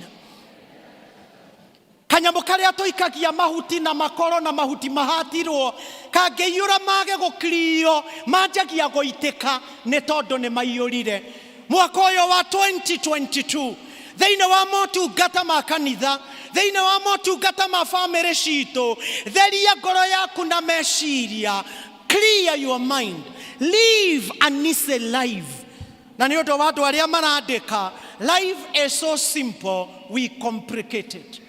Kanyamũ karĩa tũikagia mahuti na makoro na mahuti mahatirwo kangĩiyũra mage gũkirio manjagia gũitĩka nĩ tondũ nĩ maiyũrire. Mwaka ũyũ wa 2022 thĩinĩ wa motungata ma kanitha, thĩinĩ wa motungata ma bamĩrĩ citũ, theria ngoro yaku na meciria. Clear your mind, live an easy life. Na nĩ ũndũ wa andũ arĩa marandĩka, life is so simple we complicate it.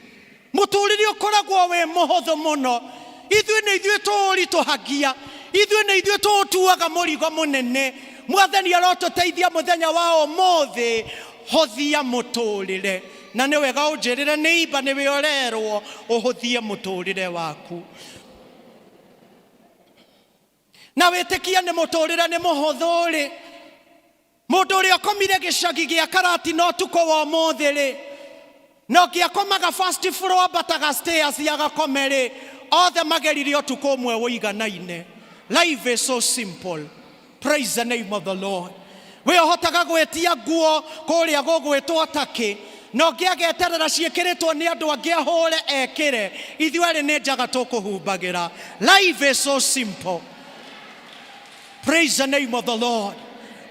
Mũtũrĩre ũkoragwo wĩ mũhũthũ mũno, ithuĩ nĩ ithuĩ tũũritũhagia, ithuĩ nĩ ithuĩ tũũtuaga mũrigo mũnene. Mwathani arotũteithia mũthenya wa ũmũthĩ, hũthia mũtũrĩre. Na nĩ wega ũnjĩrĩre nĩ imba nĩwe ũrerwo ũhũthie mũtũrĩre waku. Na wĩtĩkie nĩ mũtũrĩre nĩ mũhũthũ rĩ, mũndũ ũrĩa ũkomire gĩcagi gĩa Karatina ũtukũ wa ũmũthĩ rĩ, na ũngĩ akomaga first floor ambataga stairs agakome rĩ, othe magerire ũtukũ ũmwe ũiganaine. Life is so simple. Praise the name of the Lord. We ũhotaga gwĩtia nguo kũrĩa gũgwĩtwo takĩ, na ũngĩ ageterera ciĩkĩrĩtwo nĩ andũ angĩ ahũre ekĩre, ithuĩ erĩ nĩ njaga tũkũhumbagĩra. Life is so simple. Praise the name of the Lord.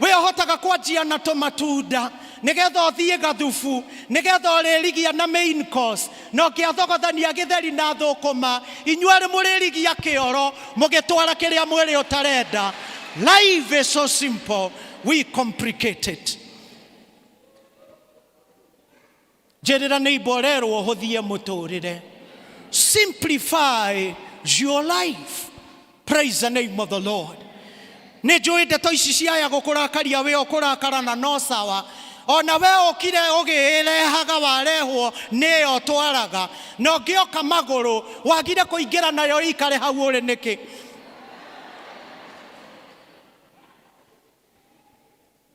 We ũhotaga kwanjia na tũmatunda nĩgetha ũthiĩ gathubu, nĩgetha ũrĩrigia na main course, na ũngĩathogothania gĩtheri na thũkũma, inyuĩ erĩ mũrĩrigia kĩoro mũgĩtwara kĩrĩa mwĩrĩ ũtarenda. Life is so simple, we complicate it. Njĩrĩra nĩ imba ũrerwo ũhũthie mũtũrĩre. Simplify your life. Praise the name of the Lord. Nĩ njũĩ ndeto ici ciaya gũkũrakaria wĩ ũkũrakara na no sawa. Ona we ũkire ũgĩĩrehaga warehwo nĩyo ũtwaraga, na ũngĩoka magũrũ wagire kũingĩra nayo ĩikare hau ũrĩ nĩkĩ?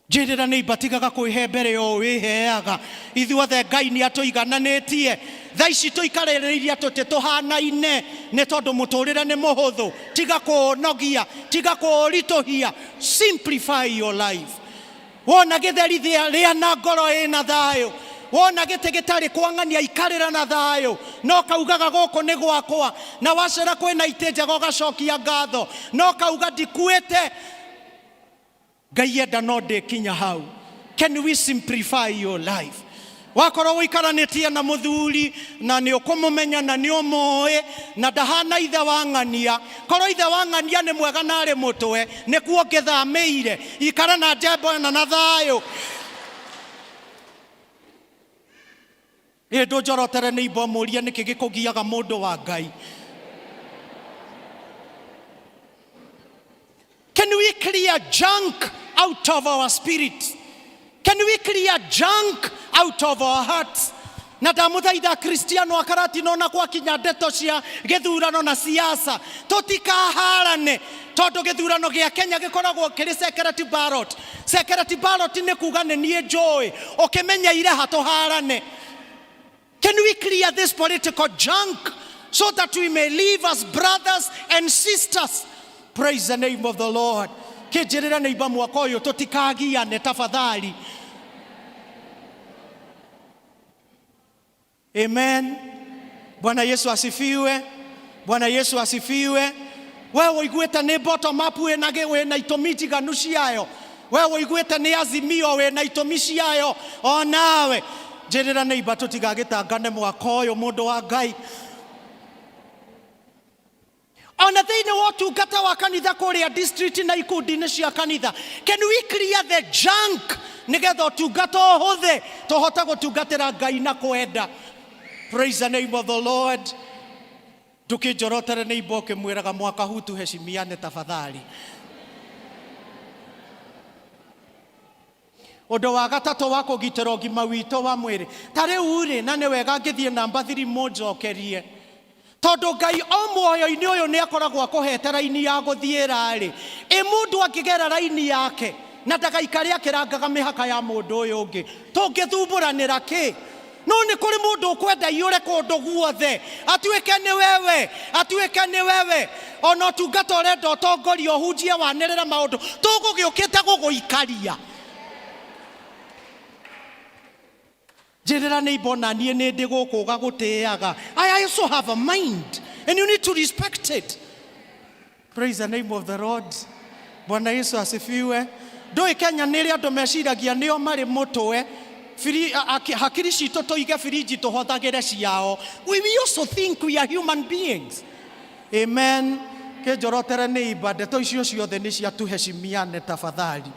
Njĩrĩra nĩ imba tigaga kwĩhe mbere ya ũũ wĩheaga. Ithuothe Ngai nĩ atũigananĩtie. Thaa ici tũikarĩrĩirie tũtĩ tũhanaine nĩ tondũ mũtũrĩre nĩ mũhũthũ. Tiga kũũnogia, tiga kũũritũhia. Simplify your life. Wona gĩtheri rĩa na ngoro ĩna thayũ. Wona gĩtĩ gĩtarĩ kwang'ania ikarĩra na thayũ. No kaugaga gũkũ nĩ gwakwa. Na wacera kwĩna itĩ njega ũgacokia ngatho. No kauga ndikuĩte. Ngai enda no ndĩkinya hau. Can we simplify your life? Wakorwo ũikaranĩtie na mũthuri na nĩ ũkũmũmenya na nĩ ũmũĩ na ndahana ithe wa ng'ania, korwo ithe wa ng'ania nĩ mwega na arĩ mũtwe nĩkuo ũngĩthamĩire. Ikara na njembo ĩno na thayũ. Ĩ ndũnjorotere nĩ imba ũmũrie nĩkĩ gĩkũgiaga mũndũ wa Ngai. Can we clear clear junk out of our spirit? Can we clear junk out of our hearts? Na ndamũthaitha Kristiano akaratina ona gwakinya ndeto cia gĩthurano na siasa tũtikaharane tondũ gĩthurano gĩa Kenya gĩkoragwo kĩrĩ secret ballot. Secret ballot nĩ kuga nĩ niĩ njũĩ ũkĩmenya ire ha tũharane. Can we clear this political junk so that we may live as brothers and sisters? Praise the name of the Lord. Kĩnjĩrĩre neighbor mwaka ũyũ tũtikagiane tafadhali. Amen. Bwana Yesu asifiwe. Bwana Yesu asifiwe. We ũiguĩte nĩ bottom up wĩna wĩna itũmi njiganu ciayo. We ũiguĩte nĩ Azimio wĩna itũmi ciayo. O nawe njĩrĩra neighbor tũtigagĩtangane mwaka ũyũ mũndũ wa Ngai. Ona thĩinĩ wa ũtungata wa kanitha kũrĩa district na ikundi-inĩ cia kanitha, can we clear the junk nĩgetha ũtungata ũhũthe tũhote gũtungatĩra Ngai na kwenda. Praise the name of the Lord. Ndũkĩnjorotere neighbor ũkĩmwĩraga mwaka huu tuheshimiane tafadhali. Ũndũ wa gatatũ wa kũgitĩra ũgima witũ wa mwĩrĩ, ta rĩu rĩ, na nĩ wega ngĩthiĩ namba 3 mũnjokerie, tondũ Ngai o muoyo-inĩ ũyũ nĩ akoragwo akũhete raini ya gũthiĩra rĩ, ĩ mũndũ angĩgera raini yake na ndagaikare akĩrangaga mĩhaka ya mũndũ ũyũ ũngĩ, tũngĩthumbũranĩra kĩ? No nĩ kũrĩ mũndũ ũkwenda aiyũre kũndũ guothe, atuĩke nĩ wewe, atuĩke nĩ wewe. Ona ũtungata ũrenda ũtongoria, ũhunjie, wanĩrĩre maũndũ, tũgũgĩũkĩte gũgũikaria. Njĩrĩra neighbor ona niĩ nĩ ndĩ gũkũ ũgagũtĩaga. I also have a mind and you need to respect it. Praise the name of the Lord. Bwana Yesu asifiwe. Ndũĩ Kenya nĩ ĩrĩ andũ meciragia nĩo marĩ mũtwe. Firi, a, a, hakiri citũ tũige birinji tũhothagĩre ciao. We also think we are human beings. Amen. Kĩnjorotere nĩ imba ndeto icio ciothe nĩ cia tuheshimiane tafadhali.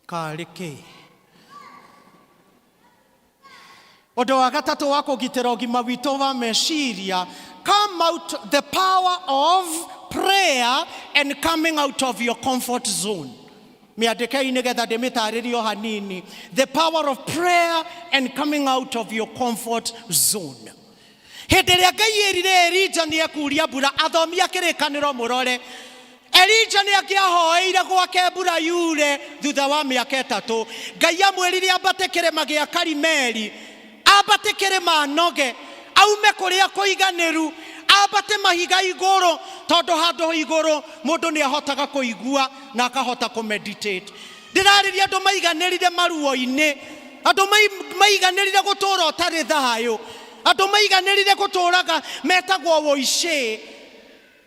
Karĩ kĩ? Ũndũ wa gatatũ wa kũgitĩra ũgima witũ wa meciria, come out the power of prayer and coming out of your comfort zone. Mĩandĩkei nĩgetha ndĩmĩtarĩrie o hanini. The power of prayer and coming out of your comfort zone. Hĩndĩ ĩrĩa Ngai erire Elija nĩ ekuria mbura, athomi a kĩrĩkanĩro mũrore, Elija nĩ angĩahoeire gwake mbura yure thutha wa mĩaka ĩtatũ. Ngai amwĩrire ambate kĩrĩma gĩa Karimeli, ambate kĩrĩma anoge, aume kũrĩa kũiganĩru, ambate mahiga igũrũ, tondũ handũ igũrũ mũndũ nĩ ahotaga kũigua na akahota kũmeditate. Ndĩrarĩria andũ maiganĩrire maruo-inĩ, andũ maiganĩrire gũtũũra ũtarĩ thayũ, andũ maiganĩrire gũtũũraga metagwo wũicĩ,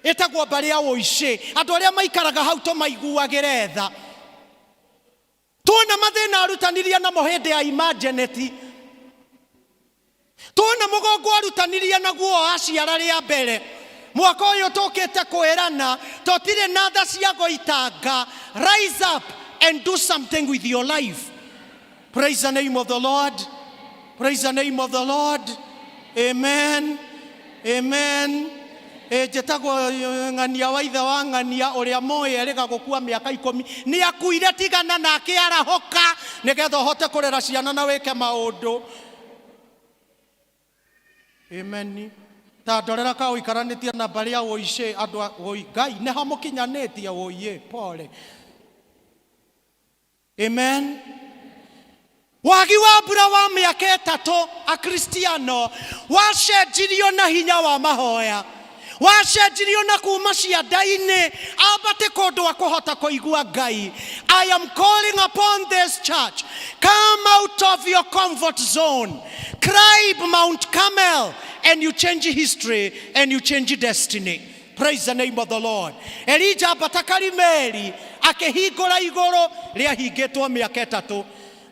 ĩtagwo mbarĩ ya wũicĩ, andũ arĩa maikaraga hau tũmaiguagĩre tha. Tuona mathĩna arutanirie namo hĩndĩ ya emergency, tuona mũgongo arutanirie naguo aciara rĩa mbere. Mwaka ũyũ tũkĩte kwĩrana tũtirĩ na tha cia gũitanga. Rise up and do something with your life. Praise the name of the Lord. Praise the name of the Lord. Amen. Amen. Ĩ, njĩtagwo ng'ania wa ithe wa ng'ania ũrĩa moĩ erĩga gũkua mĩaka ikũmi nĩ akuire, tigana nake arahũka nĩgetha ũhote kũrera ciana na wĩke maũndũ. Amen. Ta ndorera ka ũikaranĩtie na mbarĩ ya ũicĩ andũ a ũi Ngai nĩ ha mũkinyanĩtie ũiĩ pole. Amen. Wagi wa mbura wa mĩaka ĩtatũ Akristiano wacenjirio na hinya wa mahoya, wacenjirio na kuma cianda-inĩ ambate kũndũ akũhota kũigua Ngai. I am calling upon this church, come out of your comfort zone, climb Mount Carmel and you change history and you change destiny. Praise the name of the Lord. Elijah ambata Karimeli akĩhingũra igũrũ rĩahingĩtwo mĩaka ĩtatũ.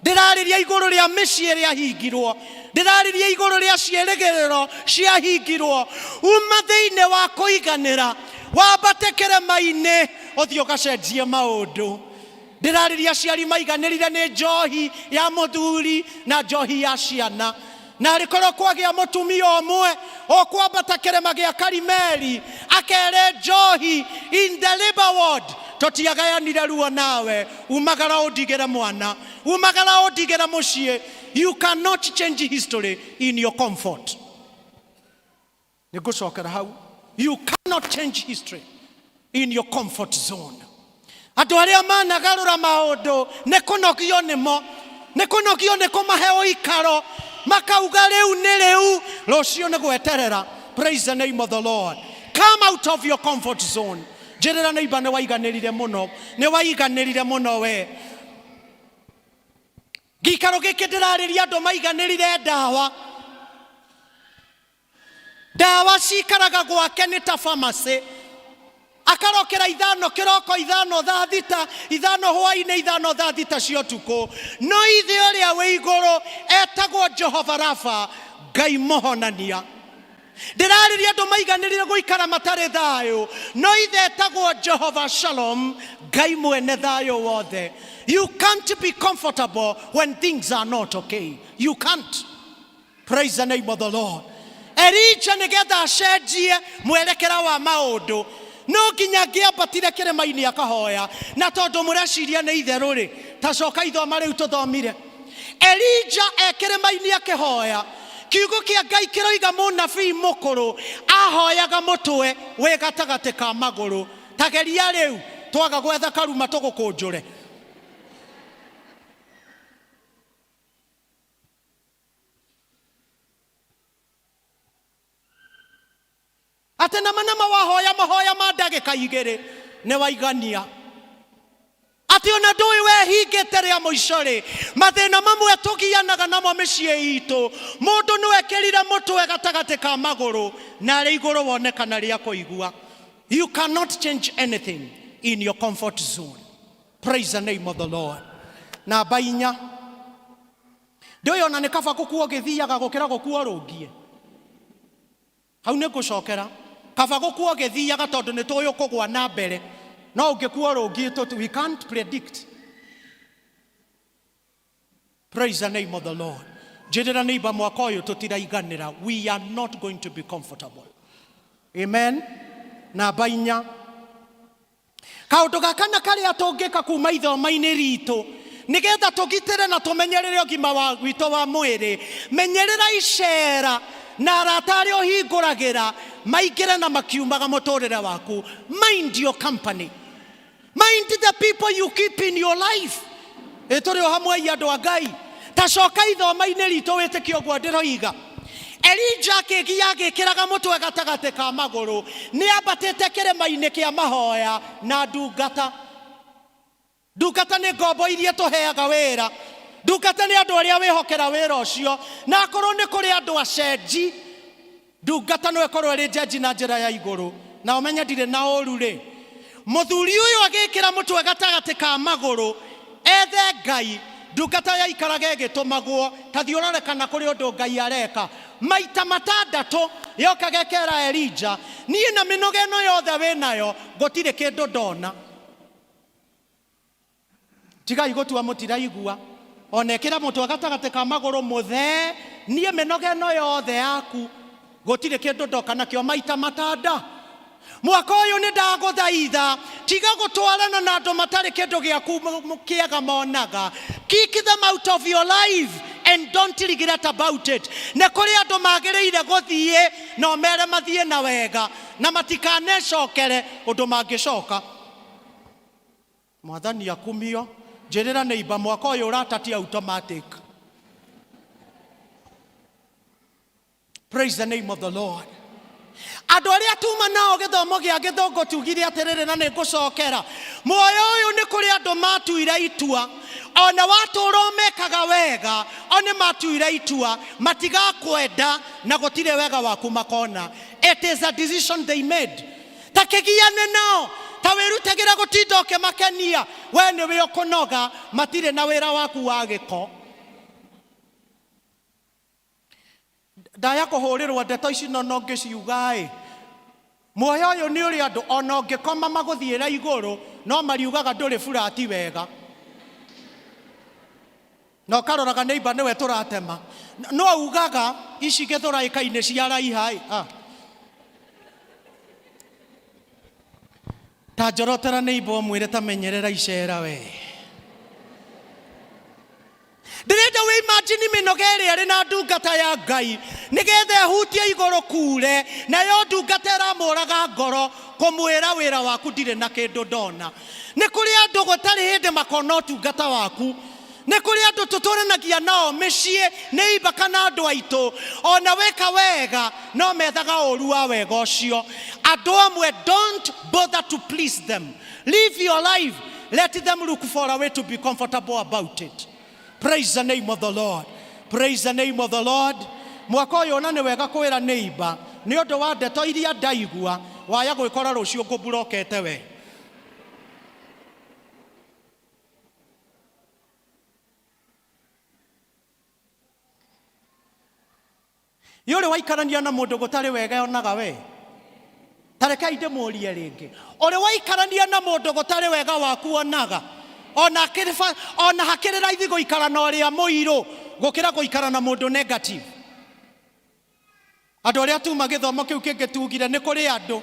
Ndĩrarĩria igũrũ rĩa mĩciĩ rĩahingirwo, ndĩrarĩria igũrũ rĩa ciĩrĩgĩrĩro ciahingirwo. Uma thĩinĩ wa kũiganĩra, wambate kĩrĩma-inĩ ũthiĩ ũgacenjie maũndũ. Ndĩrarĩria aciari maiganĩrire nĩ njohi ya mũthuri na njohi ya ciana. Na arĩkorwo kwagĩa mũtumia ũmwe ũkwambata kĩrĩma gĩa Karimeli akere njohi in the labor ward, tũtiagayanire ruo nawe, umagara ũndigĩre mwana, umagara ũndigĩre mũciĩ. You cannot change history in your comfort. Nĩngũcokera hau. You cannot change history in your comfort zone. Andũ arĩa managarũra maũndũ nĩ kũnogio nĩmo, nĩ kũnogio nĩ kũmahe ũikaro, makauga rĩu nĩ rĩu, rũciũ nĩ gweterera. Praise the name of the Lord. Come out of your comfort zone. Njĩrĩra neighbor nĩ waiganĩrire mũno, nĩ waiganĩrire mũno we. Gĩikaro gĩkĩ ndĩrarĩria andũ maiganĩrire ndawa. Ndawa cikaraga gwake nĩ ta pharmacy. Akarokera ithano kĩroko, ithano thaa thita, ithano hwainĩ, ithano thaa thita cia ũtukũ. No ithe ũrĩa wĩ igũrũ etagwo Jehova Rafa, Ngai mũhonania. Ndĩrarĩria andũ maiganĩrire gũikara matarĩ thayũ, no ithe etagwo Jehova Shalom, Ngai mwene thayũ wothe. You can't be comfortable when things are not okay. You can't. Praise the name of the Lord. Elija nĩgetha acenjie mwerekera wa maũndũ no nginya angĩambatire kĩrĩma-inĩ akahoya. Na tondũ mũreciria nĩ itherũ rĩ, ta coka ithoma rĩu tũthomire. Elija e kĩrĩma-inĩ akĩhoya, kiugo kĩa Ngai kĩroiga mũnabii mũkũrũ ahoyaga mũtwe wĩ gatagatĩ ka magũrũ. Ta geria rĩu twaga gwetha karuma tũgũkũnjũre. Atĩ nama nama wahoya mahoya ma ndagĩka igĩrĩ nĩ waigania. Atĩ ona ndũĩ wehingĩte rĩa mũico rĩ, mathĩna mamwe tũgianaga namo mĩciĩ itũ, mũndũ no ekĩrire mũtwe gatagatĩ ka magũrũ na arĩ igũrũ wonekana rĩa kũigua. You cannot change anything in your comfort zone. Praise the name of the Lord. Namba inya, ndũĩ ona nĩ kaba gũkua ũgĩthiaga gũkĩra gũkua ũrũngiĩ. Hau nĩ ngũcokera. Kaba gũkua ũgĩthiaga tondũ nĩ tũĩ ũkũgwa na mbere, no ũngĩkua ũrũngiĩ we can't predict. Praise the name of the Lord. Njĩrĩra neighbor mwaka ũyũ tũtiraiganĩra. We are not going to be comfortable. Amen. Namba inya, kaũndũ gaka na karĩa tũngĩka kuma ithoma-inĩ ritũ nĩgetha tũgitĩre na tũmenyerere ũgima wa witũ wa mwĩrĩ, menyerera icera na arata arĩa ũhingũragĩra maingĩre na makiumaga mũtũrĩre waku. Mind your company. Mind the people you keep in your life. Ĩ tũrĩ o hamwe i andũ a Ngai. Ta coka ithoma-inĩ ritũ wĩtĩkie ũguo ndĩroiga. Elija akĩgia agĩkĩraga mũtwe gatagatĩ ka magũrũ, nĩ ambatĩte kĩrĩma-inĩ kĩa mahoya na ndungata. Ndungata nĩ ngombo iria tũheaga wĩra. Ndungata nĩ andũ arĩa wĩhokera wĩra ũcio. Na akorwo nĩ kũrĩ andũ acenji, ndungata no ĩkorwo ĩrĩ njenji na njĩra ya igũrũ. Na ũmenye ndirĩ na ũru rĩ. Mũthuri ũyũ agĩkĩra mũtwe gatagatĩ ka magũrũ ethe Ngai, ndungata yaikaraga ĩgĩtũmagwo, ta thiĩ ũrore kana kũrĩ ũndũ Ngai areka. Maita matandatũ yokaga ĩkera Elija, niĩ na mĩnoga ĩno yothe wĩnayo gũtirĩ kĩndũ ndona. Tigai gũtua mũtiraigua. Ona ĩkĩra mũtwe gatagatĩ ka magũrũ mũthee, niĩ mĩnoga ĩno yothe yaku gũtirĩ kĩndũ ndoka nakĩo maita matanda. Mwaka ũyũ nĩ ndagũthaitha, tiga gũtwarana na andũ matarĩ kĩndũ gĩaku kĩega monaga. Kick them out of your life and don't regret about it. Nĩ kũrĩ andũ magĩrĩire gũthiĩ na ũmere mathiĩ na wega na matikanecokere ũndũ mangĩcoka. Mwathani akumio. Njĩrĩra neighbor mwaka ũyũ ũratatia automatic. Praise the name of the Lord. Andũ arĩa tuma nao gĩthomo gĩa gĩthũngũ tugire atĩrĩrĩ, na nĩ ngũcokera muoyo ũyũ, nĩ kũrĩ andũ matuire itua ona watũra ũmekaga wega, o nĩ matuire itua matigakwenda na gũtirĩ wega waku makona. It is a decision they made. Ta kĩgiane nao, ta wĩrutagĩra gũtinda ũkĩmakenia, we nĩwe ũkũnoga, matirĩ na wĩra waku wa gĩko. Ndaya kũhũrĩrwo ndeto ici no no ngĩciuga-ĩ, muoyo ũyũ nĩ ũrĩ andũ ona ũngĩkoma magũthiĩra igũrũ no mariugaga ndũrĩ burati wega. Na ũkaroraga neighbor nĩwe tũratema. No ugaga ici Gĩthũrai ĩka-inĩ cia raiha ĩ. Ah. Ta njorotera neighbor ũmwĩre ta menyerera icera we. Ndĩrenda wĩ imagine mĩnoga ĩrĩa ĩrĩ na ndungata ya Ngai nĩgetha ĩhutie igũrũ kure, nayo ndungata ĩramũraga ngoro kũmwĩra wĩra waku ndirĩ na kĩndũ ndona. Nĩ kũrĩ andũ gũtarĩ hĩndĩ makona ũtungata waku. Nĩ kũrĩ andũ tũtũranagia nao mĩciĩ nĩ imba kana andũ aitũ, ona weka wega no methaga ũru wa wega ũcio. Andũ amwe don't bother to please them. Live your life. Let them look for a way to be comfortable about it. Praise the name of the Lord. Praise the name of the Lord. Mwaka ũyũ ona nĩ wega kwĩra neighbor nĩ ũndũ wa ndeto iria ndaigua waya gwĩkora rũciũ ngũmburokete we. Ĩ ũrĩ waikarania na mũndũ gũtarĩ wega onaga we? Ta rekei ndĩmũrie rĩngĩ. Ũrĩ waikarania na mũndũ gũtarĩ wega waku onaga? Ona akĩrĩ ba, ona hakĩrĩ raithi gũikara na ũrĩa mũirũ gũkĩra gũikara na mũndũ negative. Andũ arĩa tuma gĩthomo kĩu kĩngĩ tugire nĩ kũrĩ andũ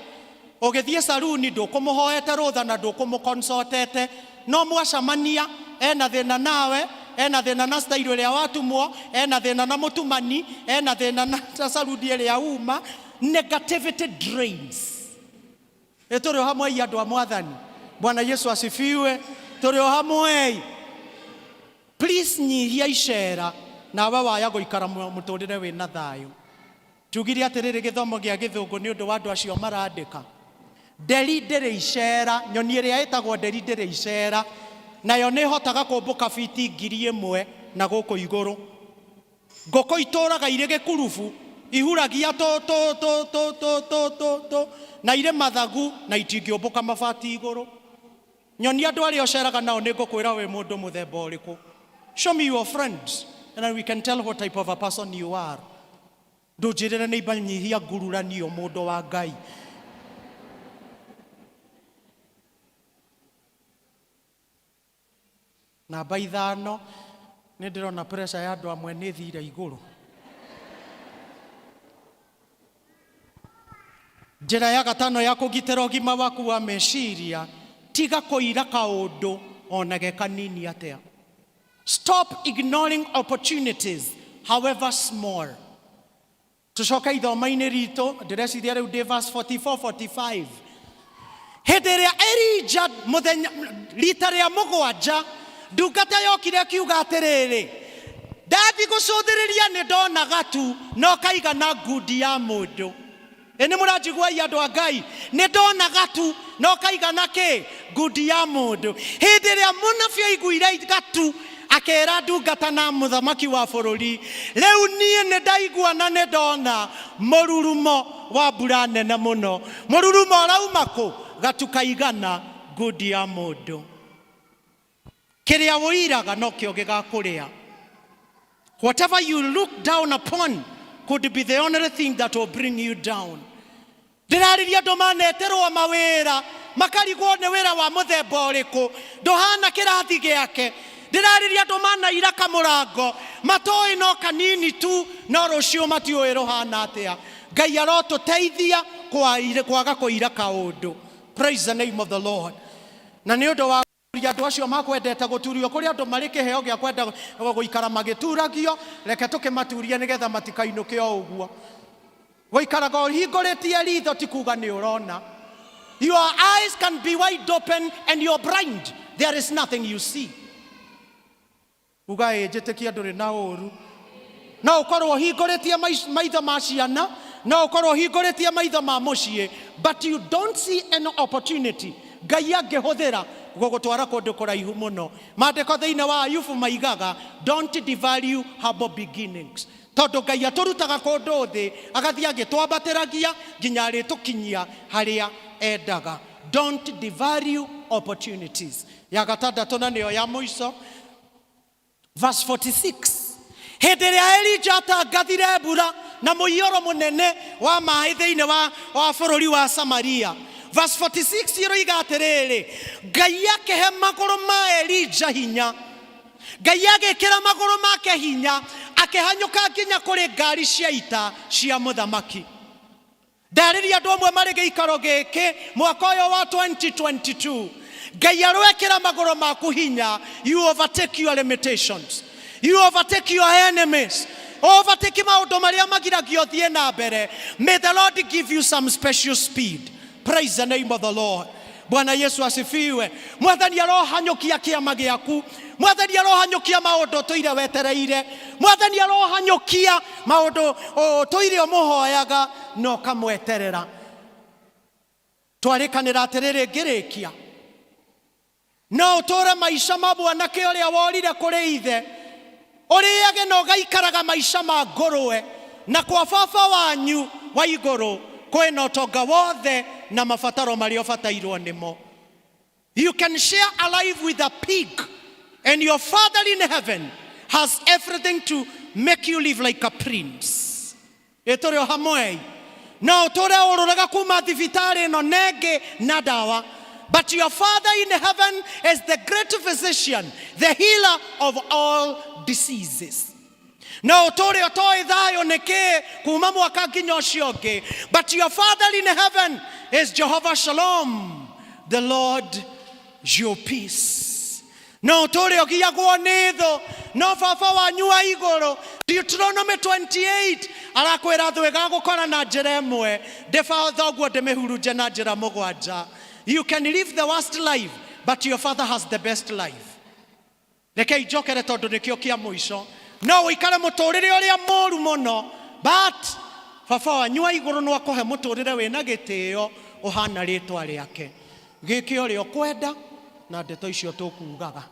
ũgĩthiĩ saruni ndũkũmũhoete rũtha na ndũkũmũconsultete no mwacamania ena thĩna nawe ena thĩna na style ĩrĩa watumwo ena thĩna na mũtumani ena thĩna na saruni ĩrĩa uma. Negativity drains. Ĩ tũrĩ o hamwe andũ a Mwathani. Bwana Yesu asifiwe. Tũrĩ o hamwe. Please nyihia icera nawe waya gũikara mũtũrĩre wĩna thayũ. Tugire atĩrĩrĩ gĩthomo gĩa gĩthũngũ nĩ ũndũ wa andũ acio marandĩka. Nderi ndĩrĩ icera, nyoni ĩrĩa ĩtagwo nderi ndĩrĩ icera, nayo nĩ ĩhotaga kũmbũka fiti 1000 na gũkũ igũrũ. Ngũkũ itũraga irĩ gĩkurubu, ihuragia tũ tũ tũ tũ tũ tũ tũ tũ, na irĩ mathagu na itingĩũmbũka mabati igũrũ. Nyonia andũ arĩa ũceraga nao nĩ ngũkwĩra wĩ mũndũ mũthemba ũrĩkũ. Show me your friends and then we can tell what type of a person you are. Ndũnjĩrĩre nĩ imba nyihia ngururanio mũndũ wa Ngai. Namba ithano, nĩ ndĩrona pressure ya andũ amwe nĩ ĩthire igũrũ. Njĩra ya gatano ya kũgitĩra ũgima waku wa meciria, tiga kũira kaũndũ ona ge kanini atĩa. Stop ignoring opportunities however small. Tũcoke ithoma-inĩ ritũ, ndĩreciria rĩu ndĩ verse 44 45. Hĩndĩ ĩrĩa Elija mũthenya rita rĩa mũgwanja ndungata yokire ĩkiuga atĩrĩrĩ, ndathi gũcũthĩrĩria nĩ ndona gatu no kaigana ngundi ya mũndũ. Ĩ nĩ mũranjigua i andũ a Ngai? Nĩ ndona gatu no kaigana kĩ? Ngundi ya mũndũ. Hĩndĩ ĩrĩa mũnabii aiguire gatu akĩra ndungata na mũthamaki wa bũrũri, rĩu niĩ nĩ ndaigua na nĩ ndona mũrurumo wa mbura nene mũno. Mũrurumo ũrauma kũ? Gatu kaigana ngundi ya mũndũ. Kĩrĩa ũiraga nokĩo gĩgakũrĩa. Whatever you look down upon could be the only thing that will bring you down. Ndĩrarĩria andũ maneterwo mawĩra makarigwo nĩ wĩra wa mũthemba ũrĩkũ, ndũhana kĩrathi gĩake. Ndĩrarĩria andũ manaira kamũrango matoĩ no kanini tu, no rũciũ matiũĩ rũhana atĩa. Ngai arotũteithia kwaga kũira kaũndũ. Praise the name of the Lord. Na nĩ ũndũ wa gũturia andũ acio makwendete gũturio, kũrĩ andũ marĩ kĩheo gĩa kwenda gũikara magĩturagio, reke tũkĩmaturie nĩgetha matikainũke o ũguo. Gũikaraga ũhingũrĩtie ritho ti kuga nĩ ũrona. Your eyes can be wide open and you're blind. There is nothing you see. Uga ĩ njĩtĩkia ndũrĩ na ũru. No ũkorwo ũhingũrĩtie maitho ma ciana, no ũkorwo ũhingũrĩtie maitho ma mũciĩ, but you don't see any opportunity Ngai angĩhũthĩra gũgũtwara kũndũ kũraihu mũno. Maandĩko thĩinĩ wa Ayubu maigaga, don't devalue humble beginnings. Tondũ Ngai atũrutaga kũndũ thĩ, agathiĩ agĩtwambatĩragia nginya arĩtũkinyia harĩa endaga. Don't devalue opportunities. Ya gatandatũ na nĩyo ya mũico, verse 46. Hĩndĩ ĩrĩa Elija atangathire mbura na mũiyũro mũnene wa maĩ thĩinĩ wa, wa bũrũri wa Samaria. Verse 46 ĩroiga atĩrĩrĩ, Ngai akĩhe magũrũ ma Elija hinya. Ngai agĩkĩra magũrũ make hinya, akĩhanyũka nginya kũrĩ ngari cia ita cia mũthamaki. Ndarĩria andũ amwe marĩ gĩikaro gĩkĩ mwaka ũyũ wa 2022. Ngai aroekĩra magũrũ maku hinya. You overtake your limitations. You overtake your enemies. Overtake maũndũ marĩa magiragia ũthiĩ na mbere. May the Lord give you some special speed. Praise the name of the Lord. Bwana Yesu asifiwe. Mwathani arohanyũkia kĩama gĩaku. Mwathani arohanyũkia maũndũ ũtũire wetereire. Mwathani arohanyũkia maũndũ ũtũire ũmũhoyaga na ũkamweterera. Twarĩkanĩra atĩrĩrĩ ngĩrĩkia. No ũtũre maica ma mwanake ũrĩa worire kũrĩ ithe, ũrĩage na ũgaikaraga maica ma ngũrwe, na kwa baba wanyu wa igũrũ kwĩna ũtonga wothe na mabataro marĩa ũbatairwo nĩmo. You can share a life with a pig, and your father in heaven has everything to make you live like a prince. Ĩ tũrĩ o hamwe? No ũtũre ũrũraga kuma thibitarĩ ĩno na ĩngĩ na ndawa. But your father in heaven is the great physician, the healer of all diseases. No ũtũre ũtoĩ thayũ nĩ kĩĩ kuma mwaka nginya ũcio ũngĩ. But your father in heaven is Jehovah Shalom, the Lord your peace. No ũtũre ũgiagwo nĩ thũ, no baba wanyu wa igũrũ, Deuteronomy 28 arakwĩra thũ ĩgagũkora na njĩra ĩmwe, ndĩba thoguo ndĩmĩhurunje na njĩra mũgwanja. You can live the worst life, but your father has the best life. Rekei njokere tondũ nĩkĩo kĩa mũico. No ũikare mũtũrĩre ũrĩa mũru mũno, but baba wanyu wa igũrũ no akũhe mũtũrĩre wĩna gĩtĩo ũhana rĩtwa rĩake. Gĩke ũrĩa ũkwenda na ndeto icio tũkugaga.